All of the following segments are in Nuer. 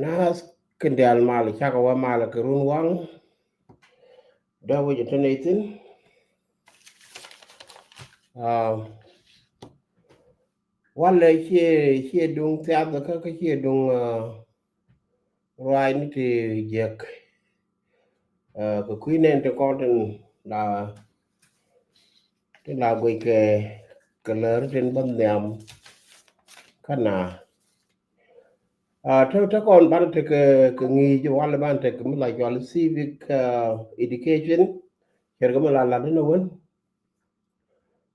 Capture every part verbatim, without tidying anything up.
Nath kä diaal mal cakɔ wä mal kɛ run waŋ. Dee wec in te nɛy thi̱n. Ah, walɛ ciɛ, ciɛ duŋ thiath kä, kä ciɛ duŋ, ah, ruaacni ti jiäk. Ah, kɛ kui̱ nɛn ti kɔn tin la, tin la guic kɛ, kɛ lär tin bä nhiam kä na. Ah, te, te kɔn banɛ tekɛ, kɛ ŋi̱i̱c walɛ banɛ tekɛ mi la cɔal civic, ah, education. Cɛ kɛ mi la lat ni wän.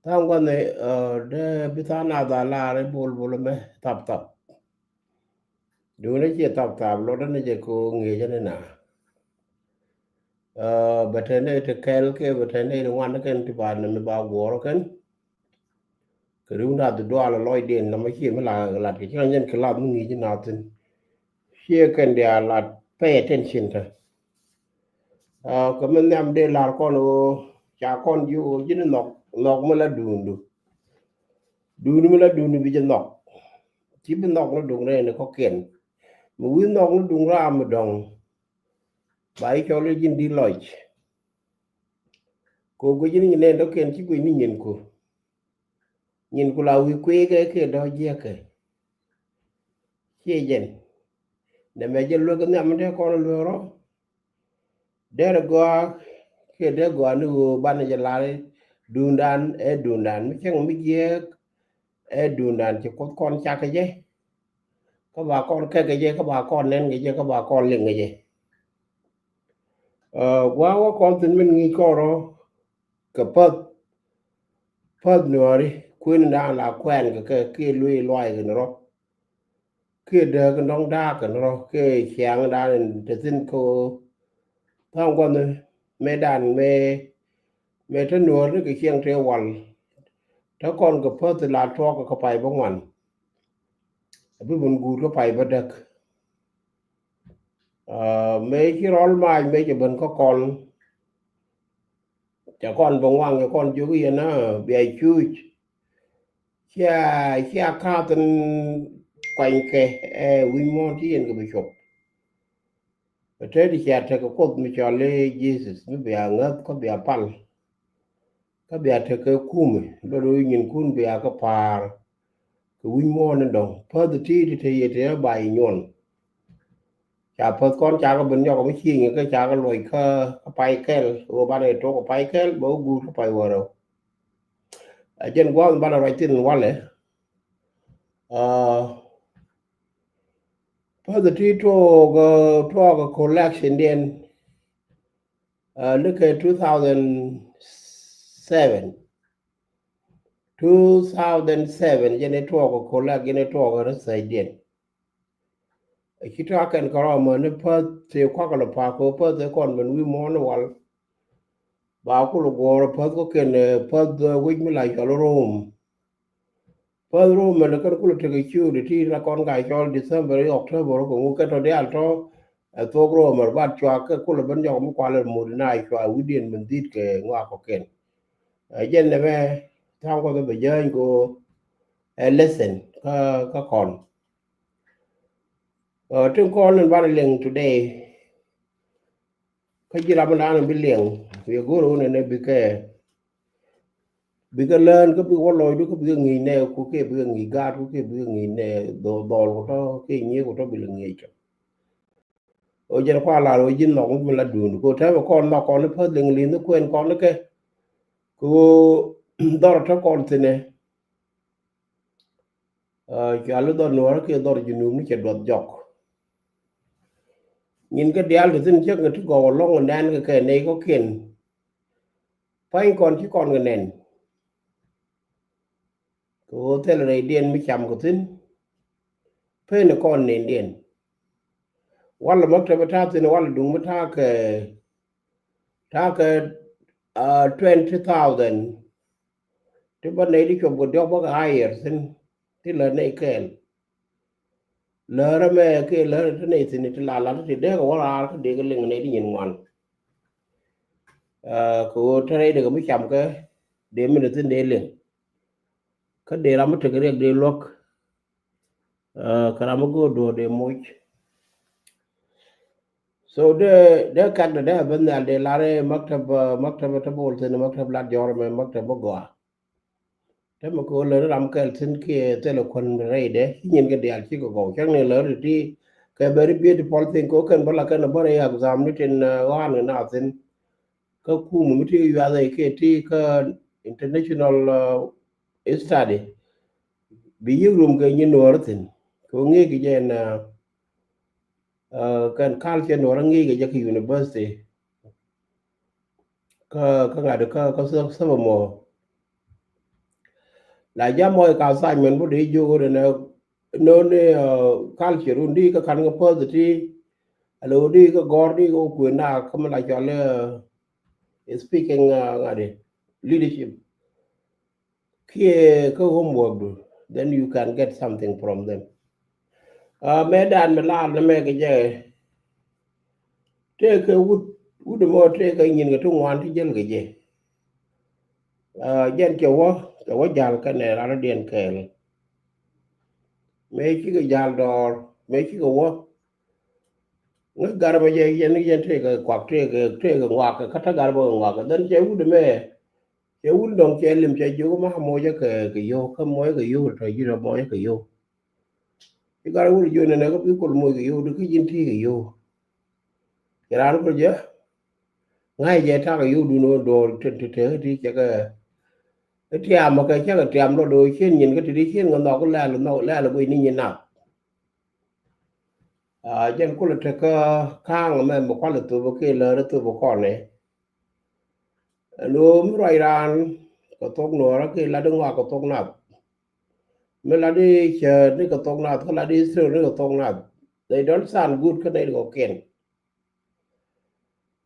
Tha̱a̱ŋ gua̱n ni, ah, dee bi tha̱a̱ŋ na dha lar i̱ bol bol mɛ thap thap. Duundɛ ciɛ thap thap lotdä ni jɛ ko ŋi̱i̱cä ni na. Ah, bɛ te nɛy ti kɛl kɛ bɛ te nɛy ti ŋuan kɛn ti ba nɛmɛ ba guɔ̱ɔ̱r kɛn. Kɛ ri̱w nath dual lɔcdiɛn nɔmɔ ciɛ mi la lat kɛ ci ɣän jɛn kɛ lath mi ŋi̱i̱c nath thi̱n. Ciɛ kɛn diaal lat pay attention tä. Ah, kɛ mi nhiam dee lar kɔn ɣöö ca kɔn jiök ɣöö ji̱n nhɔk, nhɔk mi la duundu. Duundu mi la duundu bi jɛ nhɔk. Ci bi nhɔk ni duŋ rɛɛni kɔ̱kiɛn. Mi wi̱i̱ nhɔk ni duŋ ram mi dɔ̱ŋ. Ba i̱ cɔl i̱ ji̱n di̱t lɔc. Kɛ ɣöö guic ni nyin nɛn dɔ̱kiɛn ci guic ni nyinku. Nyinku la wi̱i̱ kuëëkɛ kiɛ dɔ̱ jiäkɛ. Ciɛ jɛn. Nɛmɛ jɛ luek nhiam mi dee kɔn luek rɔ. Derɛ gɔaa kiɛ dee gɔaa ni ɣöö banɛ jɛ lar i̱ duundan ɛ duundan mi cäŋ mi jiääk ɛ duundan ci Kuoth kɔn cak kɛ jɛ. Kä ba kɔn kɛk kɛ jɛ, kä ba kɔn nɛn kɛ jɛ, kä ba kɔn liŋ kɛ jɛ. Ah, gua̱a̱k wä kɔn thi̱n min ŋi̱i̱c kɔn rɔ kɛ päth, päth nuääri kuëndan la kuɛn kɛ kɛ kiɛ luëë luay kɛn rɔ. Kiɛ dääk in dɔ̱ŋ da̱a̱k kɛn rɔ kiɛ ciaŋdan in te thi̱n kä ɣöö tha̱a̱ŋ gua̱n ni mëëdan mëë, mëë te nuääri kɛ ciɛŋ tëë wal. Te kɔn kɛ päth la tuɔɔk kɛ pay bä ŋuan. A bi ben guut kä pay bä däk. Ah, mëë ci rɔl mac mëë cɛ ben kä kɔn. Ca kɔn bä ŋuaŋ kɛ kɔn jiök yɛn a bia cuuc. Cia, cia ka̱a̱th in kuanykɛ, eh, wi̱c muɔ̱ɔ̱n ci yɛn kɛ bi cop. Bɛ te di cia tekɛ Kuoth mi cɔl i̱ Jesus mi bia ŋäth kä bia pal. Kä bia tekɛ kumi lɔ do̱ nyinkun bia kɛ pa̱a̱r. Kɛ wi̱c muɔ̱ɔ̱n in dɔ̱ŋ päth ti ti te yɛ te ba i̱ nyuɔn. Ca päth kɔn ca kɛ ben nyɔk mi cieŋ kɛ ca kɛ luɔc kä, kä pay kɛl ɣöö banɛ tok kɛ pay kɛl bɛ wä guur kä pay wärä. A jɛn gua̱a̱th banɛ ruac thi̱n walɛ. Ah, päth ti tuɔɔk, tuɔɔk collection diɛn. Ah, ni kɛ two thousand seven. Two thousand seven jɛn i̱ tuɔɔk ɛ kolak jɛn i̱ tuɔɔk ɛ research diɛn. Ɛ ci tɔ̱ akɛn kɛ rɔmä ni päth tëë kuak lɔ pa̱a̱k kɛ päth ɛ kɔn ben wi̱i̱ muɔ̱ɔ̱n wal. Ba kul guɔ̱ɔ̱r päth kɔ̱kiɛn, eh, päth, eh, wec mi la cɔl Rom. Päth Rom mɛn kɛn kul tekɛ ciööt ti la kɔn ka cɔl December i̱ October kɛ ŋu kɛ tɔ̱ diaal tɔ̱. Ɛ thok Rom mɛr bat cua kɛ kul ben jɔk mi kual ɛ mut na cua wi̱diɛn min dhi̱t kɛ ŋɔak kɔ̱kiɛn. Ɛ jɛn nɛmɛ tha̱a̱ŋ Kuɔth bɛ jäny ko ɛ lesson kä, kä kɔn. Ɛ tin kɔn in banɛ liŋ today. Kä ji̱ ram in da̱a̱n in bi liŋ wiɛ go̱r wun in ɛ bikɛ, bikɛ lään kä bikɛ wä lɔcdu kä bikɛ ŋi̱i̱c nɛ ku kiɛ bikɛ ŋi̱i̱c gaat ku kiɛ bikɛ ŋi̱i̱c nɛ dhɔl, dhɔl ku tɔ̱ kiɛ nyiee ku tɔ̱ bikɛ ŋi̱i̱c kɛ. Ɣöö jɛn kua lar ɣöö ji̱n nhɔk mi la duund kɛ ɣöö tɛmɛ kɔn nhɔk kɔn ni päth liŋ li̱n ni kuɛn kɔn ni kɛ. Kɛ ɣöö dhɔr te kɔn thi̱nɛ. Ɛ, cɔal i̱ dhɔr nuɔ̱ɔ̱rä kiɛ dhɔr junub ni cɛ duɔth jɔk. Nyin kä diaal ti thi̱n cäŋ kɛ ti gɔw ɛlɔ̱ŋ nɛn kɛ kɛ nɛy kɔ̱kiɛn. Pa̱ny kɔn ci kɔn kɛ nɛn. Kɛ ɣöö thilɛ rɛydiɛn mi cam kɛ thi̱n. Pen kɔn nɛndiɛn. Walɛ maktab mi ta̱a̱ thi̱n walɛ duŋ mi ta̱a̱ kɛ, ta̱a̱ kɛ, ah, twenty thousand. Ti bä nɛy ti cuɔp kɛ diɔ̱k bä kɛ hire thi̱n. Ti lät nɛy kɛɛl. Lärä mɛ kiɛ lärä ti nɛy thi̱n ti la lat ti dee kɛ wä raar kä dee kɛ liŋ nɛy ti nyin ŋuan. Ah, kɛ ɣöö te rɛy dee kɛ mi cam kɛ dee min thi̱n dee liŋ. Kä dee ram mi tekɛ riɛk dee luäk. Ah, kä ram mi go̱o̱r duɔ̱ɔ̱r dee moc. So dee, dee kak dee, dee ben nhial dee lar i̱ maktab, ah, maktab te bol thin, maktab lat jɔr mɛ, maktab bä gɔaa. Te mi kɛ ɣöö lär ram kɛl thi̱n kiɛ thilɛ kuän rɛydɛ, ci nyin kɛ diaal cikɛ gɔw. Cäŋ ni lär ti kɛ very beautiful thing kɛ ɣöö kɛn bä la kɛn bä rɛy exam ni tin, ah, ɣɔ̱a̱n kɛ naath thi̱n. Kä kum mi ti kɛ yuath ɛ kiɛ ti kä international, ah, study. Bi yiëk rum kɛ nyin nuɔɔr thi̱n. Kɛ ɣöö ŋi̱i̱c kɛ jɛ ɛn, ah, ah, kɛn culture nuɔɔr ŋi̱i̱c kɛ jɛ kɛ university. Kä, kä ŋa̱t kä, kä sä-, sä mɔ. La jam mɔ ka assignment bu dee jiök rɛ nɛ, nɔ ni, ah, culture run di kä kan kä pöth ti. Alo di kä gɔr di kä kuën na kä mi la cɔl, ah, speaking, ah, ŋa̱t di leadership. Kiɛ kä homework du, then you can get something from them. Ah, mɛ dan mi lar ni mɛ kɛ jɛ. Tëëkɛ wut, wut mɔ tëëkɛ nyin kɛ ti ŋuan ti jäl kɛ jɛ. Ah, jɛn cɛ wä, cɛ wä jal kɛnɛ ran diɛn kɛɛl. Mëë cikɛ jal dɔɔr, mëë cikɛ wä. Ŋäc garmɛ jɛ yɛn, yɛn tëëkɛ kuak, tëëkɛ, tëëkɛ ŋuak, kä te garmɛ kɛ ŋuak. Then cɛ wut mɛ, cɛ wut dɔŋ cɛ lim cɛ jiök ma mocä kɛ, kɛ yio̱w, kä mocä kɛ yio̱w, tɔ ji̱ rɔ mocä kɛ yio̱w. Ci gat wur jiök nɛnɛ kä bi kol moc kɛ yio̱w di kä ji̱n ti kɛ yio̱w. Cɛ raan kol jɛ ŋa̱c jɛ tak kɛ yio̱w dun ɣän duɔ̱ɔ̱r te, te, te, ti cɛ kɛ. Ɛ tiam kɛ cɛ kɛ tiam lɔ do̱o̱ cien nyin kä ti di cien kɛ nhɔk lɛl, nhɔk lɛl guic ni nyin nath. Ah, jɛn kulɛ tekä ka̱a̱ŋ mɛ mi kualɛ thop kiɛ lär thop kɔnɛ. Ɛn ɣöö mi ruac raan kɛ thok nuɔɔrä kiɛ lat di ŋɔak kɛ thok nath. Mi lat di cäät ni kɛ thok nath, kä lat di history ni kɛ thok nath. They don't sound good kä nɛy di kɔkiɛn.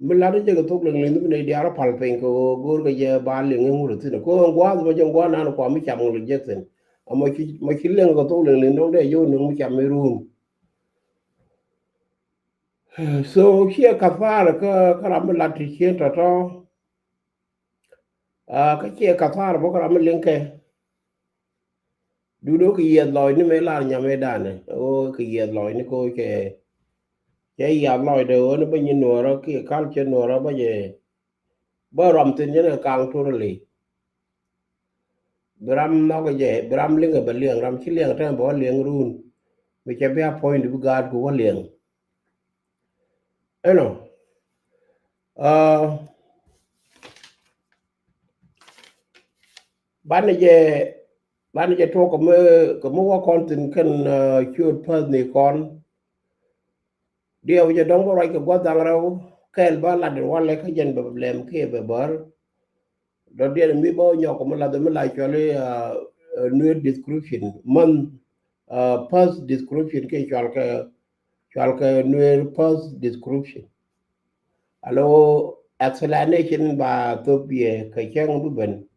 Mi lat di jɛ kɛ thok liŋ liŋ mi nɛy diaal rɔ pal piny kɛ ɣöö go̱o̱r kɛ jɛ ba liŋ in wur thi̱n. Kɛ ɣöö ɛn gua̱a̱th mɔ jɛ ɛn gua̱a̱th nan kua mi cam ŋuɔl jek thi̱n. Amɔ ci, mɔ ci liŋ kɛ thok liŋ liŋ dɔ̱ŋ dee yio̱w niŋ mi cam mi ruun. So ciɛ kathar kä, kä ram mi lat ti cien tɔ̱tɔ̱. Ah, kä ciɛ kathar bä kä ram mi liŋ kɛ. Duundɛ kɛ yiɛth lɔcni mëë lar nyam mëë danɛ. Ɣöö kɛ yiɛth lɔcni kɛ ɣöö cɛ, cɛ yiath lɔcdɛ ɣöö ni bä nyin nuɔɔrä kiɛ culture nuɔɔrä bä jɛ. Bä ram thi̱n jɛn kɛ kaŋ totally. Bi ram nhɔk jɛ, bi ram liŋ kɛ bɛ liɛŋ, ram ci liɛŋ tɛm bɛ wä liɛŋ run. Mi cɛ bi a point bi gaat ku wä liɛŋ. Ɛnɔ. Ah, banɛ jɛ, banɛ jɛ tuɔk kɛ mi, kɛ mi wä kɔn thi̱n kɛn, ah, ciöt päth ni kɔn. Diɛw jɛ dɔ̱ŋ bä ruac kɛ gua̱th da̱ŋ rɛw kɛɛl bä lat in walɛ kä jɛn bɛ lɛm kiɛ bɛ bär. Dɔ̱diɛn mi bä nyɔk mi lath mi la cuali, ah, ah, Nuer description, man, ah, past description kɛ cual kɛ, cual kɛ Nuer past description. Alo explanation ba thop yɛ kɛ cäŋ bi ben.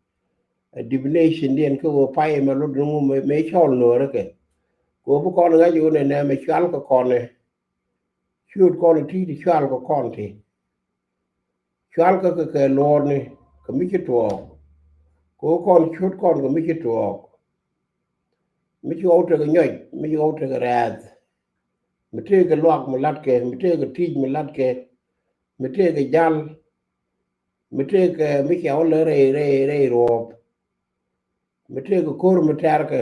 A definition diɛn kɛ wä pay mɛ lot ni ŋu mɛ, mɛ cɔl Nuer kɛ. Kɛ wä bi kɔn ŋa̱c wä nɛ nɛ mɛ cual kɛ kɔn ɛ. Ciöt kɔn ti ti cual kɛ kɔn ti. Cual kɛ kɛ kɛ luɔɔrni kɛ mi ci tuɔɔk. Kɛ kɔn ciöt kɔn kɛ mi ci tuɔɔk. Mi ci ɣɔw tekɛ nyɔc, mi ci ɣɔw tekɛ rɛɛth. Mi tekɛ luak mi latkɛ, mi tekɛ ti̱i̱c mi latkɛ. Mi tekɛ jal. Mi tekɛ mi ci ɣɔw lɛ rɛy, rɛy, rɛy ruɔɔp. Mi tëëkɛ ko̱r mi tɛ̈rkɛ.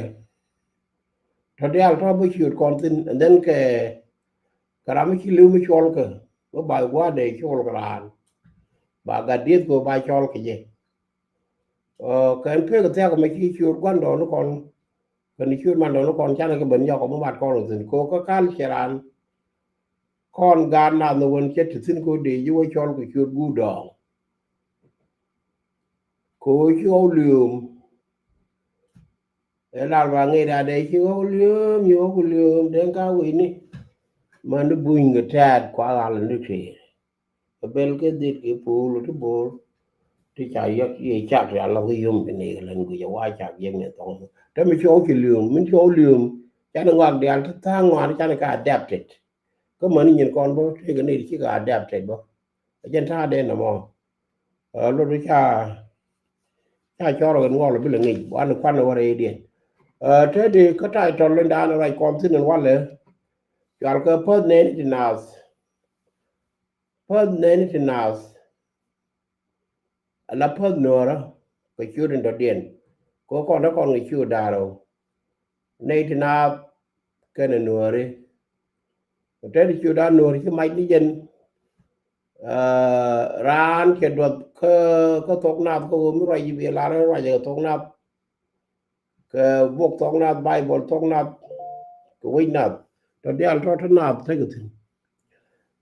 Tɔ̱ diaal tɔ̱ bä ciöt kɔn thi̱n, and then kɛ, kɛ ram mi ci li̱w mi cuɔlkɛ, bä ba gua̱a̱r dee cuɔl kɛ raan. Ba gat dieth kɛ ba cɔl kɛ jɛ. Ɛ, kɛn pek thiak mi ci ciöt gua̱ndɔɔŋni kɔn, kɛn ciöt mandɔɔŋni kɔn canɛ kɛ ben nyɔk kɛ mi mat kɔn thi̱n. Kɛ kä kal cɛ raan. Kɔn gaat nath ni wen cɛ ti thi̱n kɛ dee ji̱ wä cɔl kɛ ciöt guut dɔɔŋ. Kɛ ɣöö ci ɣɔw liööm. Ɛ lar ba ŋi̱i̱c rat dee ci ɣɔw liööm, ci ɣɔw liööm, den ka wi̱i̱ni. Mani buny kɛ tɛ̈t kua ɣal ni tëë. Kɛ bel kɛ dhit kɛ po̱o̱l ti bo̱o̱r. Ti ca yɔk yɛ cak ti alɔ kɛ yom kɛ ni kɛ lɛn guic ɛ wa cak yɛn ni thɔŋ. Te mi ci ɣɔw ci liööm, min ci ɣɔw liööm. Canɛ ŋɔak diaal ti tha̱a̱ŋ ŋɔak canɛ ka adapted. Kä mäni nyin kɔn bä tëëkɛ nɛy ti cikɛ adapted bä. Ɛ jɛn ta̱a̱dɛ nɔmɔ. Ɛ, lot ca, ca cɔr ɣän ŋɔl bi lɛ ŋi̱c, wanɛ kuanɛ wä rɛydiɛn. Ɛ, te di kä title in daanɛ ruac kɔn thi̱n in walɛ. Cual kɛ päth nɛɛni ti naath. Päth nɛni ti naath. Ala päth nuɔrä kɛ ciöt in dɔ̱diɛn. Kɛ kɔn dee kɔn kɛ ciöt da̱ŋ rɛw. Nɛy ti naath kɛnɛ nuɔri. Kɛ tɛt ciöt da̱ŋ nuɔri ci mac ni jɛn. Raan cɛ duɔth kä, kä thok naath kä ɣöö mi ruac ji̱ bi lar ruac kɛ thok naath. Kɛ bok thok naath, Baibol thok naath, kɛ wec naath. Tɔ diaal tɔ te naath tekɛ thi̱n.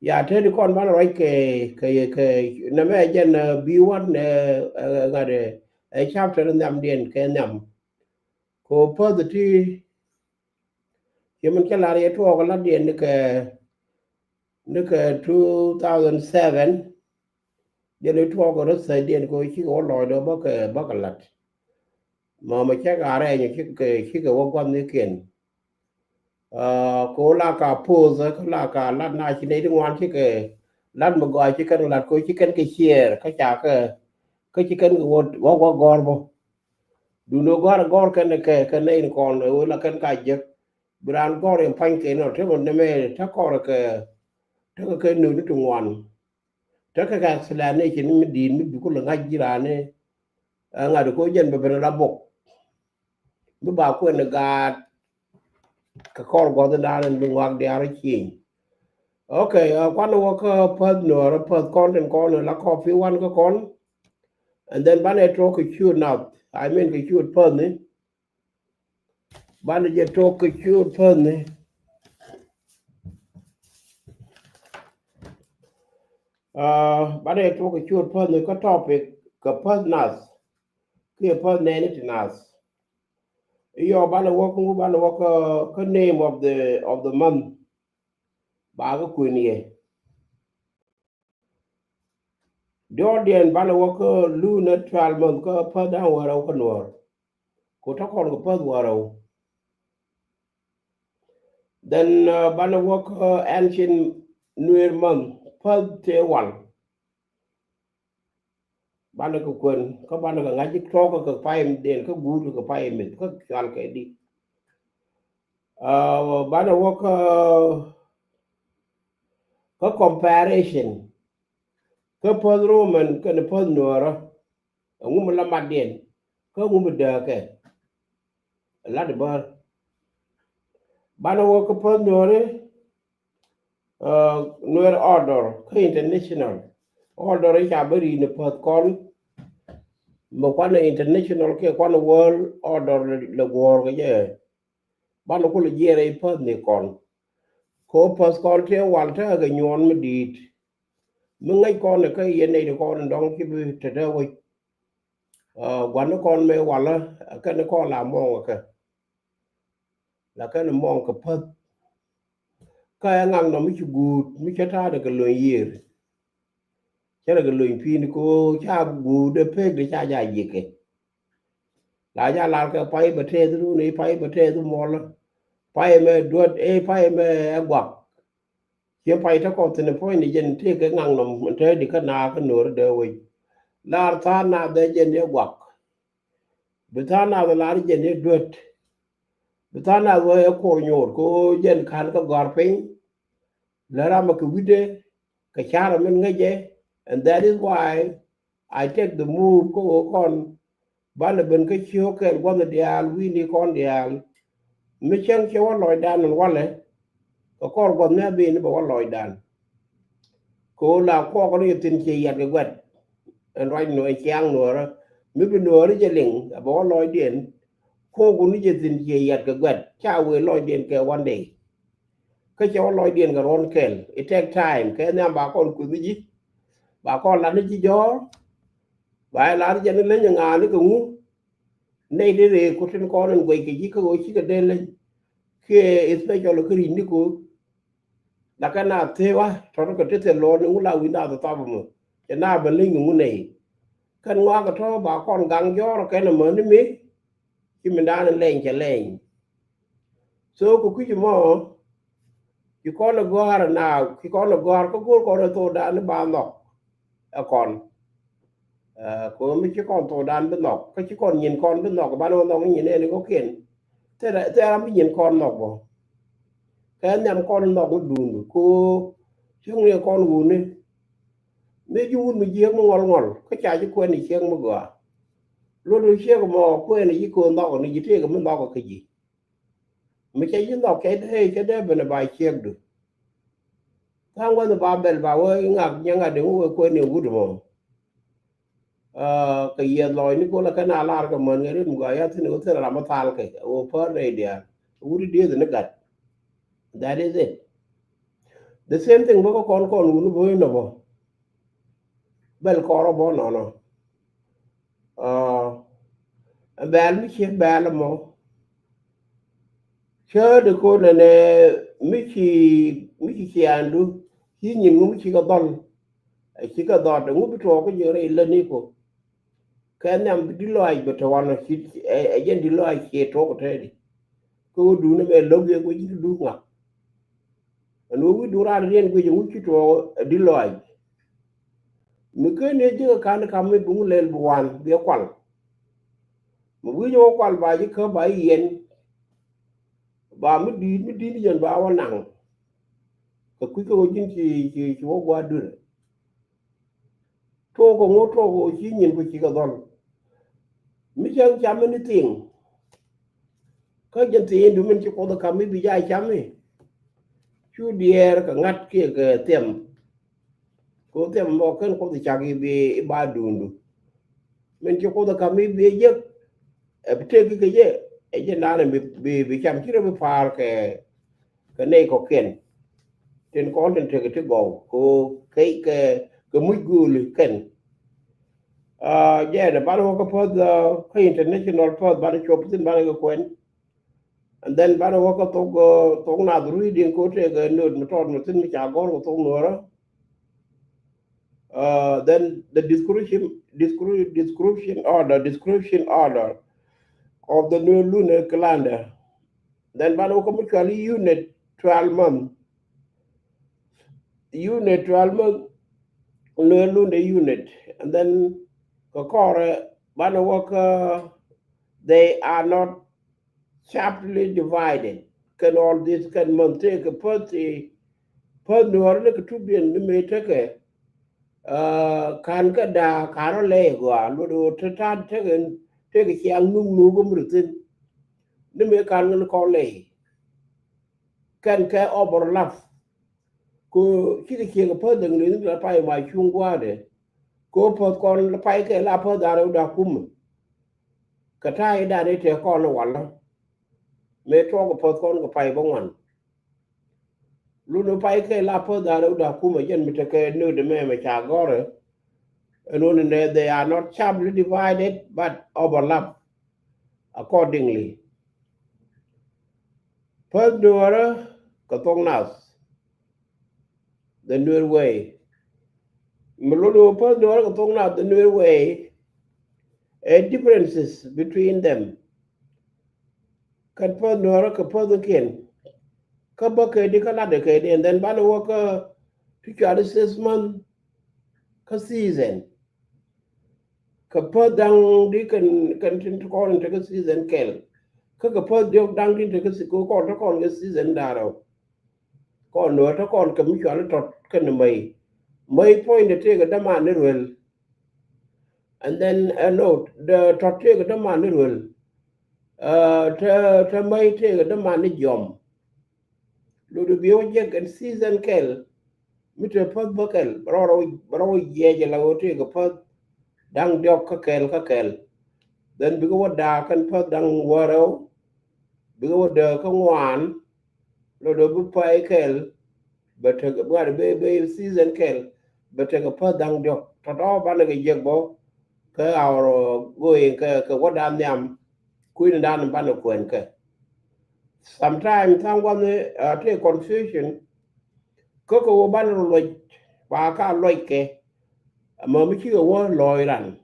Ya, tëë di kɔn banɛ ruac kɛ, kɛ, kɛ nɛmɛ jɛn bi wan ŋa̱t ɛ chapter nhiamdiɛn kɛ nhiam. Kɛ päth ti ci min cä lar yɛ tuɔɔk latdiɛn ni kɛ, ni kɛ two thousand seven. Jɛn i̱ tuɔɔk rɔ thäcdiɛn kɛ cikɛ wä lɔcdɛ bä kɛ, bä kɛ lat. Mɔmɔ cɛ ka rɛɛny cikɛ, cikɛ wä gua̱thnikiɛn. Kɛ wä la ka poth kä la ka lat na ci nɛy ti ŋuan cikɛ lat mi gɔaa ci kɛn lat kɛ ci kɛn kɛ ciɛɛr kä ca kɛ, kä ci kɛn kɛ wä, wä, wä gɔr bä. Duundɛ gɔr, gɔr kɛn kɛ, kɛ nɛy ni kɔn wä la kɛn ka jek. Bi raan gɔr in pa̱ny kɛ nɔ te mɔ nɛmɛ te kɔr kɛ, te kɛ kɛ nööni ti ŋuan. Tekɛ kɛ explanation mi di̱i̱t mi bi kulɛ ŋa̱c ji̱ raan ni ŋa̱t kɛ jɛn bɛ ben la bok. Mi ba kuɛn gaat kɛ kɔr guɔth in daan in bi ŋuak diaar cieny. Okay, kuan wä kä päth nuɔrä, päth kɔn tin kɔn la kɔp fi wan kä kɔn. And then banɛ tuɔk kɛ ciöt nath, I mean kɛ ciöt päth ni. Banɛ jɛ tuɔk kɛ ciöt päth ni. Banɛ jɛ tuɔk kɛ ciöt päth ni kä topic kɛ päth nath. Kiɛ päth nɛni ti nath. Iyɔ banɛ wä kä, banɛ wä kä, kä name of the, of the month. Ba kä kuën yɛ. Diɔɔdiɛn banɛ wä kä lunar twelve month kä päth da̱ŋ wäl rɛw kä nuɔr. Ku tɔ̱ kɔn kɛ päth wäl rɛw. Then banɛ wä kä ancient Nuer month, päth tëë wal. Banɛ kɛ kuën kä banɛ kɛ ŋa̱c tɔ̱ kä kɛ pay mi den kä guut kɛ pay mith kä cual kɛ di. Banɛ wä kä, kä comparison kä päth Roman kɛnɛ päth nuɔrä. Ɛŋu mi la matdiɛn kä ɛŋu mi dääkɛ. Lat bär. Banɛ wä kä päth nuɔrä. Nuer order kä international order i̱ ca bä ri̱i̱n päth kɔn. Mɛ kuanɛ international kiɛ kuanɛ world order lɛ guɔ̱ɔ̱r kɛ jɛ. Banɛ kulɛ jiɛɛr i̱ päth ni kɔn. Ko päth kɔn tëë wal tekɛ kɛ nyuɔn mi di̱i̱t. Mi ŋäc kɔn kä yɛn nɛy ti kɔn dɔ̱ŋ ci bi te dee wec. Gua̱n ni kɔn mëë walä kɛn kɔn la mɔɔŋ kɛ. La kɛn mɔɔŋ kɛ päth. Kä ɛ ŋaknɔ mi ci guut mi cä ta̱a̱dɛ kɛ lo̱ny yiëër. Cä rɛ kɛ lo̱ny pi̱i̱n ko ca guut dee pek dee ca ja yiëkɛ. La ja lar kɛ pay bɛ tɛth run i̱ pay bɛ tɛth muɔlä. Pay mɛ duet i̱ pay mɛ ɛ guak. Ciɛ pay te kɔn thi̱n puɔ̱ny ni jɛn tëëkɛ ŋaknɔ te di kä naath kä no̱o̱ri dee wec. Lar tha̱a̱ŋ naath dee jɛn i̱ guak. Bi tha̱a̱ŋ naath lar jɛn i̱ duet. Bi tha̱a̱ŋ naath wee i̱ kuɔr nyoor ko jɛn ka̱n kä gɔ̱a̱r piny. Lɛ ram ɛ kɛ wi̱cdɛ kɛ ca̱r ɛ min ŋäcɛ. And that is why I take the move kä ɣöö kɔn banɛ ben kä ciöök kɛɛl gua̱th diaal wi̱i̱ni kɔn diaal. Mi cäŋ cɛ wä lɔcdan ɛn walɛ kɛ kɔr gua̱th mi a ben bɛ wä lɔcdan. Kɛ ɣöö la kuɔk ni jɛ thi̱n ciɛ yat kɛ gua̱t. Ɛn ruac nuɔɔr ciaŋ nuɔɔrä mi bi nuɔɔri jɛ liŋ a bɛ wä lɔcdiɛn. Kuɔk ni jɛ thi̱n ciɛ yat kɛ gua̱t ca wëë lɔcdiɛn kɛ one day. Kä cɛ wä lɔcdiɛn kɛ ruɔ̱n kɛl. It take time kɛ nhiam ba kɔn kueth ni ji̱. Ba kɔn lat ni ji̱ jɔ̱ɔ̱r. Ba ɛ lar jɛ ni leny ŋa̱a̱n ni kɛ ŋu. Nɛy ti rëë ku tin kɔn in guɛc kɛ ji̱ kä ɣöö cikɛ dee leny. Kiɛ especially kä ri̱c ni ko̱o̱k. La kɛ na thee wa tɔ̱ kɛ ti thil lɔɔr ni ŋu la wi̱c na thɔp mɔ. Cɛ na ben leny kɛ ŋu nɛy. Kɛn ŋɔakɛ tɔ̱ ba kɔn gaŋ jɔ̱ɔ̱r kɛn ɛmä ni mi. Ci mindan in lɛny cɛ lɛny. So kɛ kui̱c mɔ ci kɔn ɛ gɔ̱a̱r ɛ naath ci kɔn ɛ gɔ̱a̱r kä go̱o̱r kɔn ɛ thokdan ni ba nhɔk. Ɛ kɔn ko mi ci kɔn thokdan bi nhɔk kä ci kɔn nyin kɔn bi nhɔk banɛ wä nhɔk nyin ɛn kɔkiɛn. Thil ram bi nyin kɔn nhɔk bä. Kɛ nhiam kɔn nhɔk ni duundu ko cäŋ ni kɔn wuni. Mi ji̱ wut mi jiääk mi ŋɔl ŋɔl kä ca ji̱ kuɛn i̱ ciek mi gɔaa. Luɔt i̱ ciek mɔ kuɛn i̱ ji̱ ko̱n nhɔk ni ji̱ tëëk mi nhɔk kä ji̱. Mi ca ji̱ nhɔk ca dee ca dee ben ba ciekdu. Tha̱a̱ŋ wä ni ba bɛl ba wä i̱ ŋak nyɛ ŋak dee wä kuɛn i̱ wut mɔ. Kɛ yiɛth lɔɔcni kol a kɛn a lar kɛ män ŋɛ rit mi gɔaa ya thin wä thil ram a thal kɛ wä pär rɛy diaal. Wut i̱ dieth ni gat. That is it. The same thing bä kä kɔn kɔn wun bä inɔ bä. Bɛl kɔrɔ bä nɔnɔ. Bɛl mi ciek bɛl mɔ. Cä de ko nɛnɛ mi ci mi ci ciandu ci nyin ŋu mi ci kɛ dhɔl. Ci kɛ dhɔl de ŋu bi tuɔɔk kä jiɛ rɛy läni ko. Kɛ nhiam bi di lɔac bɛ te wan ɛ jɛn di lɔac cie tuɔɔk tɛɛdi. Kä wä duun ɛmɛ lo̱k yɛ guic ti duuk ŋak. Ɛn wä wi̱c duun raan riɛn guic ɛŋu ci tuɔɔk ɛ di lɔac. Mi ken ni ji̱ kɛ ka̱n kam mi buŋ lɛl bi wan bi ɛ kual. Mi wi̱c wä kual ba ji̱ kä ba yiɛn. Ba mi di̱i̱t mi di̱i̱t jɛn ba wä naŋ. Kɛ kui̱ kɛ wä ji̱n ci ci ci wä gua̱a̱r duer. Tuɔɔk kɛ ŋot tuɔɔk kɛ ɣöö ci nyin ku ci kɛ dhɔl. Mi cäŋ cam mi ni thiŋ. Kä jɛn thiŋdu min ci Kuoth ɛ ka̱m mi bi jaa cam mi. Cu diɛɛr kɛ ŋa̱t kiɛ kɛ thiɛm. Kɛ ɣöö thiɛm mɔ ken Kuoth ɛ cak i̱ bi i̱ ba duundu. Min ci Kuoth ɛ ka̱m mi bi ɛ jek. Ɛ bi tëk kɛ jɛ ɛ jɛ naan ɛ bi bi cam ci rɛ bi pa̱a̱r kɛ kɛ nɛy kɔkiɛn. Tin kɔn tin tekɛ ti gɔw kɛ kɛ kɛ muc gööli kɛn. Jɛɛn ɛ banɛ wä kä Perth kä international Perth banɛ cop thin banɛ kɛ kuɛn. And then banɛ wä kä thok thok nath reading ko tekɛ nööt mi tɔt mi thin mi ca gɔr kɛ thok nuɔrä. Then the description description order description order of the new lunar calendar. Then banɛ wä kä mi cual unit twelve month. Unit twelve month. Lunar lunar unit. And then kɛ kɔrɛ banɛ wä kä they are not sharply divided. Kɛn all this kɛn month tekɛ Perth Perth nuɔrä ni kɛ tubiɛn ni mëë tekɛ. Kan kä daa kan rɔ lɛy gɔaa luɔt ɣöö te ta̱a̱ tekɛ tekɛ ciaŋ nuk nuk kä mi ri thi̱n. Ni mëë kan ŋän kɔn lɛy kɛn kɛ overlap. Ko cikɛ ciek kä Perth däŋ ni la pay ma cuŋ gua̱a̱dɛ. Ko Perth kɔn la pay kɛ la Perth da̱rɛ wä da̱ kumɛ. Kɛ ta̱a̱ i̱ da̱rɛ tɛ kɔn walä. Mëë tuɔɔk kɛ Perth kɔn kɛ pay bä ŋuan. Lun pay kɛ la Perth da̱rɛ wä da̱ kumɛ jɛn mi tekɛ nöödɛ mɛ mɛ ca gɔrɛ. Ɛn wun in they are not sharply divided but overlap accordingly. Perth nuɔrä kɛ thok nath. The Nuer way. Mi lun wä Perth nuɔrä kɛ thok nath the Nuer way. Ɛ differences between them. Kɛn Perth nuɔrä kɛ Perth kiɛn. Kä bä kɛ di kä lat kɛ di and then banɛ wä kä ti cual six month kä season. Kɛ Perth da̱ŋ di kɛn kɛn tin ti kɔn in tekä season kɛl. Kä kɛ Perth diɔk da̱ŋ di in tekä si kɛ kɔn ti kɔn kɛ season da̱rɛ. Kɔn nuɔrä ti kɔn kɛ mi cual tɔt kɛn mäy. Mäy puɔ̱ny de tëëkɛ däman ni ruel. And then ɛ no the tɔt tëëkɛ däman ni ruel. Te te mäy tëëkɛ däman ni jiɔm. Lotdɛ bi wä jek ɛn season kɛl. Mi te Perth bä kɛl bɛ rɔ bɛ rɔ jiɛc ala wä tëëkɛ Perth da̱ŋ diɔk kä kɛl kä kɛl. Then bikɛ wä da̱a̱ kɛn Perth da̱ŋ wärɛw. Bikɛ wä dääk kä ŋuan. Lotdɛ bi pay kɛl. Bɛ tekɛ bi ŋa̱t bɛ bɛ season kɛl. Bɛ tekɛ Perth da̱ŋ diɔk tɔtɔ banɛ kɛ jiɛk bä. Kä our going kɛ kɛ wä da̱a̱ nhiam. Kui̱n da̱a̱n banɛ kuɛn kɛ. Sometimes tha̱a̱ŋ gua̱n ni tëë confusion. Kä kɛ wä banɛ rɔ luɔc ba ka luɔc kɛ. Ama mi cikɛ wä lɔɔc ran.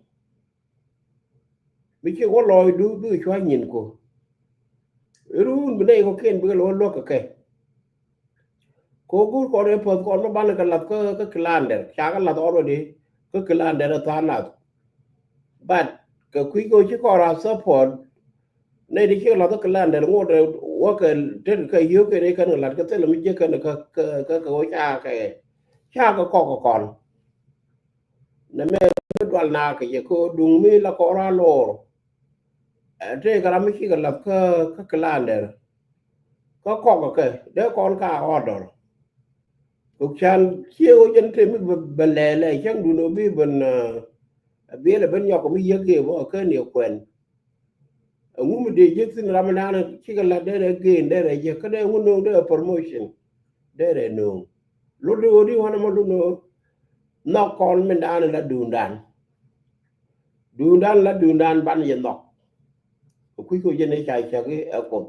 Mi cikɛ wä lɔɔcdu bikɛ cua nyin ko. Run bi nɛy kɔkiɛn bikɛ lɛ wä luäk kɛ kɛ. Ko go̱o̱r kɔn ɛ Perth kɔn mi banɛ kɛ lath kä kä kilander ca kɛ lath already. Kä kilander ɛ tha̱a̱ŋ nath. But kɛ kui̱ kɛ ci kɔn ra support. Nɛy ti cikɛ lath kä kilander ŋot ɛ wäkɛ tet kɛ yio̱o̱k kɛn i̱ kɛn kɛ lath kɛ thilɛ mi jiäk kɛn kɛ kɛ kɛ wä ca kɛ ca kɛ kɔk kɛ kɔn. Nɛ mɛ mi dual na kɛ jɛ kɛ duŋ mi la kɔra lor. Ɛ tëë kɛ ram mi cikɛ lath kä kä kɛ landɛr. Kä kɔk kɛ dee kɔn ka order. Kɛ can cie wä jɛn tëë mi bɛ lɛɛlɛ cäŋ dun wä bi ben. Biɛlɛ ben nyɔk mi yek yɛ bä kɛ ni kuɛn. Ɛŋu mi dee ji̱ thin ram mi da̱a̱n cikɛ la̱t derɛ gain derɛ ji̱ kä dee ŋu no̱o̱ŋ derɛ promotion derɛ no̱o̱ŋ. Lot di ɣöö di wanɛ mɔ lot no̱o̱ŋ. Nhɔk kɔn min da̱a̱n la duundan. Duundan la duundan ban yɛ nhɔk. Kɛ kui̱ kɛ jɛn i̱ ca cäk i̱ ɛ kuoth.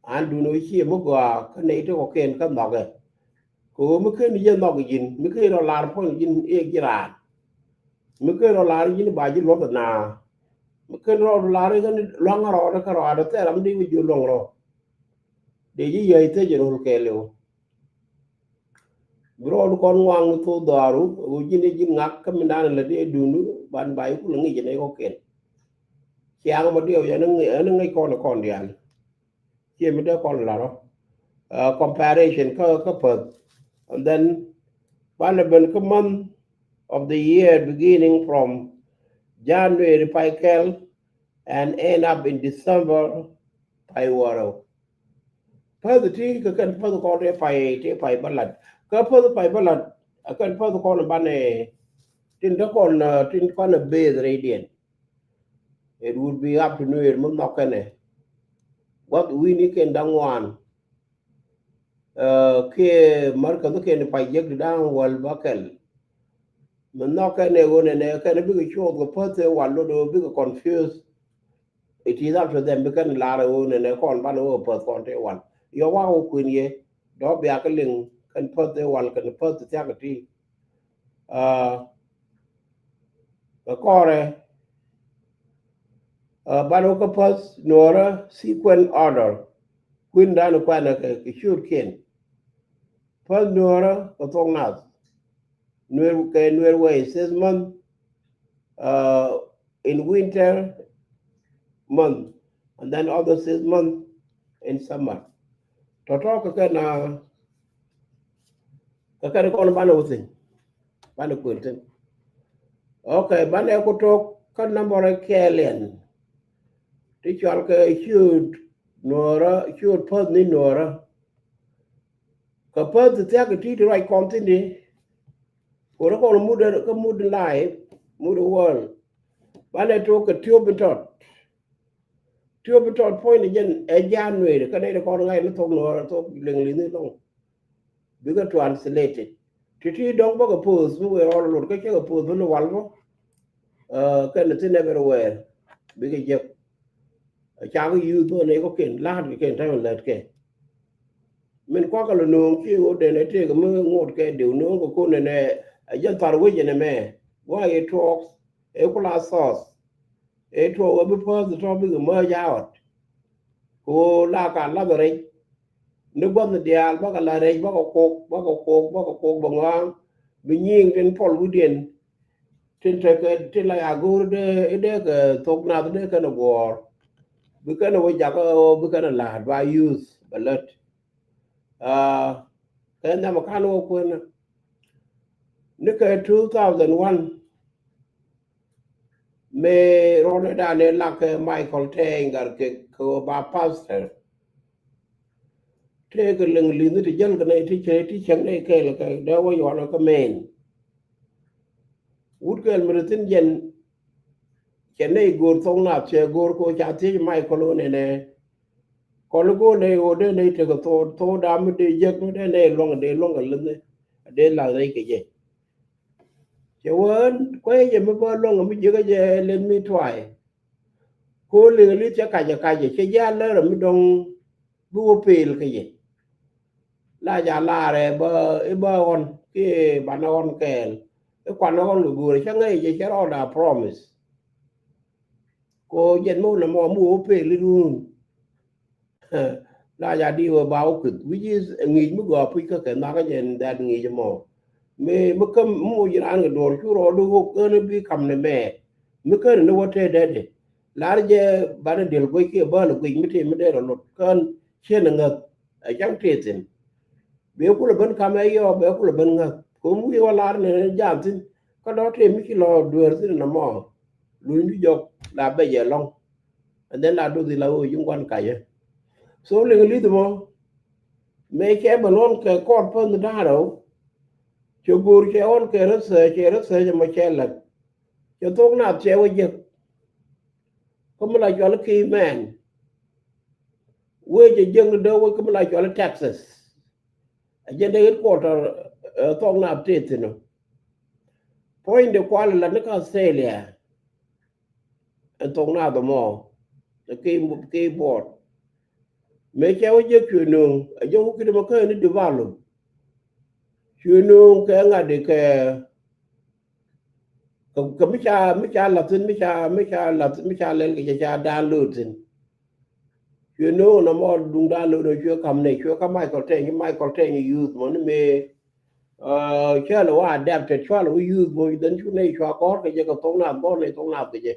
An duun ɣöö ciɛ mi gɔaa kä nɛy ti kɔ̱kiɛn kä nhɔkɛ. Kɛ ɣöö mi ken jɛ nhɔk ji̱n mi ken rɔ lar puɔ̱ny ji̱n i̱ ji̱ raan. Mi ken rɔ lar ji̱n ba ji̱ luɔth na. Mi ken rɔ lar i̱ ken luaŋ rɔɔdɛ kä rɔɔdɛ thɛɛr ram di wi̱c ji̱ luɔŋ rɔ. Dee ji̱ yäc thec rol kɛɛliw. Bi rɔɔdu kɔn ŋuaŋ ni thok dhɔaaru ɣöö ji̱n i̱ ji̱n ŋak kä min da̱a̱n lät i̱ duundu ban ba i̱ kulɛ ŋic jɛ nɛy kɔ̱kiɛn. Ciaŋ mɔ diɛw yɛn i̱ ŋic kɔn i̱ kɔn diaal. Ciɛ mi dee kɔn lar rɔ. Comparison kä kä Perth. And then banɛ ben kä month of the year beginning from January pay kɛl and end up in December pay wäärä. Perth ti kɛ kɛn Perth kɔn ti pay ti pay bä lat. Kä Perth pay bä lat a kɛn Perth kɔn banɛ tin dee kɔn tin kɔn a base radian. It would be up to Nuer mi nhɔk kɛnɛ. Guath wi̱ni kɛn da̱ŋ wan. Kiɛ mär kä kɛn pay jek di da̱ŋ wäl bä kɛl. Mi nhɔk kɛnɛ ɣöö nɛnɛ kɛn bikɛ cuɔth kɛ Perth ɛ wal lot ɣöö bikɛ confuse. It is up to them bi kɛn lar ɣöö nɛnɛ kɔn banɛ ɣöö Perth kɔn tɛ wal. Yɔ wak ɣöö kuën yɛ dɔ̱ bia kä liŋ kɛn Perth ɛ wal kɛn Perth thia̱k ɛ ti. Kɛ kɔrɛ banɛ wä kä Perth Nuɔrä sequence order. Kui̱n dan kuanɛ kɛ kɛ ciötkiɛn. Perth Nuɔrä kɛ thok nath. Nuer kɛ Nuer way six month. In winter month and then other six month in summer. Tɔtɔ kɛ kɛ na kɛ kɛ ni kɔn banɛ wä thin. Banɛ kuël thin. Okay, banɛ ku tok kä number kɛɛliɛn. Ti cual kɛ ciöt Nuɔrä ciöt Perth ni Nuɔrä. Kɛ Perth thia̱k kɛ ti ti ruac kɔn thin di. Kɛ rɛ kɔn mut kä mut life mut world. Banɛ tok kɛ tiop in tɔt. Tiop in tɔt puɔ̱ny ni jɛn ɛ January kä dee kɔn ŋa̱c ni thok Nuɔrä thok liŋ liŋ ni lɔŋ. Bikɛ translated. Ti ti dɔŋ bäkɛ Perth mi wëë rɔɔd lot kä cäkɛ Perth ni wal bä. Kɛn ni thin everywhere bikɛ jek. Cakɛ yuth bä ni kɔ̱kiɛn la̱a̱t kɛ kɛn ta̱a̱ lät kɛ. Min kuakä lɛ no̱o̱ŋ ci ɣöö den ɛ tëëk mi ŋot kɛ diw no̱o̱ŋ kɛ kun nɛnɛ. Ɛ jɛn thar wec ɛn ɛmɛ gua̱a̱ yɛ tuɔɔk ɛ kula thɔɔth. Ɛ tuɔɔk ɛ bi Perth tɔ̱ bikɛ merge out. Kɛ ɣöö la ka lath rɛc ni gua̱th diaal bakɛ la rɛc bakɛ kok bakɛ kok bakɛ kok bɛ ŋɔaŋ. Bi nyiŋ tin pɔl wi̱diɛn tin tekɛ tin la ya go̱o̱r dee dee kɛ thok nath dee kɛn ɛ guɔ̱ɔ̱r. Bi kɛn ɛ wä jakä ɣöö bi kɛn ɛ la̱a̱t ba youth bɛ lät. Kɛ nham kan wä kuën ni kɛ two thousand one. Mëë rɔɔdɛ dan ɛ lak kɛ Michael Tɛɛŋ Gatkiɛk kɛ ba pastor. Tëëkɛ liŋ li̱nh ti jäl kɛ nɛy ti cɛ ti cäŋ nɛy kɛɛl kɛ dee wä yɔal kɛ mɛn. Wut kɛɛl mi ti thi̱n jɛn cɛ nɛy go̱o̱r thok nath cɛ go̱o̱r kɛ ca thiec Michael ɣöö nɛnɛ. Kɔn go̱o̱r nɛy ɣöö dee nɛy tekɛ thok thok dam mi dee jek mi dee nɛy luɔ̱ŋ dee luɔ̱ŋ kɛ li̱nh dee lath nɛy kɛ jɛ. Cɛ wä kuecɛ mi bä luɔ̱ŋ mi jiäkä jɛ let mi try. Ko liŋ li̱th cɛ kacɛ kacɛ cɛ ji̱ a lär mi dɔ̱ŋ bi wä pel kä yɛ. La ja laarɛ bä i̱ bä ɣɔn kiɛ banɛ ɣɔn kɛɛl i̱ kuanɛ ɣɔn kɛ go̱o̱rɛ cä ŋäc jɛ cɛ rɔɔda promise. Ko jɛn mi wä nɛ mɔ mi wä pel i̱ duun. La ja di wä ba wä kueth which is ŋi̱i̱c mi gɔaa puc kä kɛ nhak jɛ that ŋi̱i̱c mɔ. Mi mi käm mi moc raan kɛ duɔl cu rɔɔdu wä kän bi kam ni mɛ. Mi kän ni wä te dɛdɛ lar jɛ banɛ diɛl guec kiɛ bäl guec mi te mi dee rɔ lot kän cien ŋäth. Ɛ cäŋ te thin. Bɛ kulɛ ben kam ɛ yɔ bɛ kulɛ ben ŋäth ko mi wi̱i̱ wä lar ni jam thin. Kä dɔ̱ tëë mi ci lɔ dueer thi̱n nɔmɔ, lunydu jɔk la bɛc ɛlɔ̱ŋ. And then la do̱th ila ɣöö ji̱ ŋuan kacä. So liŋ li̱th mɔ, mëë cɛ ben ɣɔn kɛ kɔɔr pänh da̱a̱n rɛw, cɛ go̱o̱r cɛ ɣɔn kɛ research, cɛ research ɛmɔ cɛ la̱t. Cɛ thok naath cɛ wä jek. Kä mi la cɔl i̱ Cayman, wee cɛ jek ni dee wec kä mi la cɔl i̱ Texas. A jɛn dee headquarter, eh, thok naath tëë thi̱n ɔ. Puɔ̱ny de kual lat ni kä Australia. Ɛn thok naath ɛmɔ, ɛ key, key board. Mëë cɛ wä jek cuɛ nööŋ, ɛ jɔk wä ki̱t ɛmɔ kä ni develop. Cuɛ nööŋ kɛ ŋa̱t di kɛ, kɛ, kɛ mi ca, mi ca la̱th thi̱n, mi ca, mi ca la̱th, mi ca lɛl kɛ jɛ ca download thi̱n. Cuɛ nööŋ nɔmɔ duŋ download ɔ cuɛ ka̱m nɛy, cuɛ kä Michael Teny, Michael Teny youth mɔ ni mëë, uh, cä lɛ wä adapted, cä lɛ wä youth mɔ, then cu nɛy cua gɔ̱r kɛ jɛ kɛ thok naath, gɔ̱r nɛy thok naath kɛ jɛ.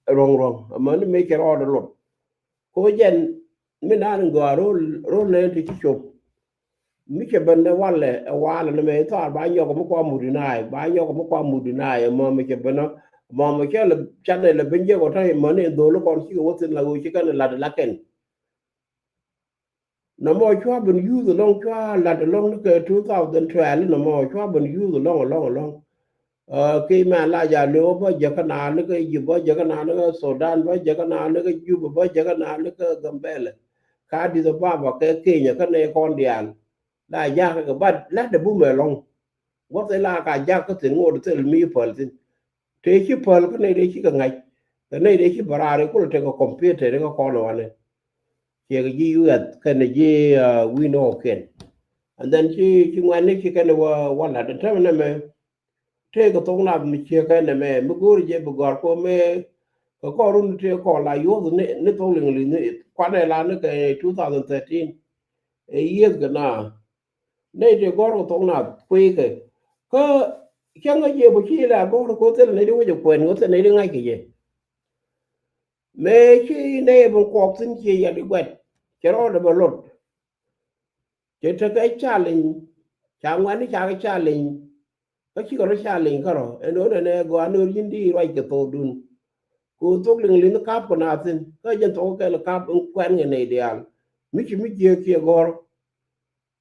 Ruɔ̱ŋ ruɔ̱ŋ, amäni mëë cɛ rɔɔdɛ lot. Ko jɛn mi naan in gɔaa ro̱l, ro̱l nɛn ti ci cop. Mi cɛ ben ɛ walɛ, ɛ walɛ ni mɛ thɔaar ba nyɔk mi kua mut in aay, ba nyɔk mi kua mut in aay, ɛmɔ mi cɛ ben ɔ, ɛmɔ mi cɛ lɛ canɛ lɛ ben jek ɔ ta̱ amäni in dho̱l kɔn cikɛ wä thi̱n la ɣöö ci kɛn ɛ la̱t ɛ la kɛn. Nɔmɔ cua ben use alɔŋ, cua lat alɔŋ ni kɛ two thousand twelve nɔmɔ cua ben use alɔŋ, alɔŋ, alɔŋ. Uh, kɛ mɛ la ja leo bä jäkä na ni kɛ Egypt, bä jäkä na ni kɛ Sudan, bä jäkä na ni kɛ Juba, bɛ jäkä na ni kɛ Gambɛla. Kä Addis Ababa kɛ Kenya kä nɛ kɔn diaal. La jakä kɛ bat la de bumɛ alɔŋ. Guath ila ka jakä thi̱n ŋot thil mi päl thi̱n. Tëë ci päl kä nɛy dee ci kɛ ŋa̱c. Kɛ nɛy dee ci bä raar i̱ kulɛ tekɛ computer ikä kɔn wanɛ. Ciɛ kɛ ji̱ U S kɛnɛ ji̱, uh, wi̱i̱ ni ɣɔ̱kiɛn. And then ci, ci ŋuɛ̈tni ci kɛnɛ wä, wä la̱t ɛn täämɛ nɛmɛ. Tëë kɛ thok nath mi ciek kɛnɛ mɛ, mi go̱o̱ri jɛ bi gɔ̱a̱r kɔ mɛ. Kɛ kɔn run tëë kɔn la yuɔth ni, ni thok liŋ liŋ ni kuanɛ la ni kɛ two thousand thirteen. Ɛ yieth kɛ na. Nɛy tëë gɔ̱r kɛ thok nath kui̱ kɛ. Kä cäŋ kä jiɛ bä ci la gɔ̱r kɛ thil nɛy di wec ɛ kuɛn kɛ thil nɛy di ŋa̱c kɛ jɛ. Mëë ci nɛy bä kuɔk thi̱n ci yɛt i̱ guɛt. Cɛ rɔɔdɛ bä lot. Cɛ tekɛ challenge, ca ŋuɛ̈tni cakɛ challenge. Kä cikɛ rɔ challenge kärɔ ɛn ɣöö nɛnɛ gɔaa ni ɣöö yɛn di ruac kɛ thokdun. Kɛ ɣöö thok liŋ liŋ kap kɛ na thi̱n kä jɛn thok kɛl kap in kuɛn kɛ nɛy diaal. Mi ci mi jiääk kiɛ gɔ̱r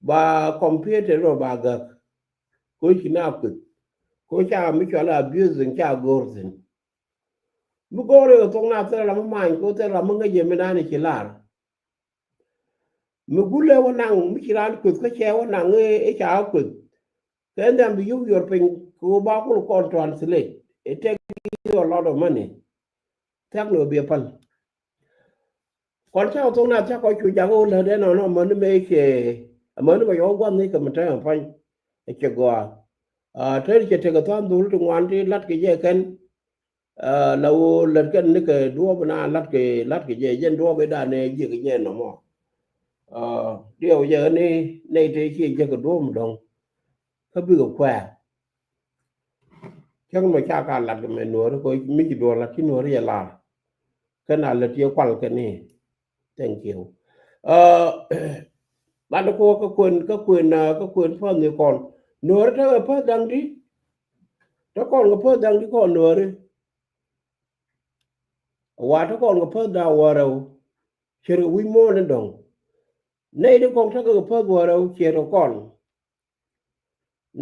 ba computer rɔ ba gäk. Kɛ ɣöö ci na kueth kɛ ɣöö ca mi cɔal abusing ca go̱r thi̱n. Mi go̱o̱r i̱ thok na thil ram mi many kɛ ɣöö thil ram mi ŋäc yɛ mi nani ci lar. Mi gulɛ wä naŋ mi ci raan kueth kä cɛ wä naŋ i̱ ca kueth. Kɛ nhiam bi yuk yuɔr piny kɛ ɣöö ba kul kɔn translate. It take you a lot of money. Thiak ni ɣöö bi ɛ päl. Kɔn cakɔ thok na thiak kɔ cu jak ɣöö lätdɛ nɔnɔ amäni mëë cɛ amäni bɛ yɔk gua̱th ni kɛ mi tɛm ɛ pa̱ny. Ɛ cɛ gɔaa. Aa, te cɛ tekɛ tha̱a̱ŋ dhul ti ŋuan ti la̱t kɛ jɛ kɛn. Aa, la ɣöö lät kɛn ni kɛ duɔɔp na la̱t kɛ, la̱t kɛ jɛ jɛn duɔɔp i̱ danɛ jiɛk jɛ nɔmɔ. Aa, diɛw jɛ ni nɛy te ciɛ jek kɛ duɔɔp mi dɔ̱ŋ. Kä bikɛ kuɛɛr. Cäŋ mɛ ca ka lat kɛ mɛ nuɔ̱ɔ̱ri kɔ mi ci duɔ̱ɔ̱r lat ci nuɔ̱ɔ̱ri jɛ lar. Kɛn a lät yɛ kual kɛn ni. Thank you. Aa, bat kɔ kä kuën, kä kuën, aa, kä kuën päth ni kɔn. Nuɔ̱ɔ̱ri tekɛ päth da̱ŋ di. Te kɔn kɛ päth da̱ŋ di kɔn nuɔ̱ɔ̱ri. Wa te kɔn kɛ päth da̱ŋ wäl rɛw. Ciɛr kɛ wi̱c muɔ̱ɔ̱n ni dɔ̱ŋ. Nɛy ti kɔn tekɛ kɛ päth wäl rɛw ciɛr kɛ kɔn.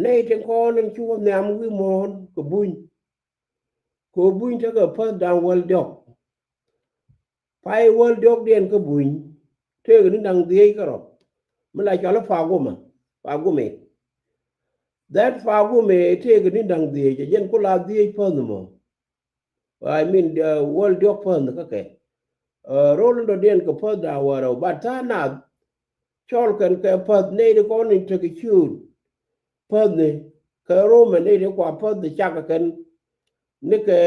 Nɛy tin kɔn in ci wä nhiam wi̱i̱ muɔ̱ɔ̱n kɛ buny. Kɛ buny tekɛ päth da̱ŋ wäl diɔ̱k. Pay wäl diɔ̱kdiɛn kä buny tëëkɛ ni da̱ŋ dhieec kärɔ̱. Mi la cɔal i̱ pagumɛ, pagumɛ. That pagumɛ tëëkɛ ni da̱ŋ dhieec, ɛ jɛn ku la dhieec päth mɔ. I mean, uh, wäl diɔ̱k päth kä kɛ. Uh, ro̱l in dɔ̱diɛn kɛ päth da̱ŋ wäl rɛw, but tha̱a̱ŋ nath cɔl kɛn kɛ päth nɛy ti kɔn in tekɛ ciööt. Päth ni kɛ Romɛ nɛy ti kua päth ni cakɛ kɛn ni kɛ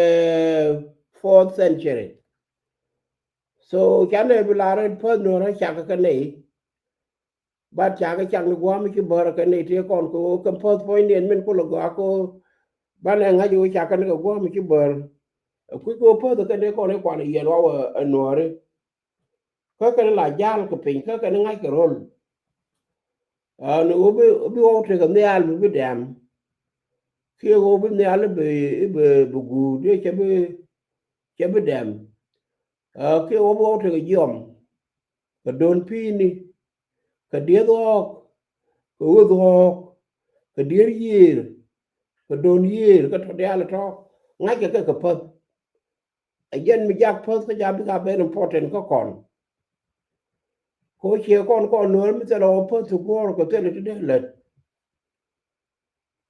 fourth century. So canɛ bi lar in päth nuɔ̱ɔ̱rä cakɛ kɛ nɛy. Bat cakɛ cak ni gua̱a̱m ci bär kɛ nɛy ti kɔn kɛ ɣöö kɛ päth puɔ̱nydiɛn min kulɛ gɔaa kɛ ɣöö banɛ ŋa̱c ɣöö cakɛ ni kɛ gua̱a̱m ci bär. Kui̱ kɛ ɣöö päth kɛ nɛy kɔn i̱ kuan i̱ yɛn waw ɛ nuɔ̱ɔ̱ri. Kä kɛn la jal kɛ piny kä kɛn ŋa̱c kɛ ro̱l. Aa, ni ɣöö bi, bi ɣɔw tekɛ nhial mi bi dɛm. kiɛ ɣöö bi nhial i̱ bi, i̱ bi, bi guur, diɛ cɛ bi, cɛ bi dɛm. Aa, kiɛ ɣöö bi ɣɔw tekɛ jiɔm, kɛ do̱n pi̱i̱ni, kɛ dieth ɣɔ̱ɔ̱k, kɛ ɣöth ɣɔ̱ɔ̱k, kɛ dieth yiëër, kɛ do̱n yiëër, kɛ tɔ̱ diaal tɔ̱, ŋa̱ckɛ kɛ kɛ päth. Ɛ jɛn mi jak päth kä ca bik a very important kä kɔn. Ko ciɛ kɔn kɔn Nuäär mi thilɛ ɣɔw päth ti guɔ̱ɔ̱r kɛ thilɛ ti dee lät.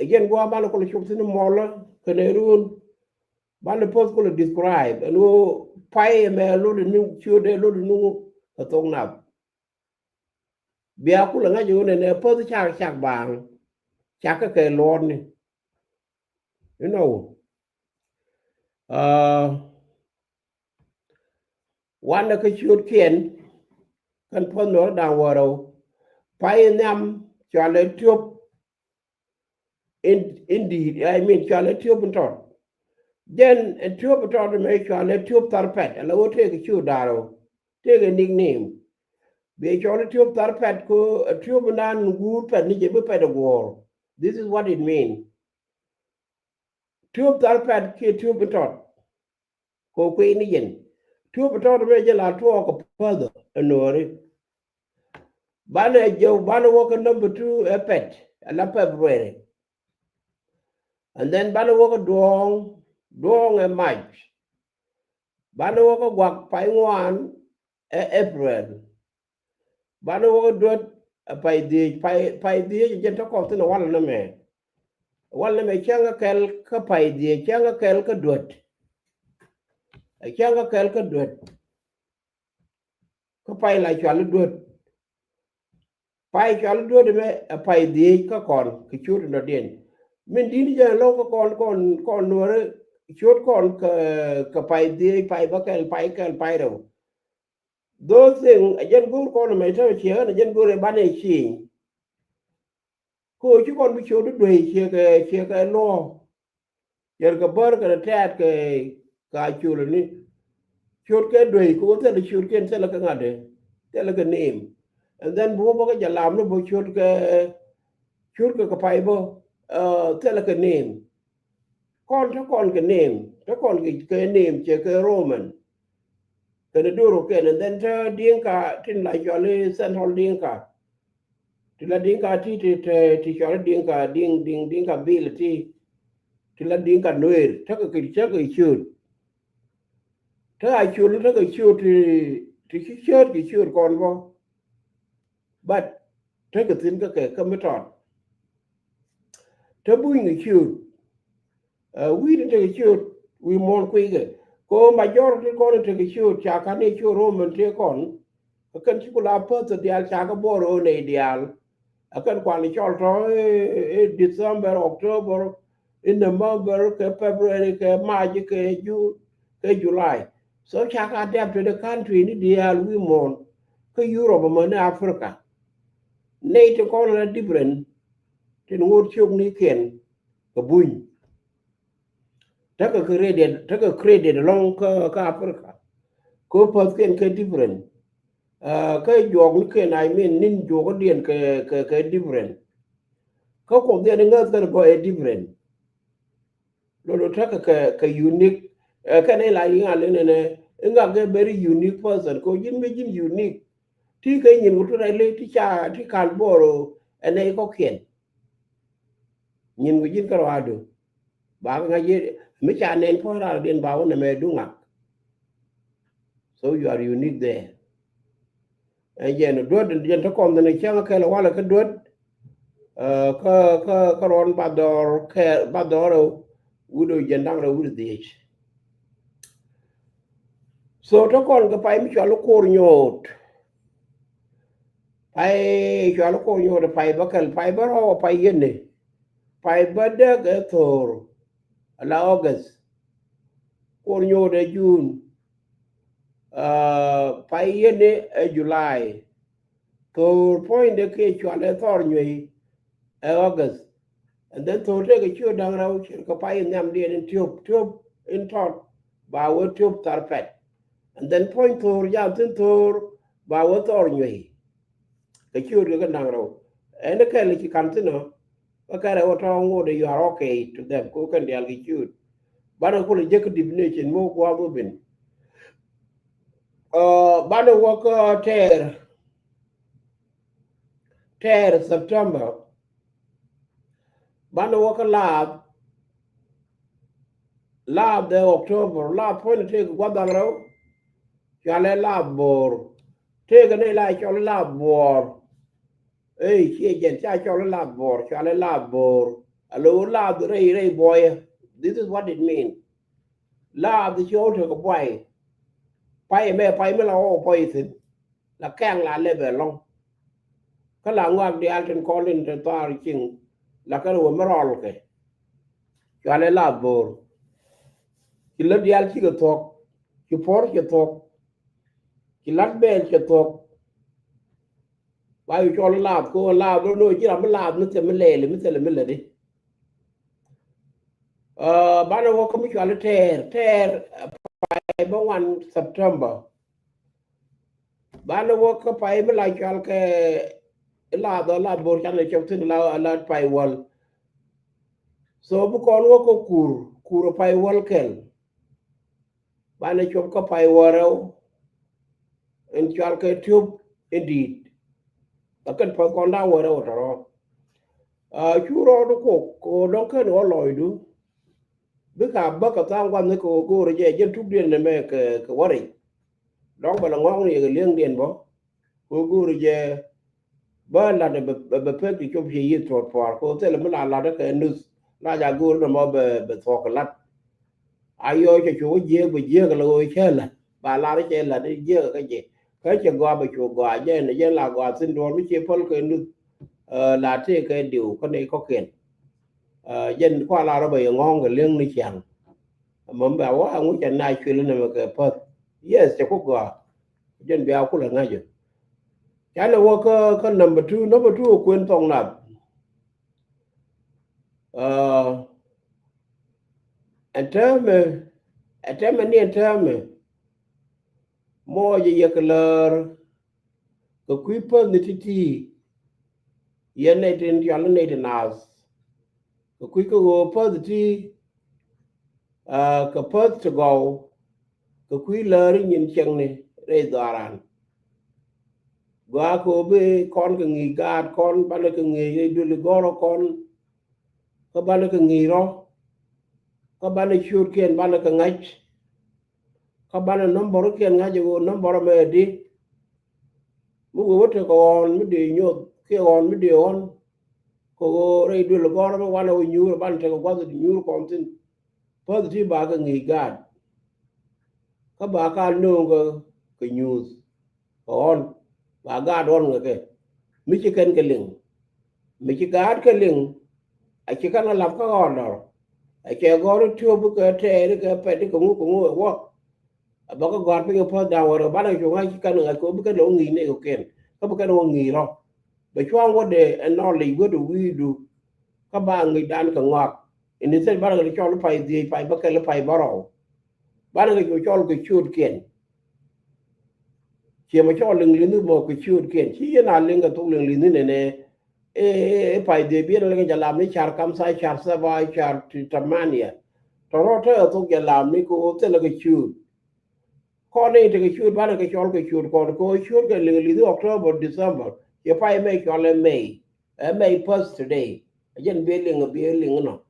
Ɛ jɛn gua̱a̱ banɛ kulɛ cop thi̱n mɔlä kɛnɛ run. Banɛ päth kulɛ describe ɛn ɣöö pay ɛmɛ lotdɛ ni ciötdɛ lotdɛ ni ŋu kɛ thok nath. Bia kulɛ ŋa̱c ɣöö nɛnɛ päth cak cak baaŋ. Cak kä kɛ luɔtni. Inɔ wä. Aa, wanɛ kä ciötkiɛn kɛn päth nɔr da̱ŋ wärä. Pay nhiam cualɛ tiöp. In, indeed, I mean, cualɛ tiöp in tɔt. Jɛn ɛ tiöp in tɔt mɛ cualɛ tiöp thar pɛt, ala wä tëëk ciöt da̱rä. Tëëk ɛ nickname. Bɛ cualɛ tiöp thar pɛt ko ɛ tiöp in dan guur pɛt ni jɛ bi pɛt ɛ guɔ̱ɔ̱r. This is what it mean. Tiöp thar pɛt kiɛ tiöp in tɔt. Ko kui̱ ni yɛn. Tiöp tɔt mɛ jɛ la tuɔɔk kɛ päth ɛ Nuääri. Banɛ jɛ, banɛ wä kɛ number two ɛ pɛt, ɛ la February. And then banɛ wä kɛ duɔ̱ɔ̱ŋ, duɔ̱ɔ̱ŋ ɛ March. Banɛ wä kɛ guak pay ŋuan ɛ April. Banɛ wä kä duet, ɛ pay dhiec, pay, pay dhiec jɛn te kɔn thin ɛ wal nɛmɛ. Wal nɛmɛ cäŋ kä kɛl kä pay dhiec, cäŋ kä kɛl kä duet. Ɛ cäŋ kä kɛl kä duet. Kä pay la cual i̱ duet. Pay cual i̱ duet ɛmɛ ɛ pay dhiec kä kɔn kɛ ciöt in dɔ̱diɛn. Min di̱t jɛn lo̱k kä kɔn, kɔn, kɔn Nuääri ciöt kɔn kɛ, kɛ pay dhiec, pay bäkɛl, pay kɛl, pay rɛw. Those thing, ɛ jɛn go̱o̱r kɔn mɛ tɛmɛ ciɛ ɣän, ɛ jɛn go̱o̱r ɛ banɛ ciëny. Ko ci kɔn bi ciöt i̱ duey ciɛ kɛ, ciɛ kɛ luɔ̱ɔ̱. Yɛr kɛ bär kɛ tɛ̈t kɛ, kɛ a ciöl ni. Ciöt kɛ duey, ko thilɛ ciöt kɛn thilɛ kɛ ŋa̱t dee. Thilɛ kɛ name. And then bi wä bä kɛ jɛ lam ni bä ciöt kɛ, ciöt kɛ kɛ pay bä, ɛ, thilɛ kɛ name. Kɔn te kɔn kɛ name, te kɔn kɛ, kɛ name, ciɛ kɛ Roman. Kɛnɛ duɔr kɛn, and then te Dinka tin la cɔal i̱ Central Dinka. Ti la Dinka ti, ti, ti, ti cɔal i̱ Dinka, Ding, Ding, Dinka bil ti. Ti la Dinka Nuer, te kɛ kɛ, te kɛ ciöt. Te a ciöt, te kɛ ciöt ti, ti ci ciöt kɛ ciöt kɔn bä. But tekɛ thi̱n kä kɛ, kä mi tɔt. Te buny kɛ ciöt. Ɛ, wi̱i̱ ni tekɛ ciöt, wi̱i̱ muɔ̱ɔ̱n kui̱ kɛ. Ko majority kɔn tekɛ ciöt, ca ka̱n ni ciöt Roman tëë kɔn. Kä kɛn ci ku la päth diaal ca kä buɔr ɣöö nɛy diaal. Ɛ kɛn kuan cɔl tɔ, ɛ, ɛ, December, October, in November, kɛ February, kɛ March, kɛ June, kɛ July. So ca ka adapt to the country ni diaal wi̱i̱ muɔ̱ɔ̱n. Kä Europe mɛ ni Africa. Nɛy ti kɔn la different. Tin ŋot ciöknikiɛn kɛ buny. Tekɛ credit, tekɛ credit ɛlɔ̱ŋ kä, kä Africa. Kä päthkiɛn kɛ different. Ɛ, kä juɔknikiɛn, I mean, ni̱n juɔkdiɛn kɛ, kɛ, kɛ different. Kä kuɔth diɛn iŋäth kɛn bä ɛ different. Lolo tekɛ kɛ, kɛ unique. Ɛ, kɛn ila iŋa lenɛ nɛ, iŋa kɛ very unique person. Kɛ ji̱n mi ji̱n unique. Ti kɛ nyin ku tu rɛy le ti ca, ti kal boro ɛnɛ ikɔkiɛn. Nyin ku ji̱n kä ruadu. Ba kä ŋa̱c yet, mi ca nɛn puɔ̱n raar diɛn ba wä nɛmɛ duŋak. So you are unique there. Ɛ jɛn duet, jɛn te kɔn thi̱n cäŋ kɛl walɛ kä duet. Ɛ, kä, kä, kä ruɔn ba dhɔr kɛ, ba dhɔr rɛw wi̱do jɛn da̱ŋ rɛw wi̱do dhiec. So te kɔn kɛ pay mi cual i̱ ko̱r nyoot. Pay cual i̱ ko̱r nyoot, pay bä kɛl, pay bä rɔw, pay yeni. Pay bä dek ɛ tho̱o̱r. Ala August. Ko̱r nyoot ɛ June. Aa, pay yeni ɛ July. Tho̱o̱r puɔ̱nydɛ kiɛ cual ɛ thɔr nyuey ɛ August. And then tho̱o̱r tekɛ ciöt da̱ŋ rɛw, ciɛn kɛ pay in nhiamdiɛn in tiöp, tiöp in tɔt, ba wä tiöp thar pɛt. And then puɔ̱ny tho̱o̱r, jam thi̱n tho̱o̱r, ba wä thɔr nyuey. Kɛ ciöt kɛ kɛ da̱ŋ rɛw. Ɛn kɛl ci ka̱n thi̱n ɔ, Kä kɛn rɛw tɔ̱ ŋot, you are okay to them. Ko kɛn diaal kɛ ciöt. Banɛ kulɛ jek definition mi wä gua̱a̱th wä ben. Uh, banɛ wä kä tɛɛr, tɛɛr September. Banɛ wä kä laath, laath de October, laath puɔ̱ny tëëk gua̱th da̱ŋ rɛw. Cualɛ laath bo̱o̱r. Tëëk ni la cɔl laath buɔɔr. Ey, ciɛ jɛn ca cɔl laath buɔɔr, cualɛ laath bo̱o̱r. Alo laath rɛy, rɛy buɔyɛ. This is what it mean. Laath ci ɣɔw tekɛ buay. Pay mɛ, pay mi la ɣɔw pay thin. La kɛŋ la lɛpɛ lɔŋ. Kä la ŋɔak diaal tin kɔn tin te thɔaar ciŋ. La kɛn wä mi rɔl kɛ. Cualɛ laath bo̱o̱r. Ci lät diaal cikɛ thuɔ̱k. Ci puɔ̱r cɛ thuɔ̱k. Ci la̱t bɛɛl cɛ thuɔ̱k. Ba yu cɔl laath ko laath lo no ci ram mi laath mi thil mi lɛɛli mi thil mi lɛdi. Uh, banɛ wä kä mi cual tɛɛr, tɛɛr, uh, pay bä ŋuan September. Banɛ wä kä pay mi la cual kɛ laath, laath bo̱o̱r canɛ cɔk thin la, la pay wäl. So bi kɔn wä kä kur, kur pay wäl kɛl. Banɛ cop kä pay wäl rɛw. In cual kɛ tiop in di̱i̱t. Lakin päth kɔn da̱ŋ wäl rɛw tɔrɔ. Uh, cu rɔɔdu kok ko dɔŋ kɛn wä lɔydu. Bika bä kɛ tha̱a̱ŋ gua̱n ni kɛ wä go̱o̱rɛ jɛ jɛn tukdiɛn ni mɛ kɛ, kɛ wäric. Dɔŋ bɛ la ŋɔŋni yɛ kɛ li̱eŋdiɛn bä. Ko go̱o̱ri jɛ bä lat bɛ, bɛ, bɛ pek ti cop ci yieth tuɔt puaar ko thilɛ mi la lat kɛ nuth la ja go̱o̱ri nɔmɔ bɛ, bɛ thuɔk kɛ lat. A yɔc cɛ cu jiek bɛ jiek la ɣöö cɛ lat ba lar cɛ lat jiek kä jɛ. Kä cɛ gɔaa bɛ cu gɔaa jɛ ni jɛ la gɔaa thin duɔr mi ci päl kɛ nuth. Eh, la tëë kɛ diw kä ni kɔkiɛn. Eh, jɛn kua lar bɛ yɛ ŋɔ̱ɔ̱ŋ kɛ li̱eŋ ni ciaŋ. Mɛ bɛ wa ŋu cɛ na cuil ni mɛ kɛ päth. Yes, cɛ ku gɔaa. Jɛn bia kulɛ ŋa̱c jɛ. Canɛ wä kä, kä number two, number two kuën thɔŋ nath. Uh, ɛn täämɛ, ɛn täämɛ ni ɛn täämɛ. Mɔ jɛ yɛ kɛ lär kɛ kui̱ päth ni ti̱ti̱. Yɛn nɛy tin cɔal ni nɛy tin naath. Kɛ kui̱ kä ɣöö päth ti, ah, kɛ päth ti gɔw, kɛ kui̱ lääri nyin cieŋni rɛy dhɔaaran. Gɔaa kɛ ɣöö bi kɔn kɛ ŋi̱i̱c gaat kɔn, banɛ kɛ ŋi̱i̱c rɛy duëli gɔ̱rä kɔn, kä banɛ kɛ ŋi̱i̱c rɔ, kä banɛ ciötkiɛn banɛ kɛ ŋa̱c, kä banɛ nɔmbɔrkiɛn ŋa̱c ɛ ɣöö nɔmbɔr ɛmɛ ɛ di. Mi wee wä tekɛ ɣɔn mi dee nyoth kiɛ ɣɔn mi dee ɣɔn. Kɛ ɣöö rɛy duël gɔ̱rä mi wanɛ wä nyuur, banɛ tekɛ gua̱th nyuur kɔn thi̱n. Päth ti ba kɛ ŋi̱i̱c gaat. Kä ba ka nööŋ kɛ, kɛ nyuuth. Kɛ ɣɔn ba gaat ɣɔn kɛ kɛ. Mi ci kɛn kɛ liŋ. Mi ci gaat kɛ liŋ. A ci kɛn kɛ la̱p kä ɣɔn dɔr. A cɛ gɔ̱r tiöp kɛ tɛɛri kɛ pɛt kɛ ŋu kɛ ŋu ɛ wä. A bä kä gɔ̱a̱r piny ɛ päth da̱ŋ wärä banɛ cu ŋa̱c ci kɛn ŋa̱c kɛ wä bi kɛn wä ŋi̱i̱c nɛy kɔ̱kiɛn. Kä bi kɛn wä ŋi̱i̱c rɔ. Bɛ cua̱ŋ wä dee ɛ knowledge wä dee wi̱i̱du. Kä ba ŋi̱i̱cdan kɛ ŋɔak. Instead banɛ kɛ cɔl pay dhiec, pay bäkɛl, pay bärɔw. Banɛ kɛ cu cɔl kɛ ciötkiɛn. Ciɛ mɛ cɔl liŋ li̱nh mɔ kɛ ciötkiɛn. Ci yɛn a liŋ kɛ thok liŋ li̱nh nɛnɛ. Ɛ, ɛ, ɛ pay dhiec biɛn lɛ kɛ jɛ lam ni car kamtha, car saba, car ti tamania. Tɔrɔ tɛ ɛ thok jɛ lam ni kɛ ɣöö thilɛ kɛ ciöt. Kɔn ni tekɛ ciöt banɛ kɛ cɔl kɛ ciöt kɔn kɛ ɣöö ciöt kɛ liŋ li̱nh October, December. Cɛ pay mɛ cɔl ɛ May. Ɛ May first today. Ɛ jɛn bi liŋ, bi liŋ nɔ.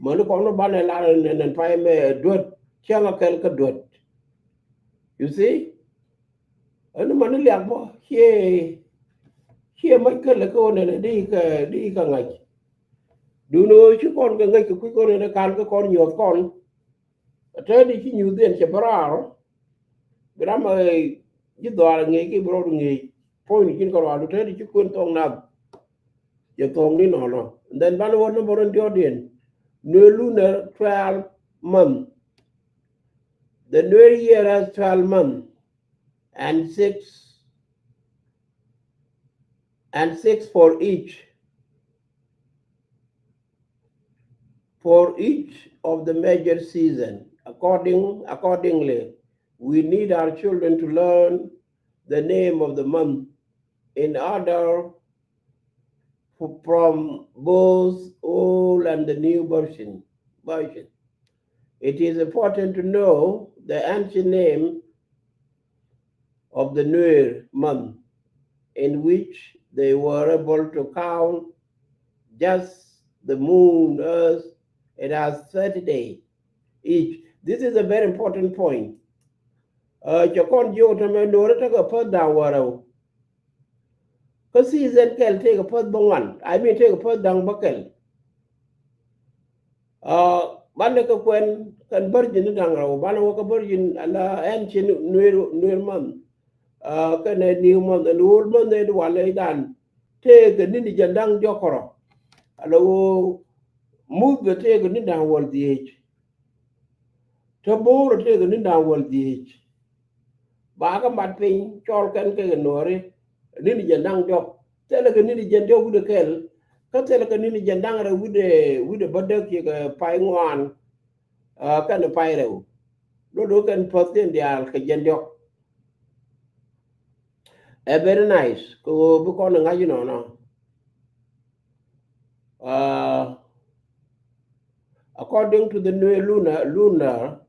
Mäni kɔn ni banɛ lar nɛn, nɛn pay mɛ duet, cäŋ a kɛl kä duet. You see? Ɛn mäni liak bɔ, ciɛ, ciɛ mac kälɛ kä wä nɛn di kɛ, di kɛ ŋa̱c. Duundɛ ɣöö ci kɔn kɛ ŋäc kɛ kui̱ kɔn nɛn kan kä kɔn nyuɔth kɔn. Ɛ tɛ̈di ci nyuuth dhiɛn cɛ bä raar. Bi ram ɛ ji̱ dhɔaar ŋi̱i̱c ki bi rɔɔd ŋi̱i̱c. Puɔ̱nyni ji̱n kɛ ruaadu tɛ̈di ci kuën thɔŋ nath. Cɛ thɔŋ ni nɔnɔ. And then banɛ wä number in diɔ̱ɔ̱diɛn. Nuer lunar twelve month. The Nuer year has twelve months and six, and six for each, for each of the major season. According, accordingly, we need our children to learn the name of the month in order f- from both old and the new version. version. It is important to know the ancient name of the Nuer month, in which they were able to count just the moon, earth, it has thirty days each. This is a very important point. Uh, cɛ kɔn jiök tämɛ Nuɔri tekɛ päth da̱ŋ wäl rɛw. Kä season kɛl tëëkɛ päth bäŋuan. I mean tëëkɛ päth da̱ŋ bäkɛl. Uh, banɛ kɛ kuɛn kɛn bärjin ni da̱ŋ rɛw, banɛ wä kä bärjin ala ancient Nuer, Nuer month. Uh, kɛnɛ new month, ɛn old month ɛ di walɛ idan. Tëëkɛ ni̱n jiɛn da̱ŋ diɔ̱k kärɔ̱. Ala wä muth bɛ tëëkɛ ni̱n da̱ŋ wäl dhieec. Te bo̱o̱r tëëkɛ ni̱n da̱ŋ wäl dhieec. Ba kä mat piny cɔl kɛn kɛ Nuɔri ni̱n jiɛn da̱ŋ diɔ̱k. Thilɛ kɛ ni̱n jiɛn diɔ̱k wi̱cdɛ kɛl. Kä thilɛ kɛ ni̱n jiɛn da̱ŋ rɛw wi̱cdɛ, wi̱cdɛ bädäk ciɛ kɛ pay ŋuan. Uh, kɛn pay rɛw. Do̱do̱ kɛn päth kɛn diaal kɛ jiɛn diɔ̱k. Ɛ very nice. Kɛ ɣöö bi kɔn ŋa̱c inɔnɔ. Uh, according to the Nuer lunar, lunar,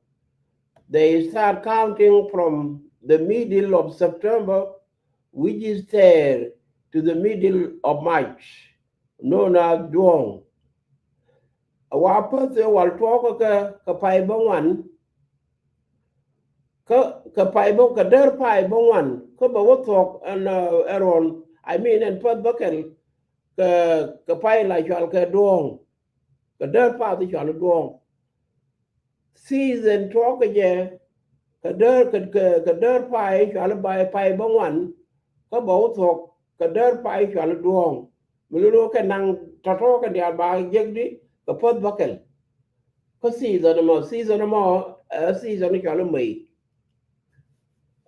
they start counting from the middle of September, which is there to the middle of March, known as Duɔ̱ɔ̱ŋ. A wa päth ɛ wal tuɔɔkä kɛ, kɛ pay bäŋuan, kä, kɛ pay bä, kɛ däär pay bäŋuan, kä bɛ wä thuɔ̱k ɛn, uh, ɛrɔn, I mean, ɛn päth bäkɛl, kɛ, kɛ pay la cual kɛ Duɔ̱ɔ̱ŋ. Kɛ däär path i̱ cual i̱ Duɔ̱ɔ̱ŋ. Season tuɔɔkä jɛ kɛ däär, kɛ, kɛ, kɛ däär pay i̱ cual i̱ bay pay bäŋuan. Kä bɛ wä thuɔ̱k kɛ däär pay i̱ cual i̱ Duɔ̱ɔ̱ŋ. Mi lulu kɛ naŋ tɔ̱tɔ̱ kɛ diaal ba jek di kɛ päth bäkɛl. Kä season ɛmɔ, season ɛmɔ, ɛ season i̱ cual i̱ May.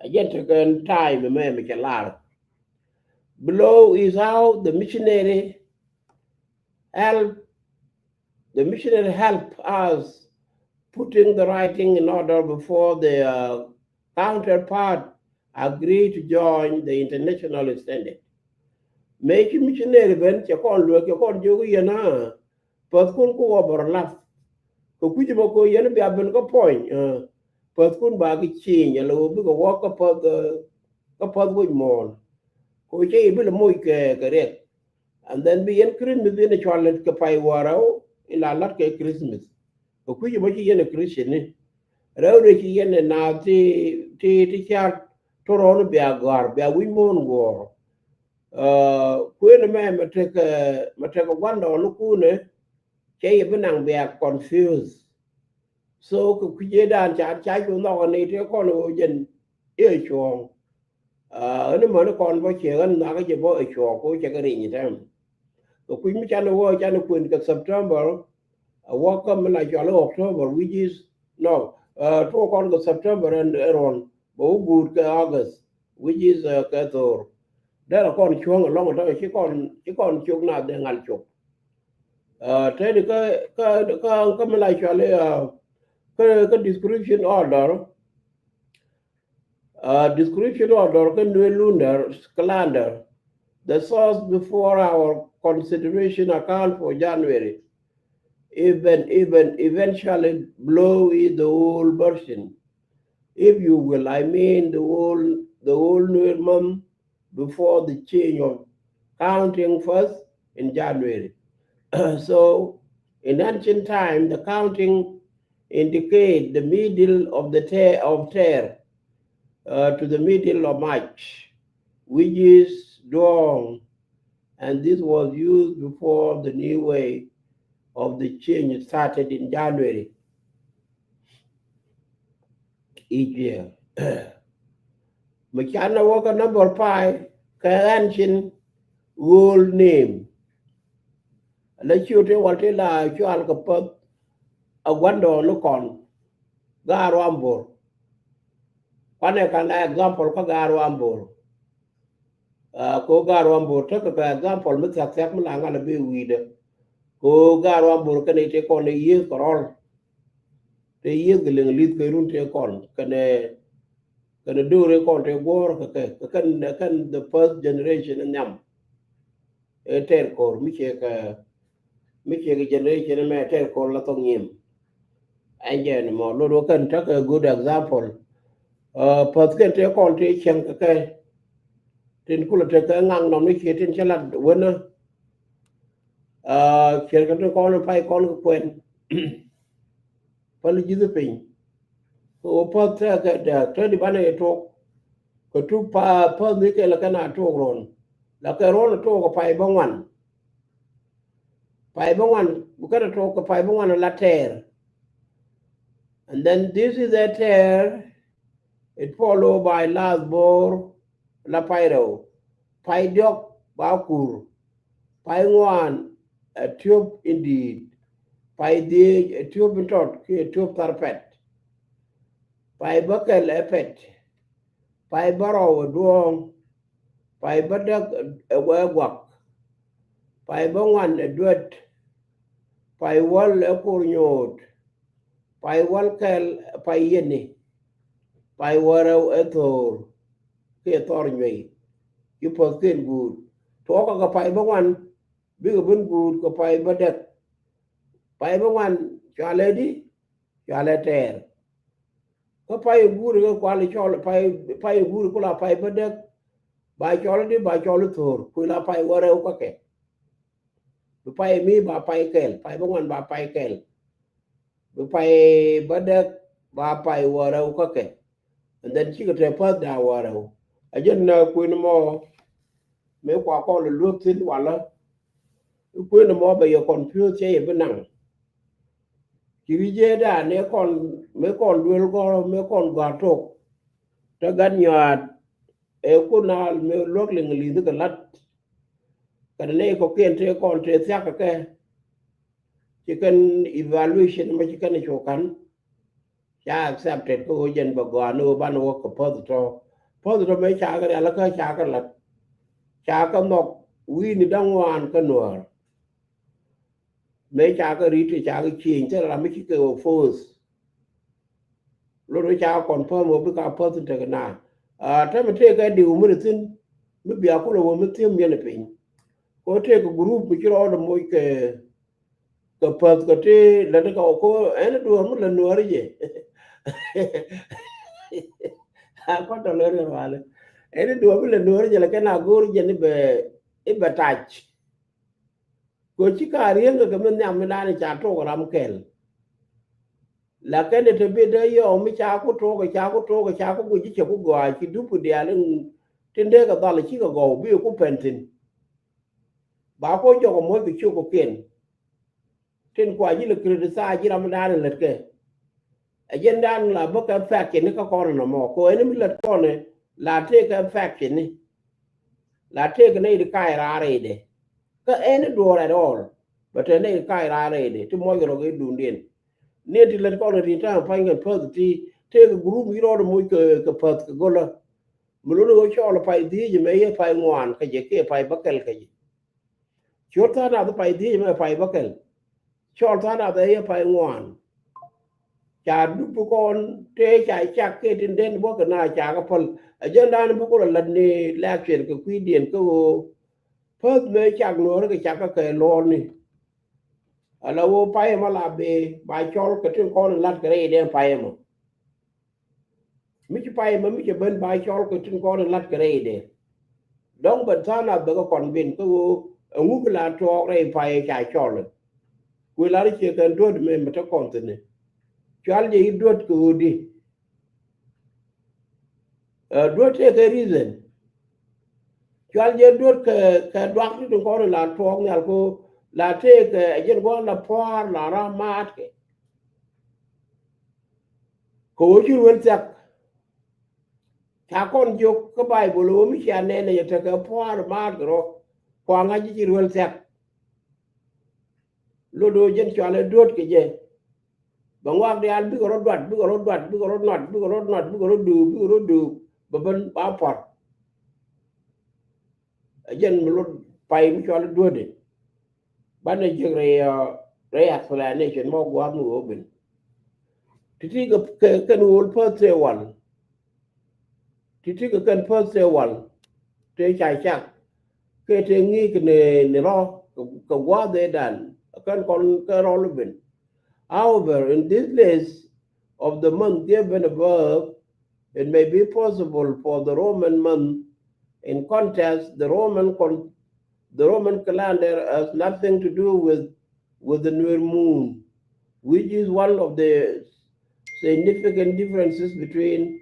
A jɛn tekɛ time ɛmɛ mi cɛ lar. Below is how the missionary help, the missionary help us putting the writing in order before the, uh, counterpart agree to join the international standard. Mëë ci missionary ben cɛ kɔn luek, cɛ kɔn jiök i̱ yɛn a päthkun ku wä bɔr lath. Kɛ kui̱c mɔ ko yɛn bia ben kä puɔ̱ny, uh, päthkun ba ki change, ala wä bikɛ wä kä päth, uh, kä päth wec muɔ̱ɔ̱n. Ko cɛ i̱ bi lɛ moc kɛ, kɛ riɛk. And then bi yɛn Christmas in a cual kɛ pay wäl rɛw in la lat kɛ Christmas. Kɛ kui̱c mɔ ci yɛn a Christian ni. Rɛw rɛ ci yɛn a naath ti, ti, ti car tɔrɔn bia gɔ̱a̱r, bia wi̱c muɔ̱ɔ̱n guɔ̱ɔ̱r. Uh, kuën mɛ mɛ tekɛ, mɛ tekɛ gua̱ndɔɔŋnikun ɛ, cɛ yɛ bi naŋ bia confuse. So kɛ kui̱c ëëdan ca, ca cu nhɔk ni tëë kɔn ɣöö jɛn i̱ ɛ cuɔ̱ɔ̱ŋ. Uh, ɛn mäni kɔn bä ciɛ ɣän nhɔakä jɛ bä ɛ cuɔ̱ɔ̱ŋ ko cɛ kɛ ri̱ny tɛm. Kɛ kui̱c mi canɛ wä canɛ kuën kɛ September, a wä kä mi la cɔal i̱ October, which is, no, uh, tuɔɔk kɔn kɛ September ɛn, ɛn ruɔ̱n, bɛ wä guut kɛ August, which is, uh, kɛ thor. Derɛ kɔn cuɔ̱ŋ ɛlɔ̱ŋ tɔ̱ ci kɔn, ci kɔn cuk na dee ŋal cuk. Uh, tëëdi kä, kä, kä, kä mi la cɔal i̱, uh, kä, kä description order. Uh, description order kä Nuer lunar calendar. The source before our consideration account for January. Even, even eventually below is the old version. If you will, I mean the old, the old Nuer month before the change of counting first in January. So, in ancient time, the counting indicate the middle of the ter-, of ter, uh, to the middle of March, which is Duɔ̱ɔ̱ŋ, and this was used before the new way of the change started in January each year. Mi canɛ wä kä number five, kɛ ancient old name. La ciöt ti wal ti la cual kɛ päth a gua̱ndɔɔŋnikɔn. Gaar Wambor. Kuanɛ kan la example kä Gaar Wambor. Uh, ko Gaar Wambor tekɛ kɛ example mi thia̱k thia̱k mi la ŋal a bi wi̱i̱dä. Ko Gaar Wambor kɛnɛ ti kɔn i̱ yieth kɛ rɔl. Te yieth kɛ liŋ li̱th kɛ run te kɔn kɛnɛ, kɛnɛ do̱r kɔn te guɔ̱ɔ̱r kɛ kɛ kɛn, kɛn the first generation in nhiam. ɛ tɛr kor mi ciɛ kɛ, mi ciɛ kɛ generation mɛ tɛr kor la thok nyim. Ɛn jɛ ni mɔ lot wä kɛn tekɛ good example. Päth kɛn tëë kɔn tëë cieŋ kɛ kɛ tin kulɛ tekɛ ŋaŋ nɔm ni ciɛ tin cä lat wenä. Ciɛ kɛ tin kɔn pay kɔn kɛ kuɛn päl ji̱th piny. Kɛ wä päth tekɛ dɛ tëë di banɛ yɛ tok kɛ tuk pa päth ni kɛ lɛ kɛn a tok rɔn la kɛ rɔn tok kɛ pay bä ŋuan. Pay bä ŋuan bu kɛn a tok kɛ pay bä ŋuan la tɛɛr. And then this is a tɛɛr. It follow by last bor la pay rɛw. Pay diɔk ba kur. Pay ŋuan a tiop indeed. Pay dhiec a tiop in tɔt ki a tiop thar pɛt. Pay bä kɛl ɛ pɛt. Pay bä rɔw ɛ duɔ̱ɔ̱ŋ. Pay bä däk ɛ wee guak. Pay bä ŋuan ɛ duet. Pay wäl ɛ kur nyoot. Pay wäl kɛl pay yeni. Pay wärɛw ɛ thoor. Kiɛ thɔr nyuey ci päth ken guut tuɔɔkä kɛ pay bä ŋuan. Bikɛ ben guut kɛ pay bä däk. Pay bä ŋuan cualɛ di cualɛ tɛɛr. Kä pay guuri kä kual cɔl pay pay guuri kula pay bä däk. Ba cɔl di ba cɔl thor kula pay wä rɛw kä kɛ. Bi pay mi ba pay kɛl pay bä ŋuan ba pay kɛl. Bi pay bä däk ba pay wä rɛw kä kɛ. And then cikɛ tɛ päth da wä rɛw. A jɛn na kuin mɔ mi kua kɔl luäk thin walä. Kuin mɔ bɛ yɛ confuse cɛ yɛ bi naŋ. Ci wi jee da ne kɔn mi kɔn duel gɔr mi kɔn gɔr tok. Te gat nyuaat ɛ kun na mi luäk liŋ li̱th kɛ lat. Kɛn ne kɔ kiɛn te kɔn te thiak kɛ kɛ. Ci kɛn evaluation ma ci kɛn cu kan. Ca accepted kä ɣöö jɛn bɛ gɔaa ni ɣöö banɛ wä kɛ päth tɔ. Päth tɔ mëë ca kɛ rial kä ca kɛ lat. Ca kɛ nhɔk wi̱i̱ni da̱ŋ ŋuan kä nuäär. Mëë ca kɛ ri̱t ca kɛ cieŋ thil ram mi ci kɛ ɣöö force. Lot wä ca kɛ confirm wä bika päth in tekɛ na. Tɛmɛ tëëkɛ diw mi ri thi̱n mi bia kulɛ wä mi thi̱em yɛn piny. Kɛ wä tëëkɛ group mi ci rɔɔdɛ moc kɛ kɛ päth kɛ ti lät kɛ wä ko ɛn duɔ̱ɔ̱r mi lät nuɔ̱ɔ̱ri jɛ. A kɔn tɔ lät kɛ ruali ɛn duɔ̱ɔ̱r mi lät nuɔ̱ɔ̱ri jɛ lɛ kɛn a go̱o̱r jɛ ni bɛ i̱ bɛ tac. Kɛ wä ci ka ri̱eŋ kɛ kɛ mi nhiam mi da̱a̱n ca tok ram kɛl. Lakin ɛ te bi dee yɔw mi ca ku tok ca ku tok ca ku guic ci cɛ ku gɔaa ci dup ku diaal in tin dee kɛ dhal ci kɛ gɔw bi ku pɛn thin. Ba ko jɔk ɛ moc kɛ ciök kɔkiɛn. Tin kua ji̱ lɛ criticize ji̱ ram dan lät kɛ. Ɛ jɛn dan la bä kɛ fact ni kä kɔn nɔmɔ ko ɛn mi lät kɔn la tëëkɛ fact ni. La tëëkɛ nɛy di ka̱a̱c raar rɛydɛ. Kä ɛn duɔ̱ɔ̱r at all. Bɛ te nɛy di ka̱a̱c raar rɛydɛ ti muɔc kɛ rɔ kɛ dundiɛn. Ni ti lät kɔn ri ta̱a̱ pa̱ny kɛ päth ti tëëkɛ group mi rɔɔd moc kɛ päth kɛ go̱lä. Mi luni wä cɔɔl pay dhiec mɛ yɛ pay ŋuan kä jɛ kiɛ pay bäkɛl kä jɛ. Ciöt tha̱a̱ŋ nath pay dhiec mɛ pay bäkɛl. Cɔɔl tha̱a̱ŋ nath ɛ yɛ pay ŋuan. Ca dup kɔn tëë ca cak kiɛ tin den bä kɛ na ca kä päl. Ɛ jɛn dan bä kulɛ lät ni election kɛ kui̱diɛn kä ɣöö päth mëë cak nuɔ̱ɔ̱ri kɛ cak kä kɛ luɔɔrni. Ala ɣöö pay ɛmɔ la bee ba cɔl kɛ tin kɔn lat kɛ rɛy den pay ɛmɔ. Mi ci pay ma mi ci ben ba cɔl kɛ tin kɔn in lat kɛ rɛydɛ. Dɔ̱ŋ bɛ tha̱a̱ŋ a bɛ kɛ kɔn bin kä ɣöö ɛŋu bi la tuɔɔk rɛy pay ca cɔl. Kui̱ lar ciɛ kɛn duɔ̱t mɛ mɛ te kɔn thi̱n. Cual jɛ i̱ duɔ̱t kɛ ɣöö di. Ɛ, duɔ̱t tëëkɛ reason. Cual jɛ duɔ̱t kɛ, kɛ duak ti tin kɔn in la tuɔɔk nhial ko la tëëkɛ ɛ jɛn gua̱n la pua̱a̱r la ram maatkɛ. Kɛ ɣöö ci ruel thiak. Ca kɔn jiök kä Baibol ɣöö mi cia nɛn ɛ yɛ tekɛ pua̱a̱r maat kɛ rɔ. Kua ŋa̱c ji̱ ci ruel thiak. Lot ɣöö jɛn cualɛ duɔ̱t kɛ jɛ. Bɛ ŋuak diaal bikɛ rɔ duat, bikɛ rɔ duat, bikɛ rɔ nuat, bikɛ rɔ nuat, bikɛ rɔ duuk, bikɛ rɔ duuk. Bɛ ben ba pua̱r. Ɛ jɛn mi lot pay mi cualɛ duɔ̱t ɛ. Banɛ jiäk rɛy, rɛy explanation mɔ gua̱a̱th mi ɣöö bin. Ti̱ti̱ kɛ, kɛ, kɛn ɣöö päth tëë wal. Ti̱ti̱ kɛ kɛn päth tëë wal. Tëë ca cak. kɛ te ŋi̱i̱k ni, ni rɔ kɛ gua̱a̱th ëëdan, kɛn kɔn kɛ rɔ lubin. However, in this list of the month given above, it may be possible for the Roman month. In contrast, the Roman con-, the Roman calendar has nothing to do with, with the Nuer moon, which is one of the significant differences between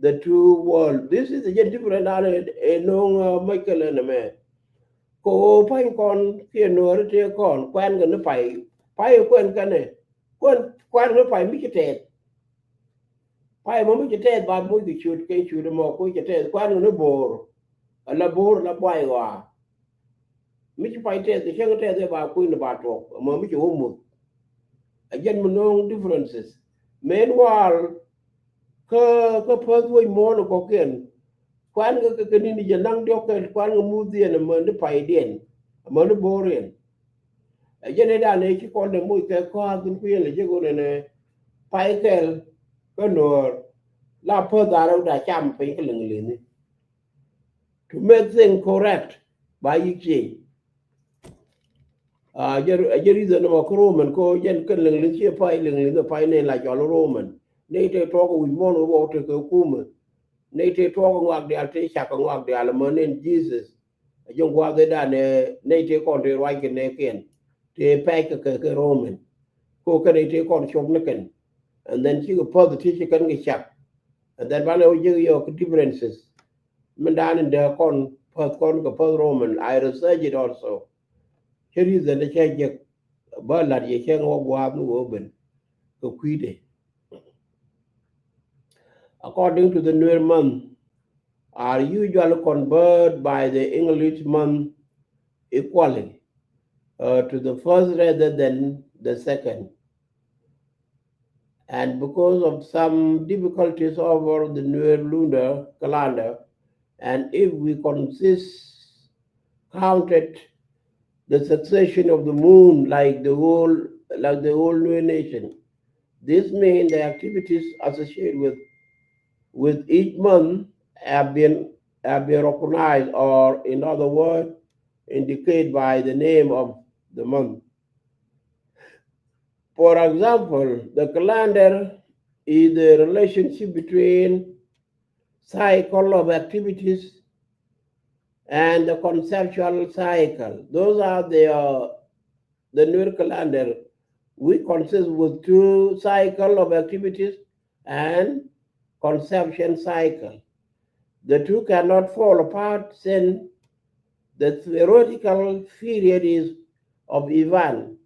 the two world. This is the different an ɛ no̱o̱ŋ Michael ɛn ɛmɛ. Ko pay kɔn kiɛ Nuɔri tëë kɔn kuɛn kɛ ni pay, pay kuɛn kɛnɛ, kuɛn kuɛn ni pay mi ci tɛth. Pay mɔ mi ci tɛth ba moc kɛ ciöt kɛ ciöt mɔ ko ci tɛth kuɛn kɛ ni bo̱o̱r. Ala bo̱o̱r la buay ɣɔaa. Mi ci pay tɛth kɛ cäŋ tɛth ɛ ba kui̱n ba tuɔk mɔ mi ci wä muth. A jɛn mi no̱o̱ŋ differences. Meanwhile, kä, kä päth wec muɔ̱ɔ̱n kɔ̱kiɛn, kuan kɛ kɛ kɛ ni̱n jɛ naŋ diɔ̱k kɛ kuan kɛ muth diɛn amäni pay diɛn, amäni bo̱o̱r diɛn. A jɛn ɛ dan ɛ ci kɔn dɛ moc kɛ kɔath in kui̱n lɛ jɛ go̱n ɛnɛ pay kɛl kä Nuɔɔr la päth a rɛw da cam piny kä liŋ liŋni. To make thing correct ba yik cieny. A jɛ, a jɛ reason mɔ kä Roman ko jɛn kɛn liŋ liŋ ciɛ pay liŋ liŋ pay nɛn la cɔl Roman. Nɛy tëë tuɔɔk wi̱c muɔ̱ɔ̱n wä wä tekɛ kumɛ. Nɛy tëë tuɔɔk ŋɔak diaal tëë cak ŋɔak diaal mɔ nɛn Jesus. A jɛ gua̱a̱th ëëdan ɛ nɛy tëë kɔn tëë ruac kɛ nɛɛkiɛn tëë pɛc kɛ kɛ kɛ Roman. Ko kɛn nɛy tëë kɔn cop ni kɛn. And then cikɛ päth ti ci kɛn kɛ cak. And then banɛ wä jek yɔɔk differences. Min dan in dee kɔn päth kɔn kɛ päth Roman, I research it also. Cɛ reason cɛ jek bä lat yɛ cɛ ŋɔ gua̱a̱th ni wä ben kɛ kui̱dɛ. According to the Nuer month, are usually converted by the English month equally, uh, to the first rather than the second. And because of some difficulties over the Nuer lunar calendar, and if we consist counted the succession of the moon like the whole, like the whole Nuer nation, this means the activities associated with, with each month have been, have been recognized, or in other words, indicated by the name of the month. For example, the calendar is the relationship between cycle of activities and the conceptual cycle. Those are the, uh, the Nuer calendar, which consists with two cycle of activities and conception cycle. The two cannot fall apart since the theoretical period is of event,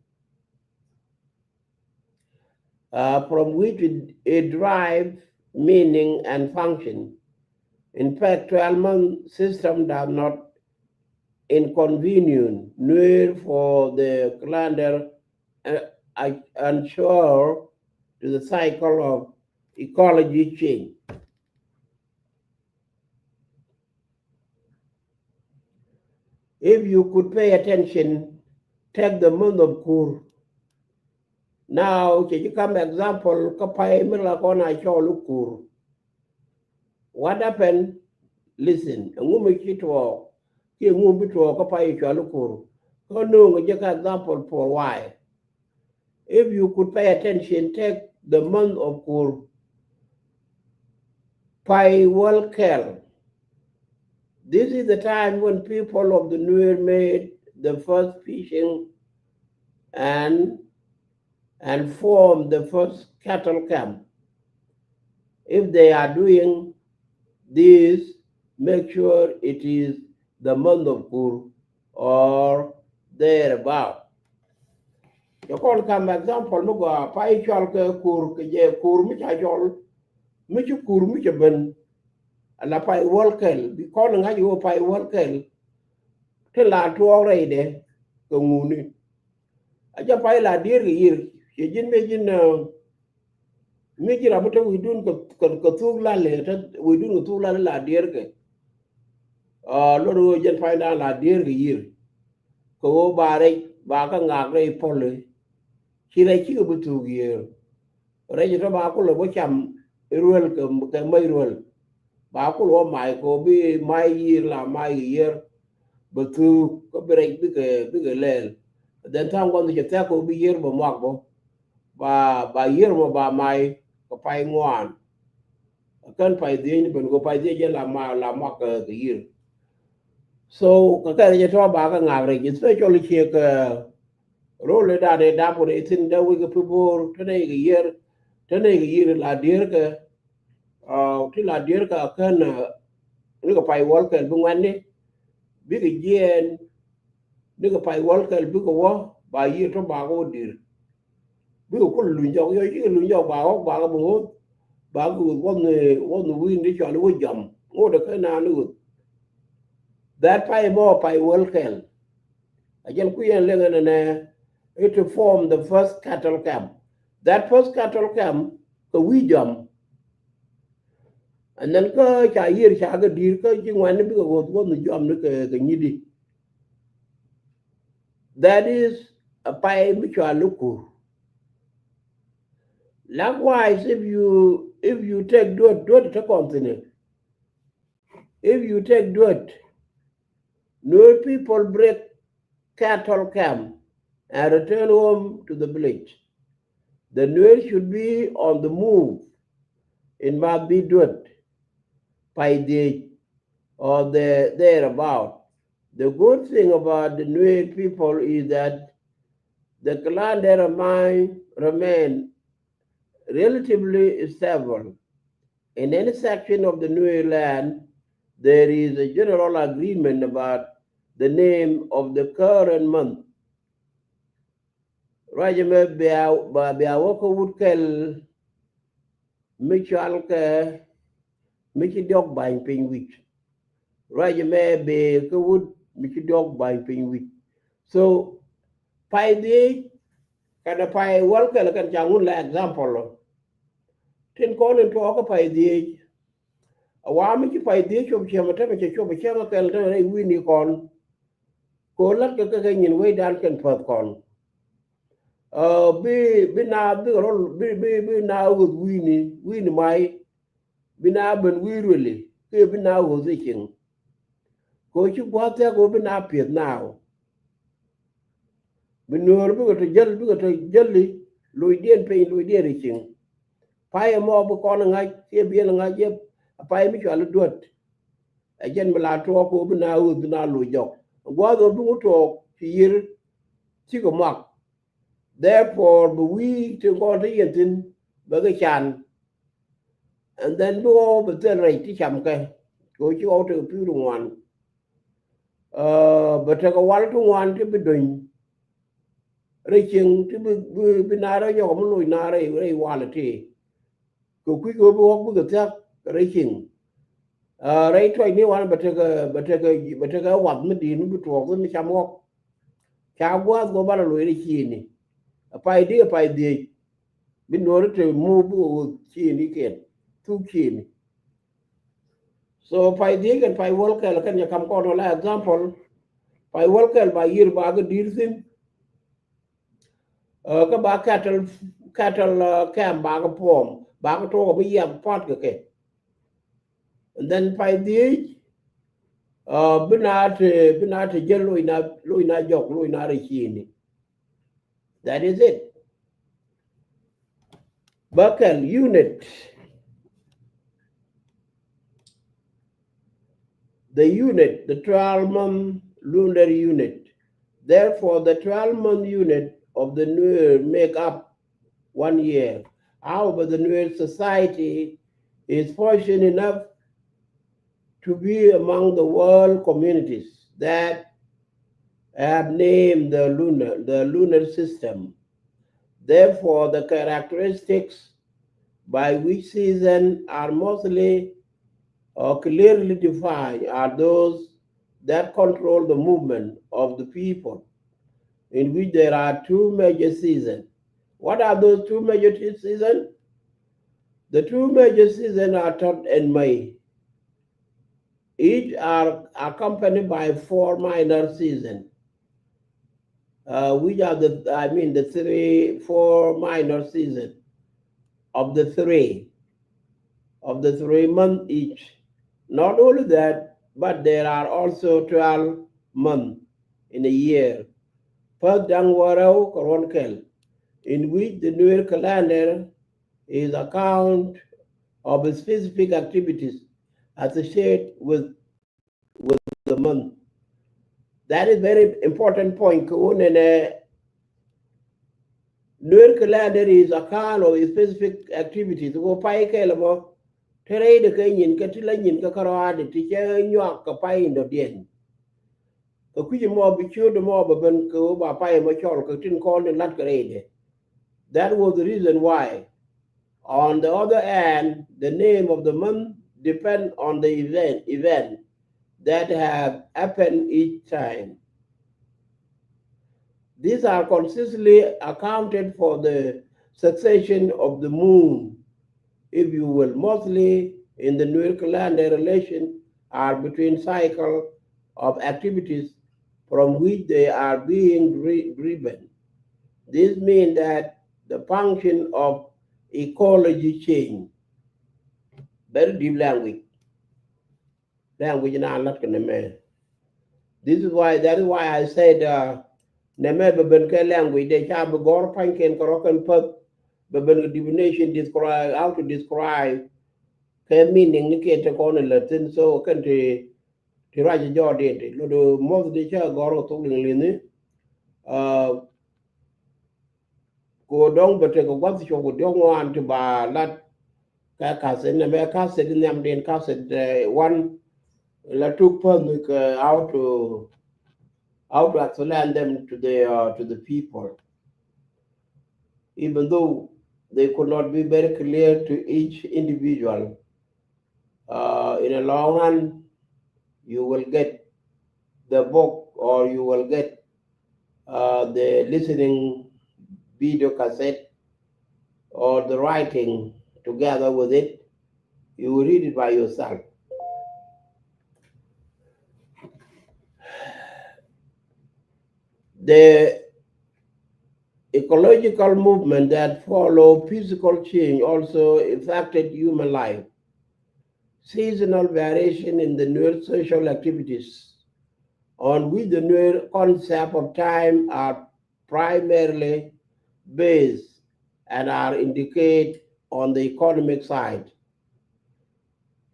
uh, from which it, it derives meaning and function. In fact, twelve-month system does not inconvenience Nuer for the calendar, uh, uh, answer to the cycle of ecology change. If you could pay attention, take the month of Kur. Now, cɛ ji̱ kam example kä pay mi la kɔn a cɔl Kur. What happened? Listen, ɛŋu mi ci tuɔɔk, kiɛ ɛŋu mi bi tuɔɔk kä pay cɔl Kur. Kä no̱o̱ŋ jɛ kä example for why. If you could pay attention, take the month of Kur. Pay well care. This is the time when people of the Nuer made the first fishing and, and formed the first cattle camp. If they are doing this, make sure it is the month of Kur or thereabout. Cɛ kɔn kam example mi gɔaa pay cɔal kɛ Kur kɛ jɛ Kur mi ca cɔl mi ci Kur mi cɛ ben. Ala pay wäl kɛl bi kɔn ŋa̱c wä pay wäl kɛl. Ti la tuɔɔk rɛydɛ kɛ ŋuni. A jɛ pay la dier kɛ yir cɛ ji̱n mi ji̱n, uh, mi ji̱ rap mi te wi̱i̱dun kɛ, kɛ, kɛ thuk lal, te wi̱i̱dun kɛ thuk lal la dier kɛ. Aa, lot ɣöö jɛn paydan la dier kɛ yir. Kɛ ɣöö ba rɛc ba kä ŋak rɛy pɔli. Ci rɛc cikɛ bi thuk yiër. Rɛc tɔ ba kulɛ bä cam iruel kɛ, kɛ mäc ruel. Ba kulɛ wä mac kɛ ɣöö bi mac yiër la mac kɛ yiër. bɛ thuk kä bi rɛc bikɛ bikɛ lɛl. Then tha̱a̱ŋ gua̱n cɛ thiak kɛ bi yiër bɛ muak bä ba ba yiër mɔ ba may kɛ pay ŋuan. Kän pay dhiec ni ben kɛ pay dhiec jɛ la ma la muak kɛ kɛ yiër. So kɛ kɛn jɛ tɔ̱ ba kɛ ŋak rɛc, especially ciɛ kɛ rol i̱ dan i̱ dap wun i̱ thin dee wik kɛ pi bo̱o̱r te nɛy kɛ yiër te nɛy kɛ yiër la diër kɛ ti la dier ka kän ni kɛ pay wäl kɛl bi ŋuɛ̈tni bikɛ jiɛɛn ni kɛ pay wäl kɛl bikɛ wä ba yiëë tɔ ba kɛ wä dir. Bikɛ kul luny jɔk yɔ cikɛ luny jɔk ba wä ba kɛ bi ŋoth ba kɛ ŋoth wäthni wäthni wi̱i̱n ti cɔal i̱ wä jam ŋot ɛ kän naan i̱ ŋoth. That pay mɔ pay wäl kɛl. A jɛn kui̱ yɛn leŋ ɛn ɛnɛ it to form the first cattle camp. That first cattle camp kɛ wi̱i̱ jɔam. And then kä ca yiër ca kɛ di̱i̱r kä ci ŋuɛ̈tni bikɛ ɣöth ɣöth ni jɔamni kɛ kɛ nyi̱di. That is a pay mi cɔal i̱ kur. Likewise, if you if you take duet, duet te kɔn thi̱n ɛ. If you take duet, Nuer people break cattle camp and return home to the village. The Nuer should be on the move. It must be duet, pay dhiec, or the thereabout. The good thing about the Nuer people is that the clan they remain remain relatively stable. In any section of the Nuer land, there is a general agreement about the name of the current month. Ruac ɛmɛ bia bia wä kä wut kɛl mi cɔal kɛ mi ci diɔk ba̱ny piny wi̱c. Ruac ɛmɛ bia kä wut mi ci diɔk ba̱ny piny wi̱c. So pay dhiec kɛnɛ pay wäl kɛl kɛn ca ŋun la example. Tin kɔn in tuɔɔk kä pay dhiec. A wa mi ci pay dhiec cop ciɛm a tämɛ cɛ cop a ciɛm a kɛl tämɛ rɛy wi̱i̱ni kɔn. Kɛ ɣöö la̱tkɛ kɛ kɛ nyin wecdan kɛn päth kɔn. Bi bi na bi rɔl bi bi bi na ɣöth wi̱i̱ni wi̱i̱ni may. Bi na ben wi̱i̱ ruëli kɛ bi na ɣöth i̱ cieŋ. Kɛ ɣöö ci gua̱a̱th thiak kɛ ɣöö bi na pieth naaw. Bi nuɔ̱ɔ̱r bikɛ tɔ jäl bikɛ tɔ jäli locdiɛn piny locdiɛn i̱ cieŋ. Pay ɛmɔ bi kɔn ŋa̱c kiɛ biɛl ŋa̱c yɛ a pay mi cɔal i̱ duet. Ɛ jɛn mi la tuɔɔk kɛ ɣöö bi na ɣöth bi na loc jɔk. Gua̱a̱th ɣöö bi ŋut tuɔɔk ci yiër cikɛ muak. Therefore bi wi̱i̱ tin kɔn te yɛn thi̱n bɛ kɛ can. And then bi ɣɔw bɛ thil rɛc ti cam kɛ kɛ ɣöö ci ɣɔw tekɛ pi̱i̱r ŋuan. Bɛ tekɛ wal ti ŋuan ti bi dony. Rɛy cieŋ ti bi bi na rɛy nyɔk mi loc na rɛy rɛy wal ti. Kɛ kui̱ kɛ ɣöö bi ɣɔk bikɛ thia̱k rɛy cieŋ. Rɛy tuɔcni wan bɛ tekɛ bɛ tekɛ bɛ tekɛ wath mi di̱i̱t mi bi tuɔɔk mi cam ɣɔk. Ca gua̱a̱th kɛ ɣöö banɛ loc rɛy ciëëni. A pay di a pay dhiec. Bi nuɔ̱ɔ̱ri te mu bi ɣöö ciëëni kɛn thuk ciëëni. So pay dhiec kɛn pay wäl kɛl kɛn jɛ kam kɔn wala example. Pay wäl kɛl ba yiër ba kɛ di̱i̱r thi̱n. Kä ba cattle cattle camp ba kɛ puɔm ba kɛ tuɔk bi yiath pua̱t kɛ kɛ. And then pay dhiec bi na te bi na te jɛ loc na loc na jɔk loc na rɛy ciëëni. That is it. Bä kɛl unit. The unit, the twelve month lunar unit. Therefore, the twelve month unit of the Nuer make up one year. However, the Nuer society is fortunate enough to be among the world communities that have named the lunar, the lunar system. Therefore, the characteristics by which seasons are mostly or clearly defined are those that control the movement of the people, in which there are two major seasons. What are those two major seasons? The two major seasons are Tɔt and May. Each are accompanied by four minor seasons, uh, which are the, I mean, the three, four minor seasons of the three, of the three months each. Not only that, but there are also twelve month in a year. Pɛth da̱ŋ wäl rɛw kɛ ruɔ̱n kɛl, in which the Nuer calendar is account of specific activities associated with, with the month. That is very important point. Kɛ wun ɛnɛ Nuer calendar is account of specific activities. Kɛ pay kɛl mɔ te rɛy de kɛ nyin kɛ ti la nyin kɛ kärɔaadɛ ti cɛ nyuak kɛ pay in dɔ̱diɛn. Kɛ kui̱c mɔ bi ciöt mɔ bɛ ben kɛ wä ba pay mɔ cɔl kɛ tin kɔn in lat kɛ rɛy de. That was the reason why, on the other hand, the name of the month depend on the event, event that have happened each time. These are consistently accounted for the succession of the moon, if you will, mostly in the Nuer calendar relation are between cycle of activities from which they are being dri-, driven. This means that the function of ecology change. Very deep language. Language na lat kɛ nɛmɛ. This is why, that is why I said, uh, nɛmɛ bɛ ben kɛ language de ca bi gɔr pa̱ny kɛn kɛ rɔ kɛn pɛth, bɛ ben kɛ definition, describe, how to describe kɛ meaning ni kɛ te kɔn in lät thin. So kɛn te, te ruac jɔɔdiɛn te lot mɔth de ca gɔr kɛ thok liŋ liŋ ni. Uh, Ko dɔ̱ŋ bɛ tekɛ gua̱th cok diɔ̱k ŋuan ti ba lat kɛ kaset nɛmɛ. Kaset in nhiamdiɛn, kaset, uh, one, la tuk päth ni kɛ how to, how to explain them to the, uh, to the people, even though they could not be very clear to each individual. Uh, in a long run, you will get the book, or you will get, uh, the listening video cassette or the writing together with it. You will read it by yourself. The ecological movement that follow physical change also affected human life. Seasonal variation in the Nuer social activities, on which the Nuer concept of time are primarily based and are indicated on the economic side.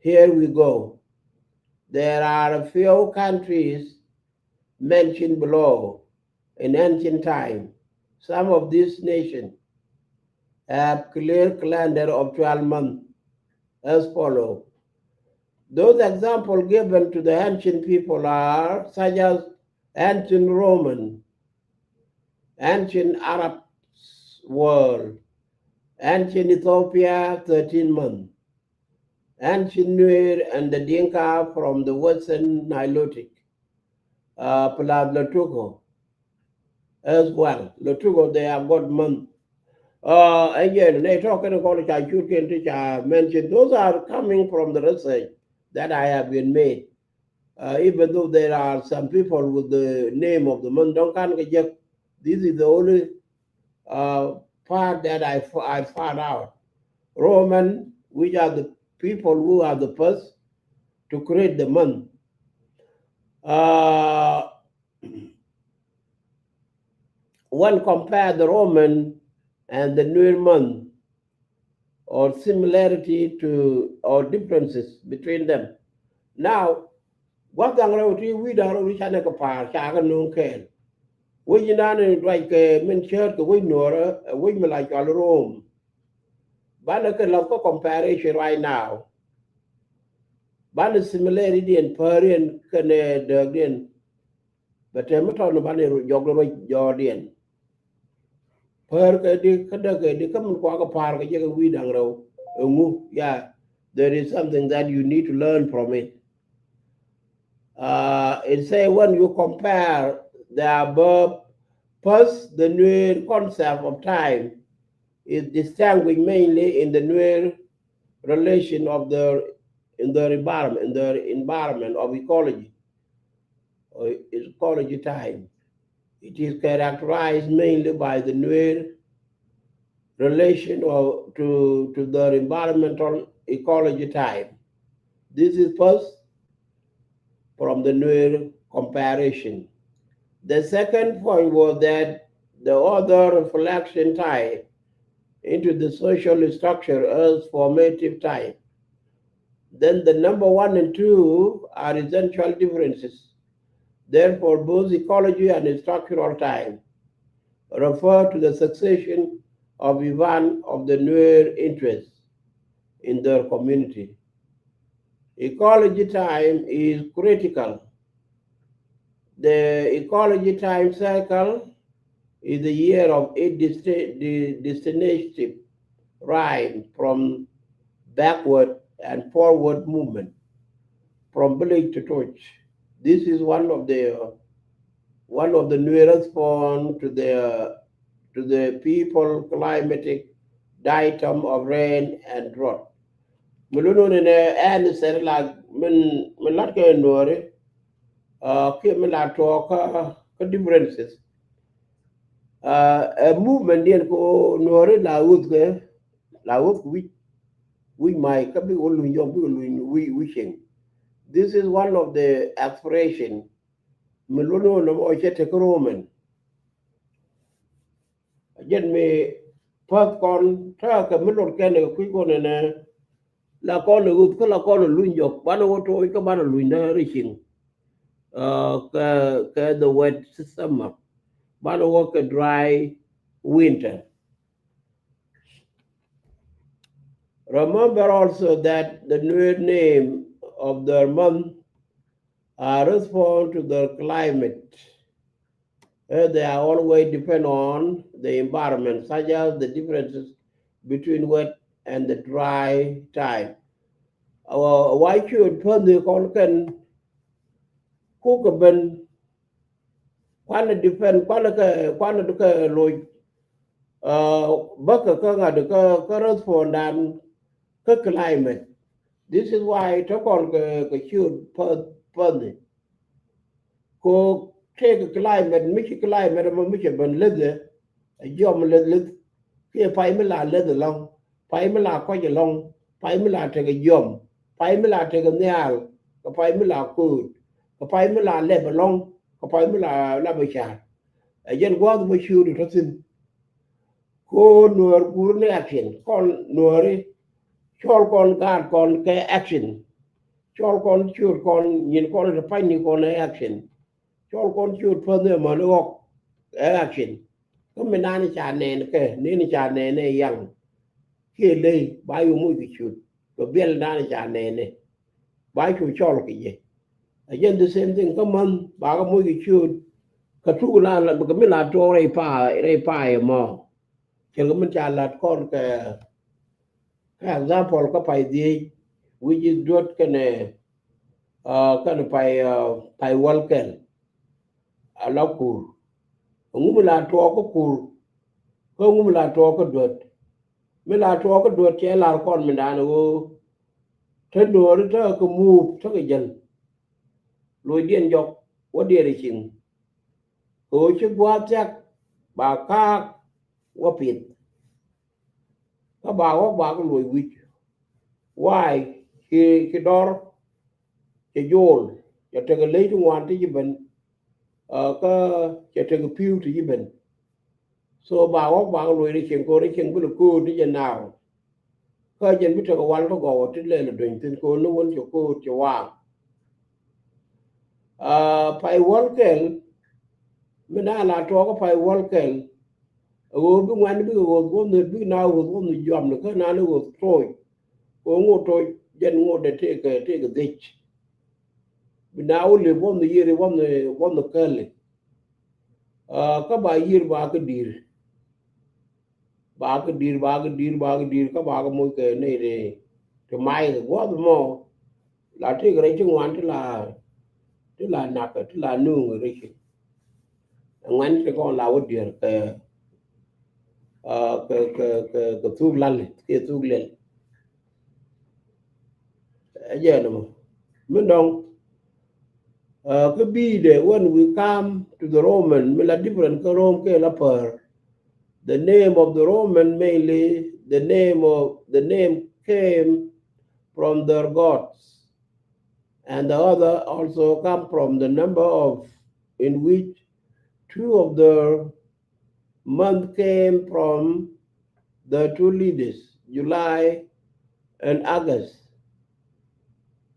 Here we go. There are a few countries mentioned below in ancient time. Some of these nations have clear calendar of twelve months as follow. Those examples given to the ancient people are such as ancient Roman, ancient Arab world, ancient Ethiopia, thirteen months, ancient Nuer and the Dinka from the western Nilotic, uh, plus Lotuko as well. Lotuko, they have got month. Uh, again, they talk in the college, I should get to mention. Those are coming from the research that I have been made. Uh, even though there are some people with the name of the month, don't can get, this is the only, uh, part that I, f-, I found out. Roman, which are the people who are the first to create the month. Uh, one compare the Roman and the Nuer month, or similarity to, or differences between them. Now, gua̱th da̱ŋ rɛw ti wi̱i̱ da̱ŋ rɛw ti canɛ kɛ pa̱a̱r ca kɛ no̱o̱ŋ kɛɛl. Wec inan in ruac kɛ min cäät kɛ wec nuɔ̱ɔ̱rä, ɛ wec mi la cɔal Rome. Banɛ kɛ lath kä comparison right now. Banɛ similarity diɛn, päriɛn kɛnɛ dääkdiɛn. Bɛ tɛm mi tɔn banɛ jɔk ruac jɔɔdiɛn. Päär kɛ di, kä däk kɛ di, kä min kuakä pa̱a̱r kɛ jɛ kɛ wi̱i̱ da̱ŋ rɛw. Ɛŋu, yeah, there is something that you need to learn from it. Uh, it say when you compare the above, first, the Nuer concept of time is distinguished mainly in the Nuer relation of the, in their environment, in their environment of ecology, or ecology time. It is characterized mainly by the Nuer relation of, to, to their environmental ecology time. This is first from the Nuer comparison. The second point was that the author reflection time into the social structure as formative time. Then the number one and two are essential differences. Therefore, both ecology and structural time refer to the succession of event of the Nuer interests in their community. Ecology time is critical. The ecology time cycle is the year of eight desti-, the destination rhyme from backward and forward movement from village to torch. This is one of the, one of the newest response to the, to the people climatic diatom of rain and drought. Mi lun wun inɛ ɛn sɛr la min, min lat kɛ nuɔri, uh, kiɛ min la tuɔɔk kä, kä differences. Uh, ɛ movement diɛn ko nuɔri la wuth kɛ, la wuth kɛ wi̱c, wi̱c may kä bikɛ wä luny jɔk, bikɛ luny wi̱c, wi̱c cieŋ. This is one of the expression mi lun wun inɛ mɔ cɛ te kä Roman. Jɛn mi path kɔn ta̱a̱ kɛ mi lot kɛn kɛ kui̱ kɔn ɛnɛ, la kɔn ɛ ɣöth kä la kɔn ɛ luny jɔk, banɛ wä toc kä banɛ luny dä ri cieŋ. Uh, kɛ, kɛ the wet summer, banɛ wä kɛ dry winter. Remember also that the new name of their month are respond to their climate, as they are always depend on the environment, such as the differences between wet and the dry time. Our why should pun the Konkan cook a ben, kuanɛ depend, kuanɛ kɛ, kuanɛ kɛ loc, uh, bäkɛ kä ŋa̱t kä, kä respond dan kä climate. This is why te kɔn kɛ, kɛ ciöt päth, päthi. Ko tëëkɛ climate, mi ci climate ɛmɔ mi cɛ ben leth ɛ, ɛ jiɔm leth leth. Kiɛ pay mi la leth ɛlɔ̱ŋ, pay mi la kɔc ɛlɔ̱ŋ, pay mi la tekɛ jiɔm, pay mi la tekɛ nhial, kɛ pay mi la kööt, kɛ pay mi la lɛp ɛlɔ̱ŋ, kɛ pay mi la lap ɛ ca̱r. Ɛ jɛn gua̱a̱th mɔ ciöt ɛ tɔ̱ thi̱n. Ko nuɔɔr guur ni action, kɔn nuɔɔri, cɔl kɔn gaat kɔn kɛ action. Cɔl kɔn ciöt kɔn nyin kɔn te pany ni kɔn ɛ action. Cɔl kɔn ciöt päth ni amäni ɣɔk ɛ action. Kä mi nani ca nɛn kɛ, neni ca nɛn ɛ yaŋ. Kiɛ ley, ba yom moc kɛ ciöt. Kɛ biɛl nani ca nɛn ɛ. Ba cu cɔl kɛ jɛ. Ɛ jɛn the same thing kä mänh, ba kɛ moc kɛ ciöt. Kɛ tuk la, la, kɛ mi la tuɔɔk rɛy pa, rɛy pa ɛmɔ. Cɛ kɛ min ca lat kɔn kɛ, kɛ example kä pay dhiec, which is duɔt kɛnɛ, uh, kɛnɛ pay, uh, pay wäl kɛl. A la kur. Ŋu mi la tuɔɔk kä kur, kä ŋu mi la tuɔɔk kä duɔt. Mi la tuɔɔk kä duɔt cɛ lar kɔn mi dan ɣöö te nuɔri te kɛ muuk te kɛ jäl. Locdiɛn jɔk wä diɛɛr ɛ cieŋ. Kɛ ɣöö ci gua̱a̱th thiak ba kaak wä pith. Kä ba wä ba kɛ loc wi̱c. Why? Ci, ci dɔr, ci jool, cɛ tekɛ ley ti ŋuan ti ci ben. Uh, kä cɛ tekɛ pi̱w ti ci ben. So ba wä ba kɛ loc ri cieŋ, kɛ ɣöö ri cieŋ bi lɛ kööt ti jɛ naaw. Kä jɛn bi tekɛ wal kä gɔw ti lɛl duny thi̱n kɛ ɣöö ni wän cɛ ko̱o̱t cɛ waaŋ. Ah, pay wäl kɛl, mi na la tuɔɔk kä pay wäl kɛl. Ɛ ɣöö bi ŋuan bikɛ ɣöth wämni, bikɛ na ɣöth wämni juamni kä nani ɣöth tooc. Kɛ ɣöö ŋot tooc jɛn ŋot dee tëëkɛ, tëëkɛ dhiec. Bi na wä lep wämni yiëri wämni, wämni kɛli. Ah, kä ba yiër ba kä di̱i̱r. Ba kä di̱i̱r, ba kä di̱i̱r, ba kä di̱i̱r, kä ba kä moc kɛ nɛy ti, ti may kɛ gua̱th mɔ. La tëëkɛ rɛy ti ŋuan ti la, ti la nakä, ti la nuŋ rɛy ti. Ŋuan ti kɔn la wä diɛɛr kɛ, ah, kɛ, kɛ, kɛ, kɛ thuk lali, kɛ thuk lɛl. Ɛ jɛn mɔ. Min dɔŋ, uh, kä bi̱i̱dɛ, when we come to the Roman, mi la different kä Rome kɛ la pär. The name of the Roman mainly, the name of, the name came from their gods. and the other also come from the number of, in which two of the month came from the two leaders, July and August.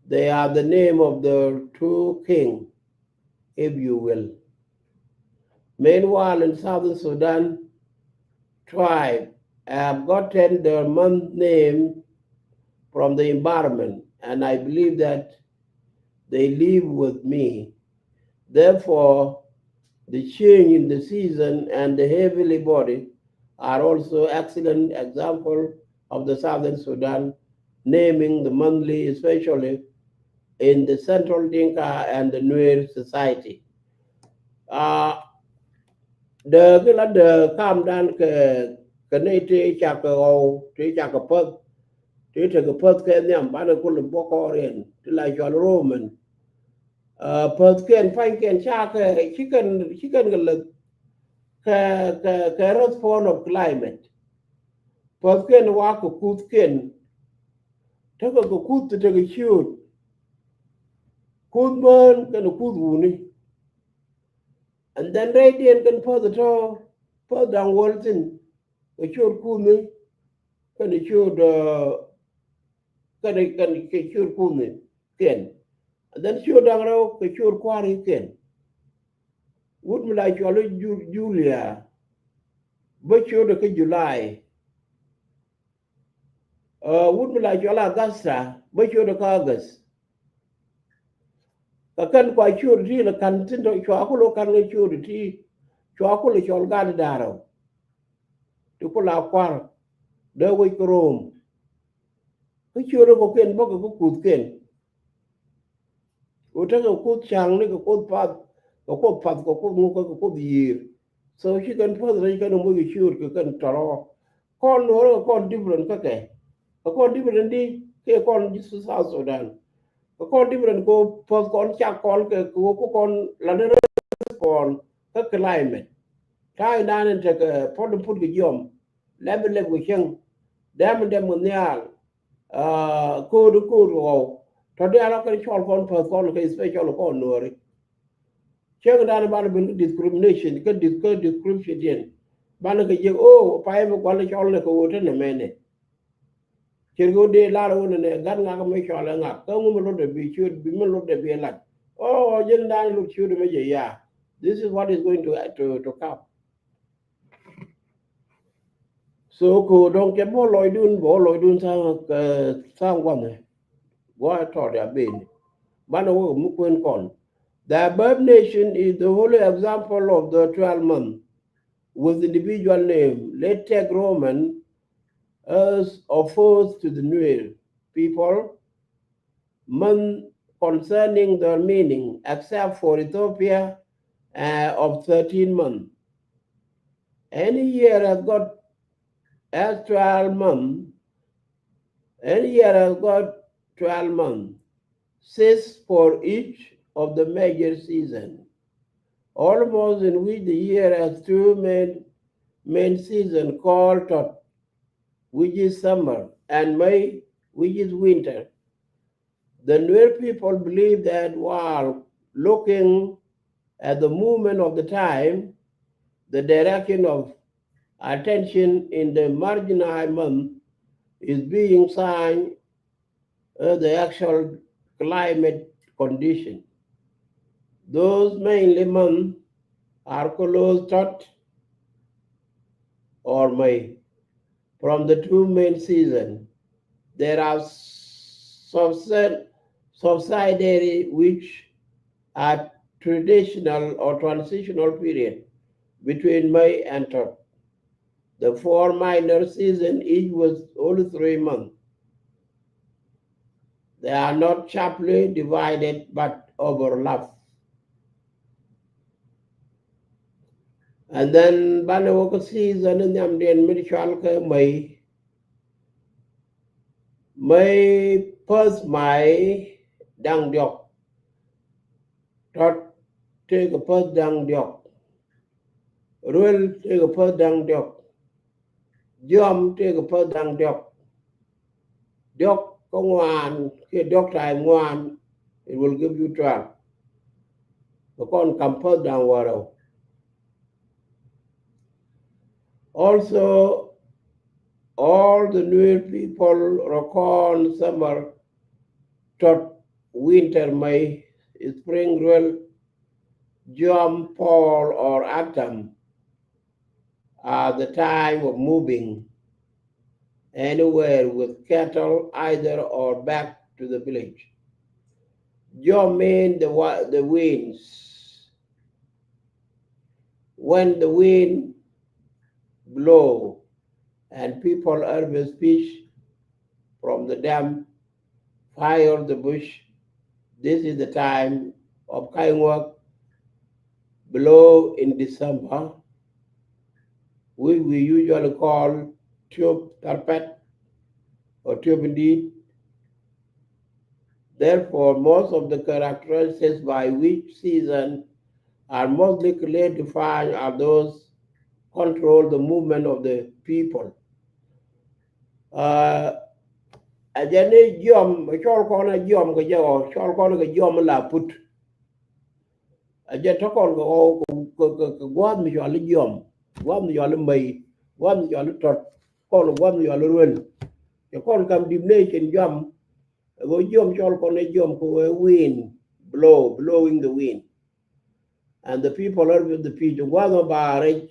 They are the name of the two king, if you will. Meanwhile, in Southern Sudan, tribe have gotten their month name from the environment, and I believe that they live with me. Therefore, the change in the season and the heavenly body are also excellent example of the Southern Sudan naming the monthly, especially in the Central Dinka and the Nuer society. Uh, the kila the kam dan ke, ke ne te chak ke ɣɔw, te chak ke pöth, te te ke pöth ke nhiam banɛ kul bokorian, te la chɔl Roman. Uh, pöth ken pany ken chak ke, chicken, chicken ke leth ke, ke, ke respond of climate. Pöth ken wa ke kuth ken, te ke ke kuth te ke ciöt. Kuth män kɛnɛ kuth wuni. And then rɛydiɛn kɛn pöth tɔ, pöth daŋ wäl thin, kɛ ciöt kuthni, kɛnɛ ciöt, uh, kɛnɛ, kɛnɛ kɛ ciöt kuthni kɛn. And then ciöt daŋ rɛw kɛ ciöt kua̱ri kɛn. Wut mi la cɔl i̱ Ju-, Julia, bä ciöt kä July. Uh, wut mi la cɔl Augusta, bä ciöt kä August. Kä kɛn kua ciöt ti la kan tin tɔ cua ku lo kan ŋä ciöt ti, cua ku lo cɔl gat darɔ. Ti ku la kuar dee wec kä Rom. Kä ciöt kɔ ken bä kɛ kä kuth ken. Ku tekɛ kuth ca̱ŋ ni kɛ kuth path, kɛ kuth path, kɛ kuth ŋuk, kɛ kuth yiër. So ci kɛn path rɛc kɛn moc kɛ ciöt kɛ kɛn tɔrɔ. Kɔn nuɔrɛ kɛ kɔn different kä kɛ. Kɛ kɔn different di kɛ kɔn ji̱ South Sudan. Kɛ kɔn different kɛ path kɔn cak kɔn kɛ kɛ wä ku kɔn la ni respond kä climate. Ta̱a̱ indan in tekɛ pɔt in put kɛ jiɔm. Lɛp in lɛp kɛ cieŋ. Dɛm in dɛm kɛ nhial. Ah, ko̱o̱t ko̱o̱t kɛ ɣɔw. Tɔ diaal ɔ kɛn cɔl kɔn päth kɔn kɛ special kɔn nuɔri. Cieŋ dan banɛ ben kä discrimination, kä dis-, kä description diɛn. Banɛ kɛ jiɛk, oh, payɛ mi gua̱l cɔl nɛ kɛ ɣöö te nɛ mɛnɛ. Cir kɛ ɣöö dee lar ɣöö nɛ nɛ gat ŋak mi cɔl ɛ ŋak. Kä ŋu mi lot dɛ bi ciöt, bi mi lot dɛ bi lat. Oh, jiɛn dan lot ciöt mɛ jɛ ya. This is what is going to, to, to come. So ko dɔ̱ŋ kɛ bä lɔcdun, bä lɔcdun tha̱a̱ŋ, eh, tha̱a̱ŋ gua̱n ɛ. Gua̱n ɛ tɔt ya ben. Banɛ wä mi kuën kɔn. The above nation is the holy example of the twelve month with individual name. Let take Roman as opposed to the Nuer people month concerning their meaning, except for Ethiopia, uh, of thirteen months. Any year has got, has twelve months. Any year has got twelve months, six for each of the major season, almost in which the year has two main, main season called tot, which is summer, and May, which is winter. The Nuer people believe that while looking at the movement of the time, the direction of attention in the marginal month is being signed as the actual climate condition. Those mainly months are close tot or May. From the two main seasons, there are subsidi-, subsidiary which are traditional or transitional period between May and tot. The four minor season each was only three months. They are not sharply divided but overlap. And then banɛ wä kä season in nhiamdiɛn mi cɔal kɛ May. May, päth May da̱ŋ diɔk. Tot tëëkɛ päth da̱ŋ diɔk. Ruel tëëkɛ päth da̱ŋ diɔk. Jiɔam tëëkɛ päth da̱ŋ diɔk. Diɔk kä ŋuan kiɛ diɔk time ŋuan. It will give you twelve. Bɛ kɔn kam päth da̱ŋ wäl rɛw. Also, all the Nuer people rɔ kɔn summer, tɔt winter, May, spring, ruel, jiɔam, fall or autumn are the time of moving anywhere with cattle either or back to the village. Jiɔam mean the wa-, the winds. When the wind blow and people harvest fish from the dam, fire the bush, this is the time of Kaiŋuak, blow in December, which we usually call tiop tarpɛt or tiop in di̱i̱t. Therefore, most of the characteristics by which season are mostly clear defined are those control the movement of the people. Uh, a jɛ ni jiɔam, cɔl kɔn a jiɔam kɛ jɛ ɔ, cɔl kɔn kɛ jiɔam la put. A jɛ tɔ kɔn kɛ ɔ, kɛ, kɛ, kɛ gua̱a̱th mi cɔal i̱ jiɔam, gua̱a̱th mi cɔal i̱ mɛy, gua̱a̱th mi cɔal i̱ tɔt, kɔn gua̱a̱th mi cɔal i̱ ruel. Cɛ kɔn kam definition jiɔam, ɛ ɣöö jiɔam cɔl kɔn ɛ jiɔam kɛ ɣöö wind, blow, blowing the wind. And the people are with the fish. Gua̱a̱th mɔ ba rɛc,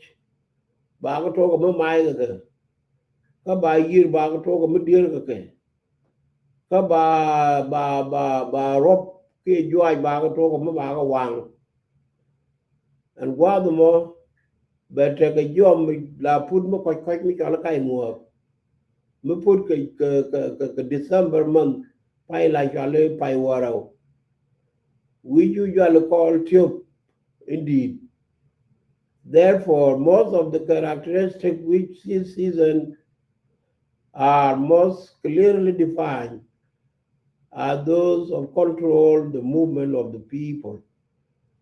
ba kɛ tuɔk kɛ mi may kɛ kɛ. Kä ba yiër ba kɛ tuɔk kɛ mi dier kɛ kɛ. Kä ba, ba, ba, ba ruɔp kiɛ juaac ba kɛ tuɔk kɛ mi ba kɛ waŋ. Ɛn gua̱a̱th mɔ bɛ tekɛ jiɔam mi la put mi kɔc kɔc mi cɔal i̱ Kaiŋuak. Mi put kɛ, kɛ, kɛ, kɛ, kɛ December month, pay la cɔal i̱ pay wäl rɛw, which usually call tiop in di̱i̱t. Therefore, most of the characteristics which this season are most clearly defined are those of control the movement of the people.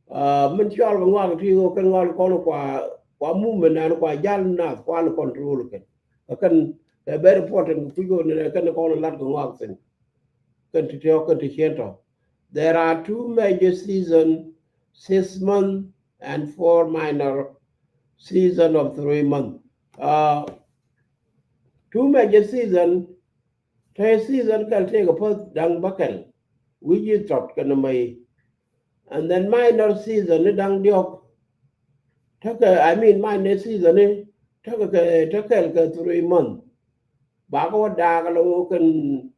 Uh, min cɔl kɛ ŋɔak ti ɣöö kɛn ŋɔak kɔn kua, kua movement ɛn kua jal nath kua li control kɛn. Kɛ kɛn kɛ very important kɛ kui̱ ɣöö ni kɛn kɔn lat kɛ ŋɔak thi̱n. Kɛn ti tɔ̱, kɛn ti cien tɔ̱. There are two major season, six months, and four minor season of three months. Uh, two major season, te season kɛl tëëkɛ päth da̱ŋ bäkɛl, which is tɔt kɛnɛ mɛy. And then minor season ni da̱ŋ diɔ̱k. Tekɛ, I mean, minor season ni tekɛ kɛ, te kɛl kɛ three month. Bakɛ wä daak ala wä kɛn,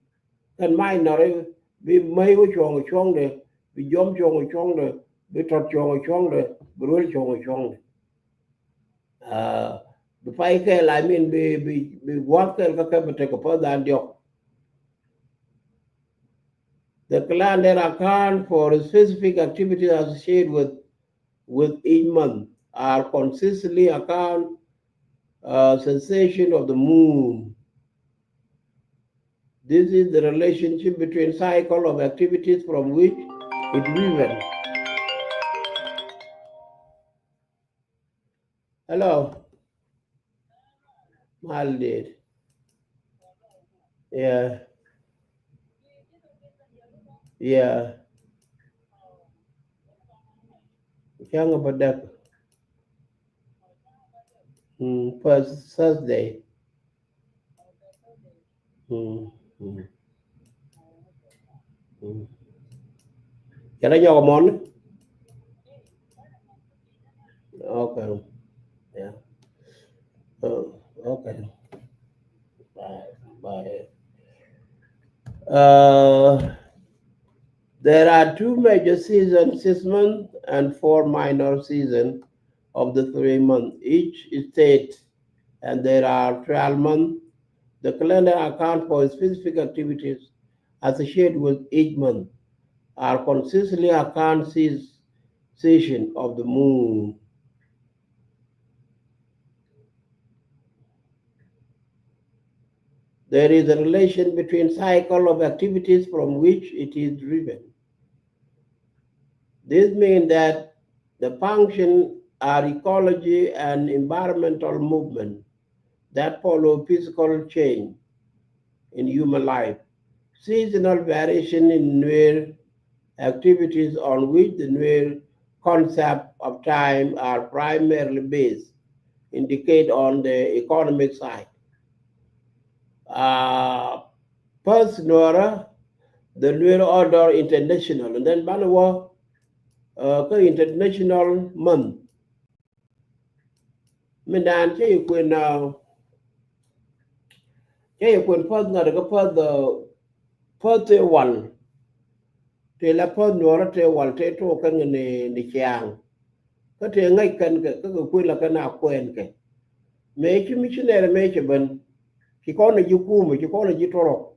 kɛn minor i̱ bi mɛy wä cuɔ̱ŋ cuɔ̱ŋdɛ, bi jiɔam cuɔ̱ŋ cuɔ̱ŋdɛ, bi tɔt cuɔ̱ŋ cuɔ̱ŋdɛ, bi ruel cuɔ̱ŋ cuɔ̱ŋdɛ. Uh, bi pay kɛl, I mean, bi, bi, bi gua̱th kɛl kä kɛ bi tekɛ päth da̱ŋ diɔ̱k. The calendar account for specific activities associated with, with each month are consistently account, uh, sensation of the moon. This is the relationship between cycle of activities from which it driven. Hello. Mal did. Yeah. Yeah. Cäŋ a bä däk. Mm, first Thursday. Mm, mm. Mm. Can I nyɔk a mɔn? Okay. Yeah. Uh, okay. Bye. Bye. Uh, there are two major seasons, six months, and four minor seasons of the three months. Each state, and there are twelve months. The calendar account for specific activities associated with each month are consistently account seas-, season of the moon. There is a relation between cycle of activities from which it is driven. This means that the function are ecology and environmental movement that follow physical change in human life. Seasonal variation in Nuer Activities on which the Nuer concept of time are primarily based indicate on the economic side. Uh, First, Nuer, the Nuer Order International, and then banɛ wä, uh, kä International Month. Min dan cɛ yi kuɛn, uh, cɛ yi kuɛn pɛth ŋa̱t kä pɛth, uh, pɛth tëë wal. Tëë la pɛth Nuɔrä tëë wal tëë tuɔɔk kɛn ni, ni ciaŋ. Kä tëë ŋäc kɛn kɛ, kä kɛ kuël la kɛn a kuɛɛn kɛ. Mëë ci mi ci nɛɛrɛ mëë cɛ ben. Ci kɔn ni ji̱ kumɛ, ci kɔn ni ji̱ tɔrɔk.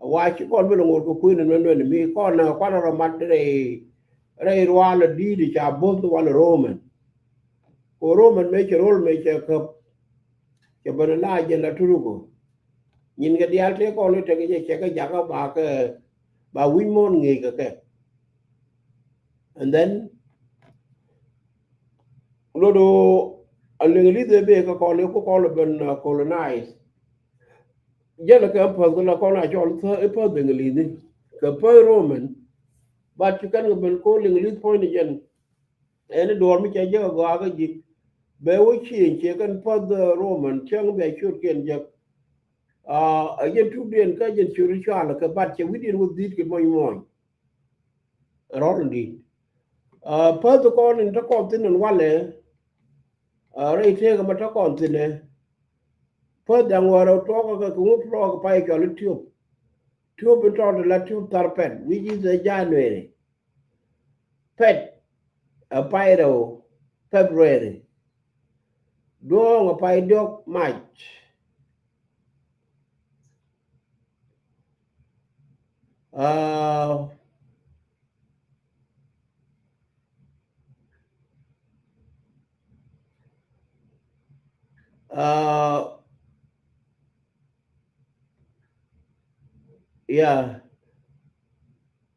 A wa ci kɔn bi lɛ ŋot kɛ kuël ni nuɛn nuɛn mi kɔn na kuan rɔ mat rɛy, rɛy rual a di̱i̱t ca bo̱th wal Roman. Ko Roman mëë cɛ rol mëë cɛ käp. Cɛ ben la jɛ la turuku. Nyin kɛ diaal tëë kɔn ni tekɛ jɛ cɛ kɛ jakä ba kɛ, ba wi̱c muɔ̱ɔ̱n ŋi̱i̱c kɛ kɛ. And then, lodo a Liŋlith ɛ bee kä kɔn iku kɔn lɛ ben, uh, colonize. Jɛn lɛ kɛ pɛth kɛ la kɔn a cɔl thä i̱ pɛth Liŋlith ni. Kɛ pɛth Roman, but ci kɛn kɛ ben ko Liŋlith puɔ̱ny ni jɛn. Ɛn i̱ duɔ̱ɔ̱r mi cɛ jek a gɔaa kä ji̱. Bɛ wä cieŋ ciɛ kɛn pɛth, uh, Roman cäŋ bɛ ciötkiɛn jek. Uh, a jɛn tukdiɛn kä jɛn ciöt i̱ cual kɛ, but cɛ wi̱cdiɛn wä dhi̱i̱t kɛ muɔ̱ny muɔ̱ny. Rɔl in di̱i̱t. Uh, pɛth kɔn in te kɔn thi̱n in walɛ. Uh, rɛy tëëk ɛmɛ te kɔn thi̱n ɛ. Pɛth da̱ŋ wäl rɛw tuɔɔk kɛ kɛ ŋut tuɔɔk kɛ pay cɔl i̱ tiöp. Tiöp in tɔt la tiöp thar pɛt, which is a January. Pɛt a pay rɛw, February. Duɔ̱ɔ̱ŋ a pay diɔ̱k, March. Uh, uh, yeah.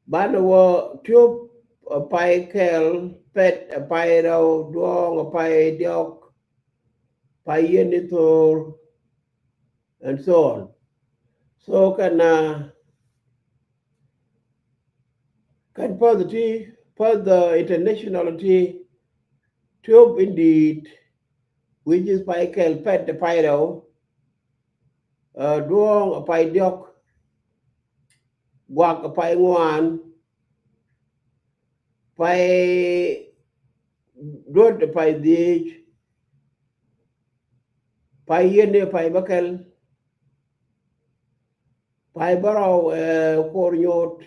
Banɛ wä tiöp a pay kɛl, pɛt a pay rɛw, duɔ̱ɔ̱ŋ a pay diɔ̱k, pay yieni thor, and so on. So kɛn, uh, kɛn pɛth ti, pɛth, uh, international ti, tiöp in di̱i̱t, which is pay kɛl, pɛt a pay rɛw, uh, duɔ̱ɔ̱ŋ a pay diɔ̱k, guak a pay ŋuan, pay duɔ̱t a pay dhiec, pay yieni a pay bäkɛl, pay bärɔw, eh, kor nyot,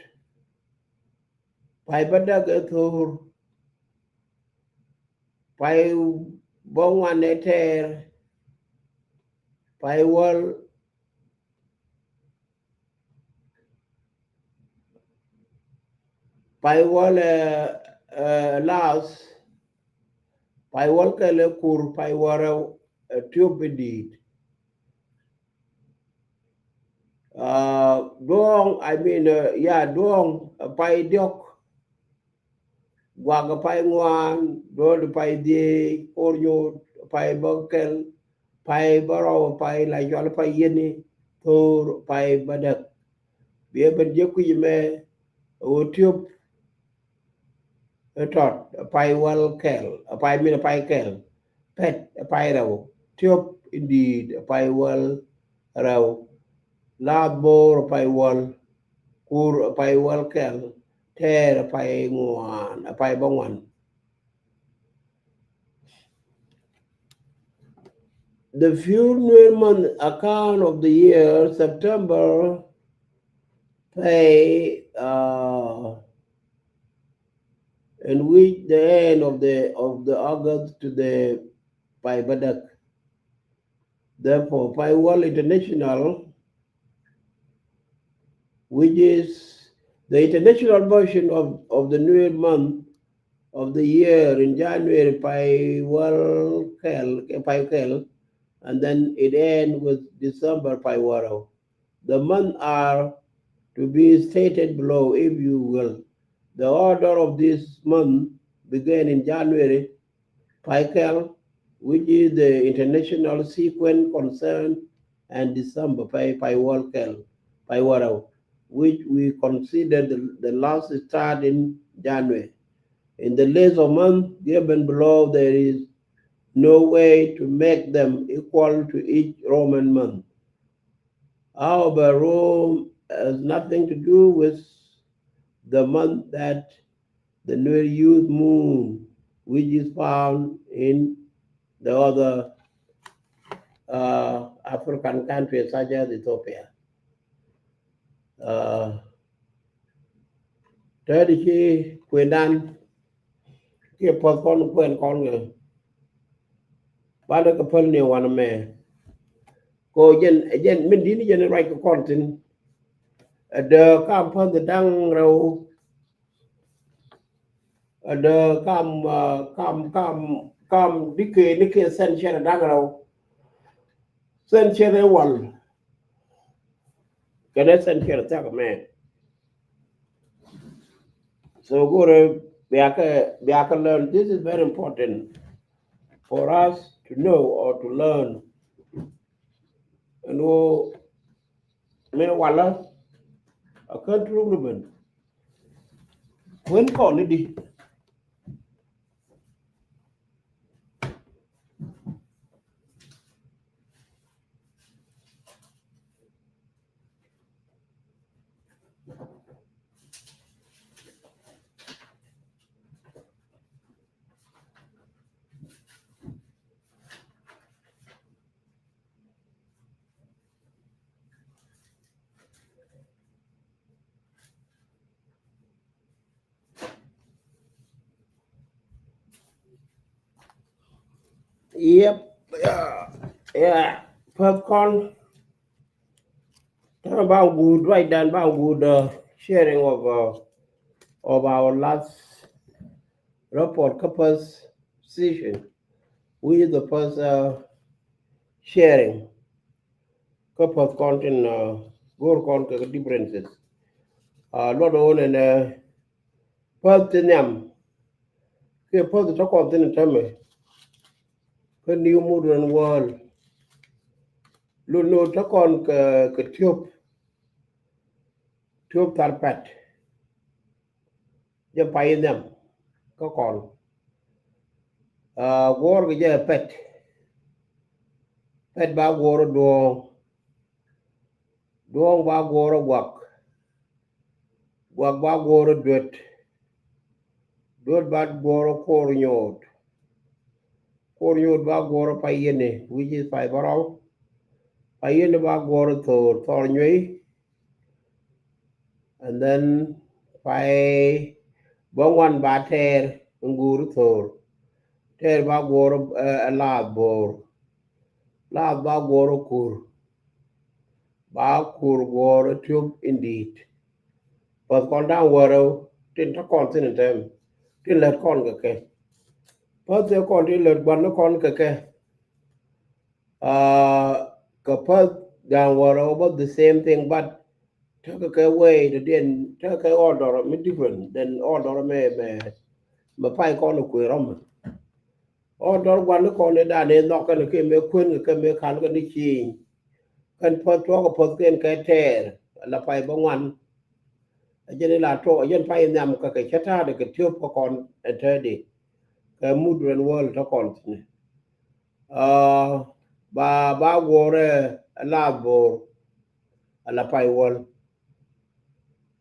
pay bädäk ɛ thor, pay bäŋuan ɛ tɛɛr, pay wäl, pay wäl, eh, eh, lath, pay wäl kɛl ɛ kur, pay wäl rɛw, eh, tiöp in di̱i̱t. Uh, duɔ̱ɔ̱ŋ, I mean, uh, yeah, duɔ̱ɔ̱ŋ, uh, pay diɔ̱k, guak a pay ŋuan, duɔ̱t a pay dhiec, kor nyot a pay bäkɛl, pay bärɔw a pay la cɔl pay yieni, thor a pay bädäk. Biɛ ben jek kui̱c mɛ, ɣöö tiöp ɛ tɔt a pay wäl kɛl, a pay min a pay kɛl, pɛt a pay rɛw, tiöp in di̱i̱t a pay wäl rɛw, lath bo̱o̱r a pay wäl, kur a pay wäl kɛl, tɛɛr a pay ŋuan, a pay bäŋuan. The few Nuer month account of the year, September pay, uh, in which the end of the, of the August to the pay bädäk. Therefore, pay wäl international, which is the international version of, of the Nuer month of the year in January, pay wäl kɛl, pay kɛl, and then it ends with December, pay wäl rɛw. The months are to be stated below, if you will. The order of this month began in January, pay kɛl, which is the international sequence concern, and December, pay, pay wäl kɛl, pay wäl rɛw. which we consider the, the last start in January. In the list of months given below, there is no way to make them equal to each Roman month. However, Rome has nothing to do with the month that the Nuer use moon, which is found in the other, uh, African countries such as Ethiopia. Uh, tɛɛdi ci kuendan kiɛ puɔth kɔn kuɛn kɔn kɛ. Ba dee kɛ päl ni wanɛ mɛ. Ko jɛn, jɛn min di̱t ni jɛn ruac kɛ kɔn thi̱n. Ɛ dee kam päth da̱ŋ rɛw. Ɛ dee kam, uh, kam, kam, kam dikɛ ni kɛ century da̱ŋ rɛw. Century wal kɛnɛ century thiak mɛ. So go̱rɛ bia kɛ, bia kɛ learn. This is very important for us to know or to learn. Ɛn ɣöö min walä a kän turuk ni ben. Kuën kɔn ni di. Yep. Yeah. Yeah. Popcorn. Tana ba good, right then ba good, uh, sharing of, uh, of our last report, kä first session. We the first, uh, sharing. Kä first content, uh, go̱r kɔn kɛ differences. Uh, luɔt ɣän ɛn, uh, first ti nhiam. Kiɛ first tɔ̱ kɔn thi̱n täämɛ. Kä new modern world. Lot ni tɔ̱ kɔn kɛ, kɛ tiöp. Tiöp thar pɛt. Jɛ pay nhiam kä kɔn. Ah, guɔ̱ɔ̱r kɛ jɛ pɛt. Pɛt ba guɔ̱ɔ̱r duɔ̱ɔ̱ŋ. Duɔ̱ɔ̱ŋ ba guɔ̱ɔ̱r guak. Guak ba guɔ̱ɔ̱r duet. Duet ba guɔ̱ɔ̱r ko̱r nyuɔ̱ɔ̱t. Ko̱r nyuɔ̱ɔ̱t ba guɔ̱ɔ̱r pay yeni, which is pay bärɔw. Pay yeni ba guɔ̱ɔ̱r tho̱o̱r, tho̱o̱r nyuey. And then pay bäŋuan ba tɛɛr in guur tho̱o̱r. Tɛɛr ba guɔ̱ɔ̱r, eh, laath bo̱o̱r. Laath ba guɔ̱ɔ̱r kur. Ba kur guɔ̱ɔ̱r tiöp in di̱i̱t. Päth kɔn da̱ŋ wäl rɛw tin te kɔn thi̱n in täämɛ. Tin lät kɔn kɛ kɛ. Päth tëë kɔn tin lät gua̱n ni kɔn kɛ kɛ. Ah, kɛ päth da̱ŋ wäl rɛw about the same thing, but tekɛ kɛ way dɔ̱diɛn, tekɛ kɛ order mi different than order mɛ, mɛ, mɛ pay kɔn kuëë rɔm. Order gua̱n ni kɔn ni dan ni nhɔk kɛn kɛ mɛ kuën kɛ, kɛ mɛ kal kɛn ni cieŋ. Kɛn päth tuɔɔk kɛ päth kɛn kɛ tɛɛr, la pay bäŋuan. A jɛn ila tuɔɔk, a jɛn pay nhiam kɛ kɛ cä ta̱a̱dɛ kɛ tiöp kä kɔn ɛ täädi. Kɛ mut rɛn wäl te kɔn thi̱n. Ah, ba, ba guɔ̱ɔ̱r ɛ laath bo̱o̱r. A la pay wäl.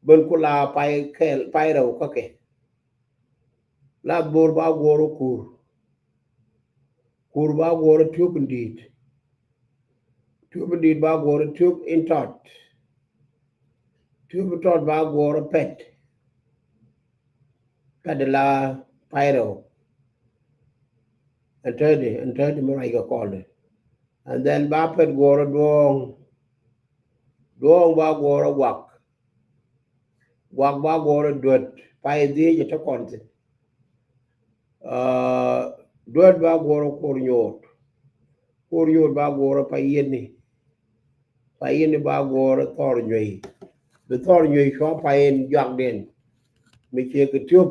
Ben ku la pay kɛl, pay rɛw kä kɛ. Laath bo̱o̱r ba guɔ̱ɔ̱r kur. Kur ba guɔ̱ɔ̱r tiöp in di̱i̱t. Tiöp in di̱i̱t ba guɔ̱ɔ̱r tiöp in tɔt. Tiöp in tɔt ba guɔ̱ɔ̱r pɛt. Pɛt la pay rɛw. Ɛn täädi, ɛn täädi mi ruac kɛ kɔn. And then ba pɛt guɔ̱ɔ̱r duɔ̱ɔ̱ŋ. Duɔ̱ɔ̱ŋ ba guɔ̱ɔ̱r guak. Guak ba guɔ̱ɔ̱r duet, pay dhiec ɛ te kɔn thi̱n. Ah, duet ba guɔ̱ɔ̱r ko̱r nyuɔ̱ɔ̱t. Ko̱r nyuɔ̱ɔ̱t ba guɔ̱ɔ̱r pay yeni. Pay yeni ba guɔ̱ɔ̱r thɔr nyuey. Bi thɔr nyuey cua pay in juakdiɛn. Mi ciɛ kɛ tiöp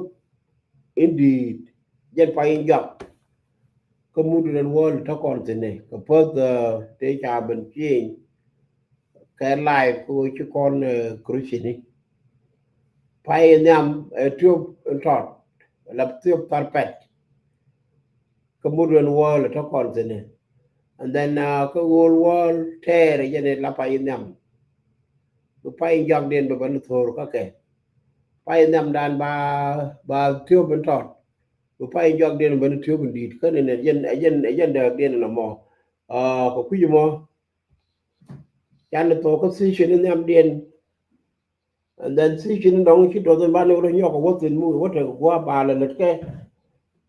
in di̱i̱t, jɛn pay in juak. Kä mut rɛn wäl te kɔn thi̱n ni. Kɛ päth, ah, tëë ca ben cieŋ. kɛ live kɛ ɣöö ci kɔn, eh, Christian ni. Pay nhiam, eh, tiöp in tɔt, la tiöp thar pɛt. Kä modern world tɔ kɔn thi̱n ni. And then, uh, kä whole world tɛɛr jɛ ni la pay nhiam. Bi pay jɔakdiɛn bɛ ben thor kä kɛ. Pay nhiamdan ba, ba tiöp in tɔt. Bi pay jɔakdiɛn ben tiöp in di̱i̱t. Kä ni ni jɛn, jɛn, jɛn dääkdiɛn ni mɔ. Uh, kɛ kui̱c mɔ. Can ni thok kä session ni nhiamdiɛn. And then session ni dɔŋ ci duɔth in ba ni wä nyɔk wä thin mu wä tek gua̱a̱ ba lɛ lät kɛ.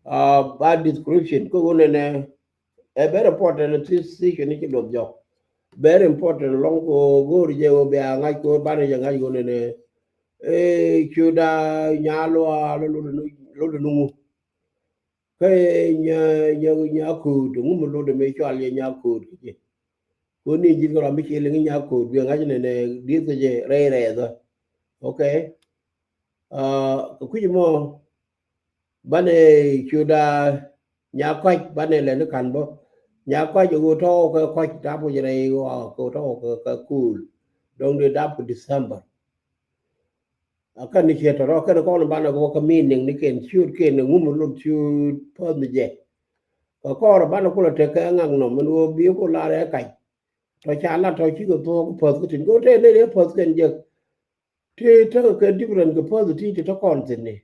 Uh, ba description kä wä nɛnɛ. Ɛ very important ni thi session ni ci duɔth jɔk. Very important lɔŋ ko go̱o̱r jɛ wä bia ŋa̱c ko ba ni jɛ ŋa̱c wä nɛnɛ. Ɛ cuda nyalua lɔ lɔ lɔ nuŋu. Kä nya, nya, nya ko̱o̱t, ŋu mi lotdɛ mëë cɔal yɛ nya ko̱o̱t kɛ jɛ. Ko̱o̱t ni ji̱n kɛ rɔ mi ciɛ liŋ nya ko̱o̱t, bi ŋa̱c nɛnɛ dieth kɛ jɛ rɛy rɛɛthä. Okay. Uh, kɛ kui̱c mɔ, banɛ cuda nya kɔc, banɛ lɛni ka̱n bä. Nya kɔc ɛ ɣöö tɔ̱ kɛ kɔc dap kɛ jɛ rɛy ɣɔɔ, kɛ tɔ̱ kɛ, kɛ kuul. Dɔ̱ŋ dee dap kɛ December. A kɛn ni ciɛ tɔrɔ kɛn kɔn banɛ kɛ wä kä meaning ni kɛn ciöt kɛn ni ŋum lot ciöt päth ni jɛ. Kɛ kɔr banɛ kulɛ tek kɛ ŋak nɔm min wä bi ku lar ɛ kac. Tɔ ca lat tɔ cikɛ thuɔk päth kä tin kɛ wä tɛ ni rɛ päth kɛn jɛ. Ti tekɛ kɛ different kɛ päth ti ti tɔ kɔn thin ni.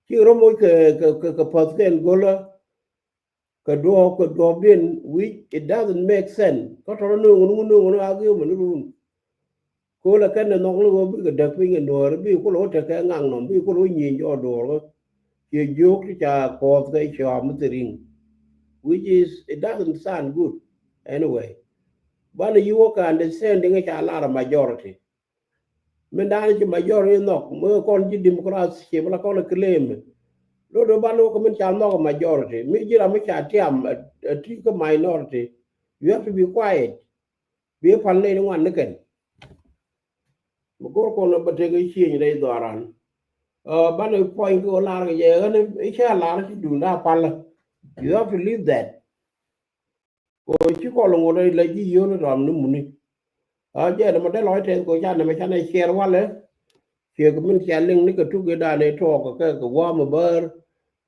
Ci rɔ moc kɛ, kɛ, kɛ, kɛ päth kɛn golä. Kɛ duɔɔk, kɛ duɔɔkdiɛn, which it doesn't make sense. Kä tɔrɔ no̱o̱ŋ, no̱o̱ŋ, no̱o̱ŋ, argument run. Ko̱lɛ kɛn ni nhɔk ni ɣöö bikɛ däk piny kɛ nuɔɔri, bi kulɛ wä tekɛ ŋak nɔm, bi kulɛ wä nyieny jɔɔk duɔɔr kä. Ciɛ jiök ti ca kuɔth kɛ cɔam mi thiriŋ. Which is, it doesn't sound good. Anyway. Banɛ yi wä kɛ understanding ca lar a majority. Min da̱a̱n ci majority nhɔk, mi kɔn ci democracy ci bi la kɔn claim. Lot dee ban wä kɛ min ca nhɔk majority. Mi ji̱ ram mi ca tiam, ɛ, ɛ ti kä minority. You have to be quiet. Bi pal nɛy ni ŋuan ni kɛn. Mi go̱r kɔn bä tek i̱ cieny rɛy dhɔaran. Ɛ, ban i̱ puɔ̱ny kɛ ɣöö lar kɛ jɛ ɣän i̱ cä lar ci duun da̱a̱ pal. You have to leave that. Ko ci kɔl ŋot la ji̱ yio̱n ram ni muni. A jɛ nɛmɛ dee lɔc tɛth ko ca nɛmɛ canɛ ciɛɛr walɛ. Ciɛ kɛ min cia liŋ ni kɛ tuk i̱ da̱a̱n i̱ tuɔɔk kɛ kɛ gua̱a̱m i̱ bäär.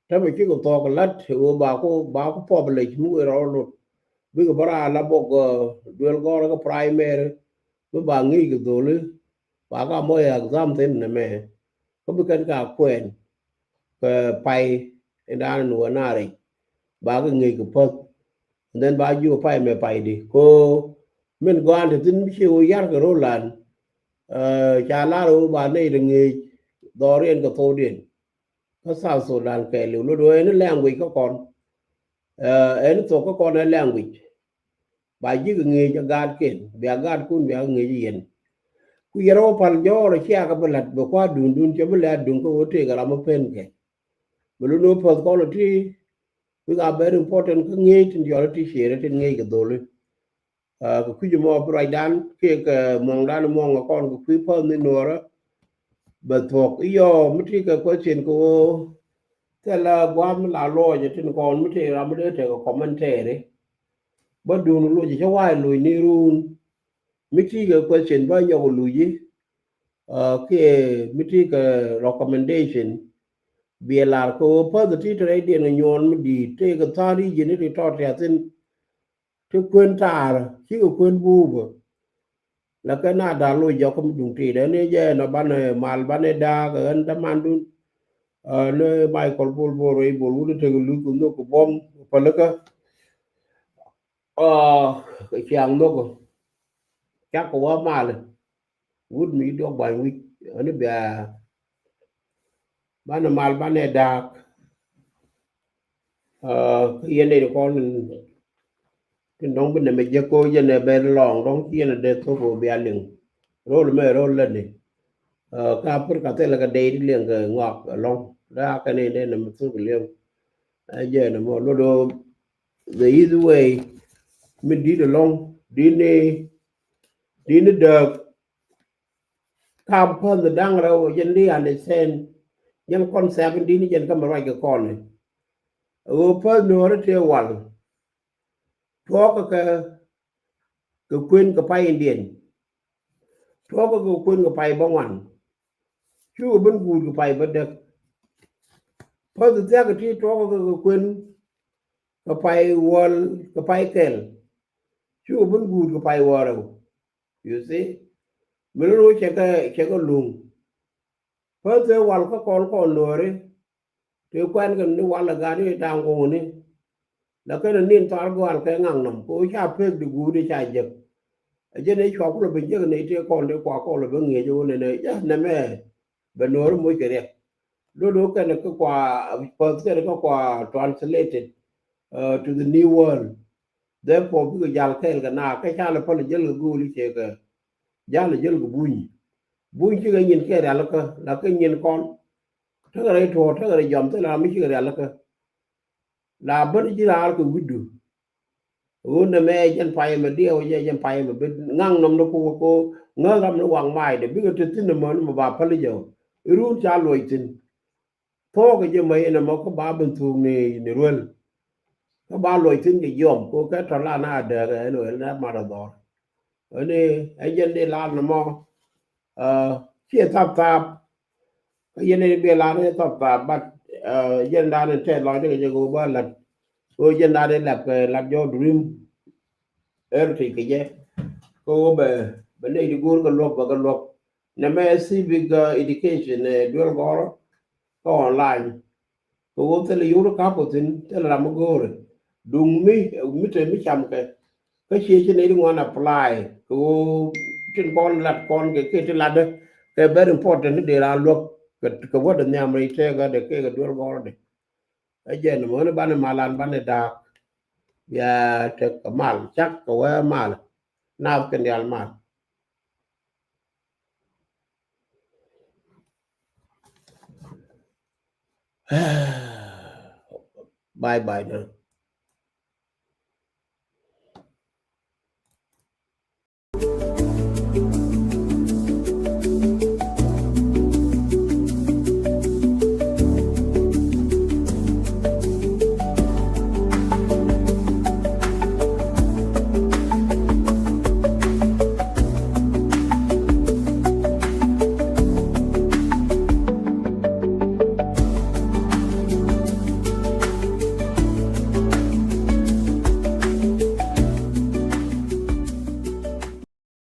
Tämɛ cikɛ thuɔɔk la̱t i̱ ɣöö ba ku, ba ku publish mi wëë rɔɔd lot. Bikɛ bä raar la bok, ɛ, duel gɔ̱rä kɛ primary. Mi ba ŋi̱i̱c kɛ dholi. Ba ka mɔ yɛ exam thin nɛmɛ. Kä bi kɛn ka kuɛɛn kɛ pay in da̱a̱n in wä naar i̱ ba kɛ ŋi̱i̱c kɛ päth. And then ba jiök pay mɛ pay di ko min gɔaan te thi̱n mi ci wä yar kɛ ro̱o̱lan. Ɛ, ca lar wä ba nɛy te ŋi̱i̱c dhɔriɛn kɛ thokdiɛn. Kä South Sudan kɛɛliw lot wä ɛn language kä kɔn. Ɛ, ɛn thok kä kɔn ɛ language. Ba ji̱ kɛ ŋi̱i̱c ɛ gaatkɛn, bia gaatkun bia kɛ ŋi̱i̱c ɛ yɛn. Ku yɛn rɔ pal jɔɔr ɛ cia kɛ bi la̱t bɛ kua̱r duundun cɛ bi lɛ aduŋ kä ɣöö tëëkɛ ram mi pen kɛ. Bɛ lun ɣöö päth kɔn ɛ ti, bik a very important kä ŋi̱i̱c tin jɔl ɛ ti ciëër ɛ tin ŋi̱i̱c kɛ dholi. Ɛ, kɛ kui̱c mɔ bi ruacdan kiɛ kɛ muɔ̱ŋdan muɔ̱ŋ ɛ kɔn kɛ kui̱ päth ni nuɔɔrä. Bɛ thuɔ̱k i̱ yɔ mi ti kɛ question kɛ ɣöö thilɛ gua̱a̱th mi la luɔc ɛ tin kɔn mi ti ram mi dee tekɛ commentary. Bä duun luc cä wa̱a̱ luc ni run. Mi ti kɛ question bä nyɔk luc i̱, ɛ, kiɛ mi ti kɛ recommendation. Biɛ lar kɛ ɣöö päth ti te rɛydiɛn kɛ nyuɔɔn mi di̱i̱t tëëkɛ tha̱a̱ŋ region ti tɔt tiathin. Ti kuën taar cikɛ kuën buupä. Lakin na da̱a̱n loc jɔk kä mi duŋ ti̱i̱t ɛn i̱ jɛ ɛn ɔ banɛ mal banɛ da̱a̱k ɛ ɣän dämandun. Ɛ, ni Michael Bol Bol rɛy Bol wun i̱ tek luth kɛ nhök kɛ buɔ̱m pälikä. Ɛ, kɛ ciaŋ nhök ɔ. Cak kɛ wä mal. Wut mi duɔk ba̱ny wi̱c ɣän i̱ bia banɛ mal banɛ da̱a̱k. Ɛ, kä yɛn dee kɔn tin dɔ̱ŋ bi nɛmɛ jek ko yɛn ɛ ben lɔŋ dɔ̱ŋ ci yɛn ɛ dee thok ɔ bia liŋ. Rol mɛ rol lätni. Ɛ, kä Africa thilɛ kɛ dee ti liŋ kɛ ŋɔak ɛlɔ̱ŋ. Daa kɛn in dee nɛmɛ thok liŋ. Ɛ jɛ nɛmɛ lot ɔ the easy way. Mi di̱t ɛlɔ̱ŋ di̱t ni, di̱t ni dääk. Kam päth da̱ŋ rɛw ɔ jɛn di understand. Jɛn kɔn seventeen jɛn kä mi ruac kɛ kɔn ni. Ɣöö päth nuɔ̱ɔ̱ri tëë wal. Tuɔɔk kɛ kɛ kuën kɛ pay indiɛn. tuɔɔkä kɛ kuën kɛ pay bäŋuan. Cukɛ ben guut kɛ pay bädäk. Päth thia̱k kɛ ti tuɔɔkä kɛ kuën kɛ pay wäl kɛ pay kɛl. Cukɛ ben guut kɛ pay wäl rɛw. You see? Mi lo̱n wä cɛ kɛ, cɛ kɛ luŋ. Päth thee wal kä kɔn kɔn nuɔɔri. Ti kuɛn kɛ ni wal ɛ gat i̱ da̱ŋ go̱o̱ŋni. Lakin ɛ nin thar gɔal kɛ ŋaŋ nɔm kɛ ɣöö ca pek di guut i̱ ca jek. Ɛ jɛn i̱ cua kulɛ ben jek ni ti kɔn ti kua kɔn lɛ ben ŋi̱eec ɣöö nɛnɛ jɛ nɛmɛ bɛ nuɔɔri moc kɛ riɛk. Do̱do̱ kɛn kä kua, päth kɛn kä kua translated, uh, to the new world. Therefore bikɛ jal kɛɛl kɛ na kä ca lɛ päl jäl kɛ go̱o̱l i̱ cɛ kɛ jal jäl kɛ buny. Buny cikɛ nyin kɛ rialikä, lakin nyin kɔn tekɛ rɛy tuɔɔk, tekɛ rɛy jɔam, thilɛ ram mi cikɛ rialikä. La ben ji̱ raar kɛ wi̱cdu. Ɣöö nɛmɛ jɛn payɛ mɛ diɛw, jɛ jɛn payɛ mɛ ben ŋaŋ nɔm ni kok kok ŋäth ram ni waŋ maacdɛ bikɛ te thi̱n ɛmɔ ni mɛ ba päl jɛ. Irun ca luɔc thi̱n. Thuɔ̱k kɛ jɛ mɛ inɛ mɔ kä ba ben thuuk ni, ni ruel. Kä ba luɔc thi̱n kɛ jiɔm kok kɛ tɔ̱ la na dääk ɛ luel nɛ mat ɛ dhɔr. Ɛni ɛ jɛn di la nɛ mɔ, uh, ciɛ thap thap. Kä yɛn in bi la ni thap thap, but, uh, jɛn dan in tɛth lɔcdɛ kɛ jɛ kɛ wä ba lat. Kɛ wä jɛn dan in lap kɛ lat jɔw durim. Everything kɛ jɛ. Kɛ wä bɛ, bɛ nɛy di go̱o̱r kɛ luɔk bɛ kɛ luɔk. Nɛmɛ civic, uh, education, eh, duel gɔrɔ kä online. Kɛ wä thilɛ yur kap kɛ thin, thilɛ ram mi go̱o̱rɛ. Duŋ mi, mi te mi cam kɛ. Kä ciɛ ci nɛy di ŋuan apply kɛ ɣöö tin kɔn lat kɔn kɛ kɛ ti latdä kɛ very important ni dee raan luäk kɛ, kɛ wädɛ nhiam rɛy tɛɛkädɛ kɛ kɛ duel gɔ̱rɔdɛ. Ɛ jɛn mɔ ni banɛ malan banɛ da̱a̱k. Bia tek kɛ mal cak kɛ wee mal. Naath kɛ diaal mal. Bye bye.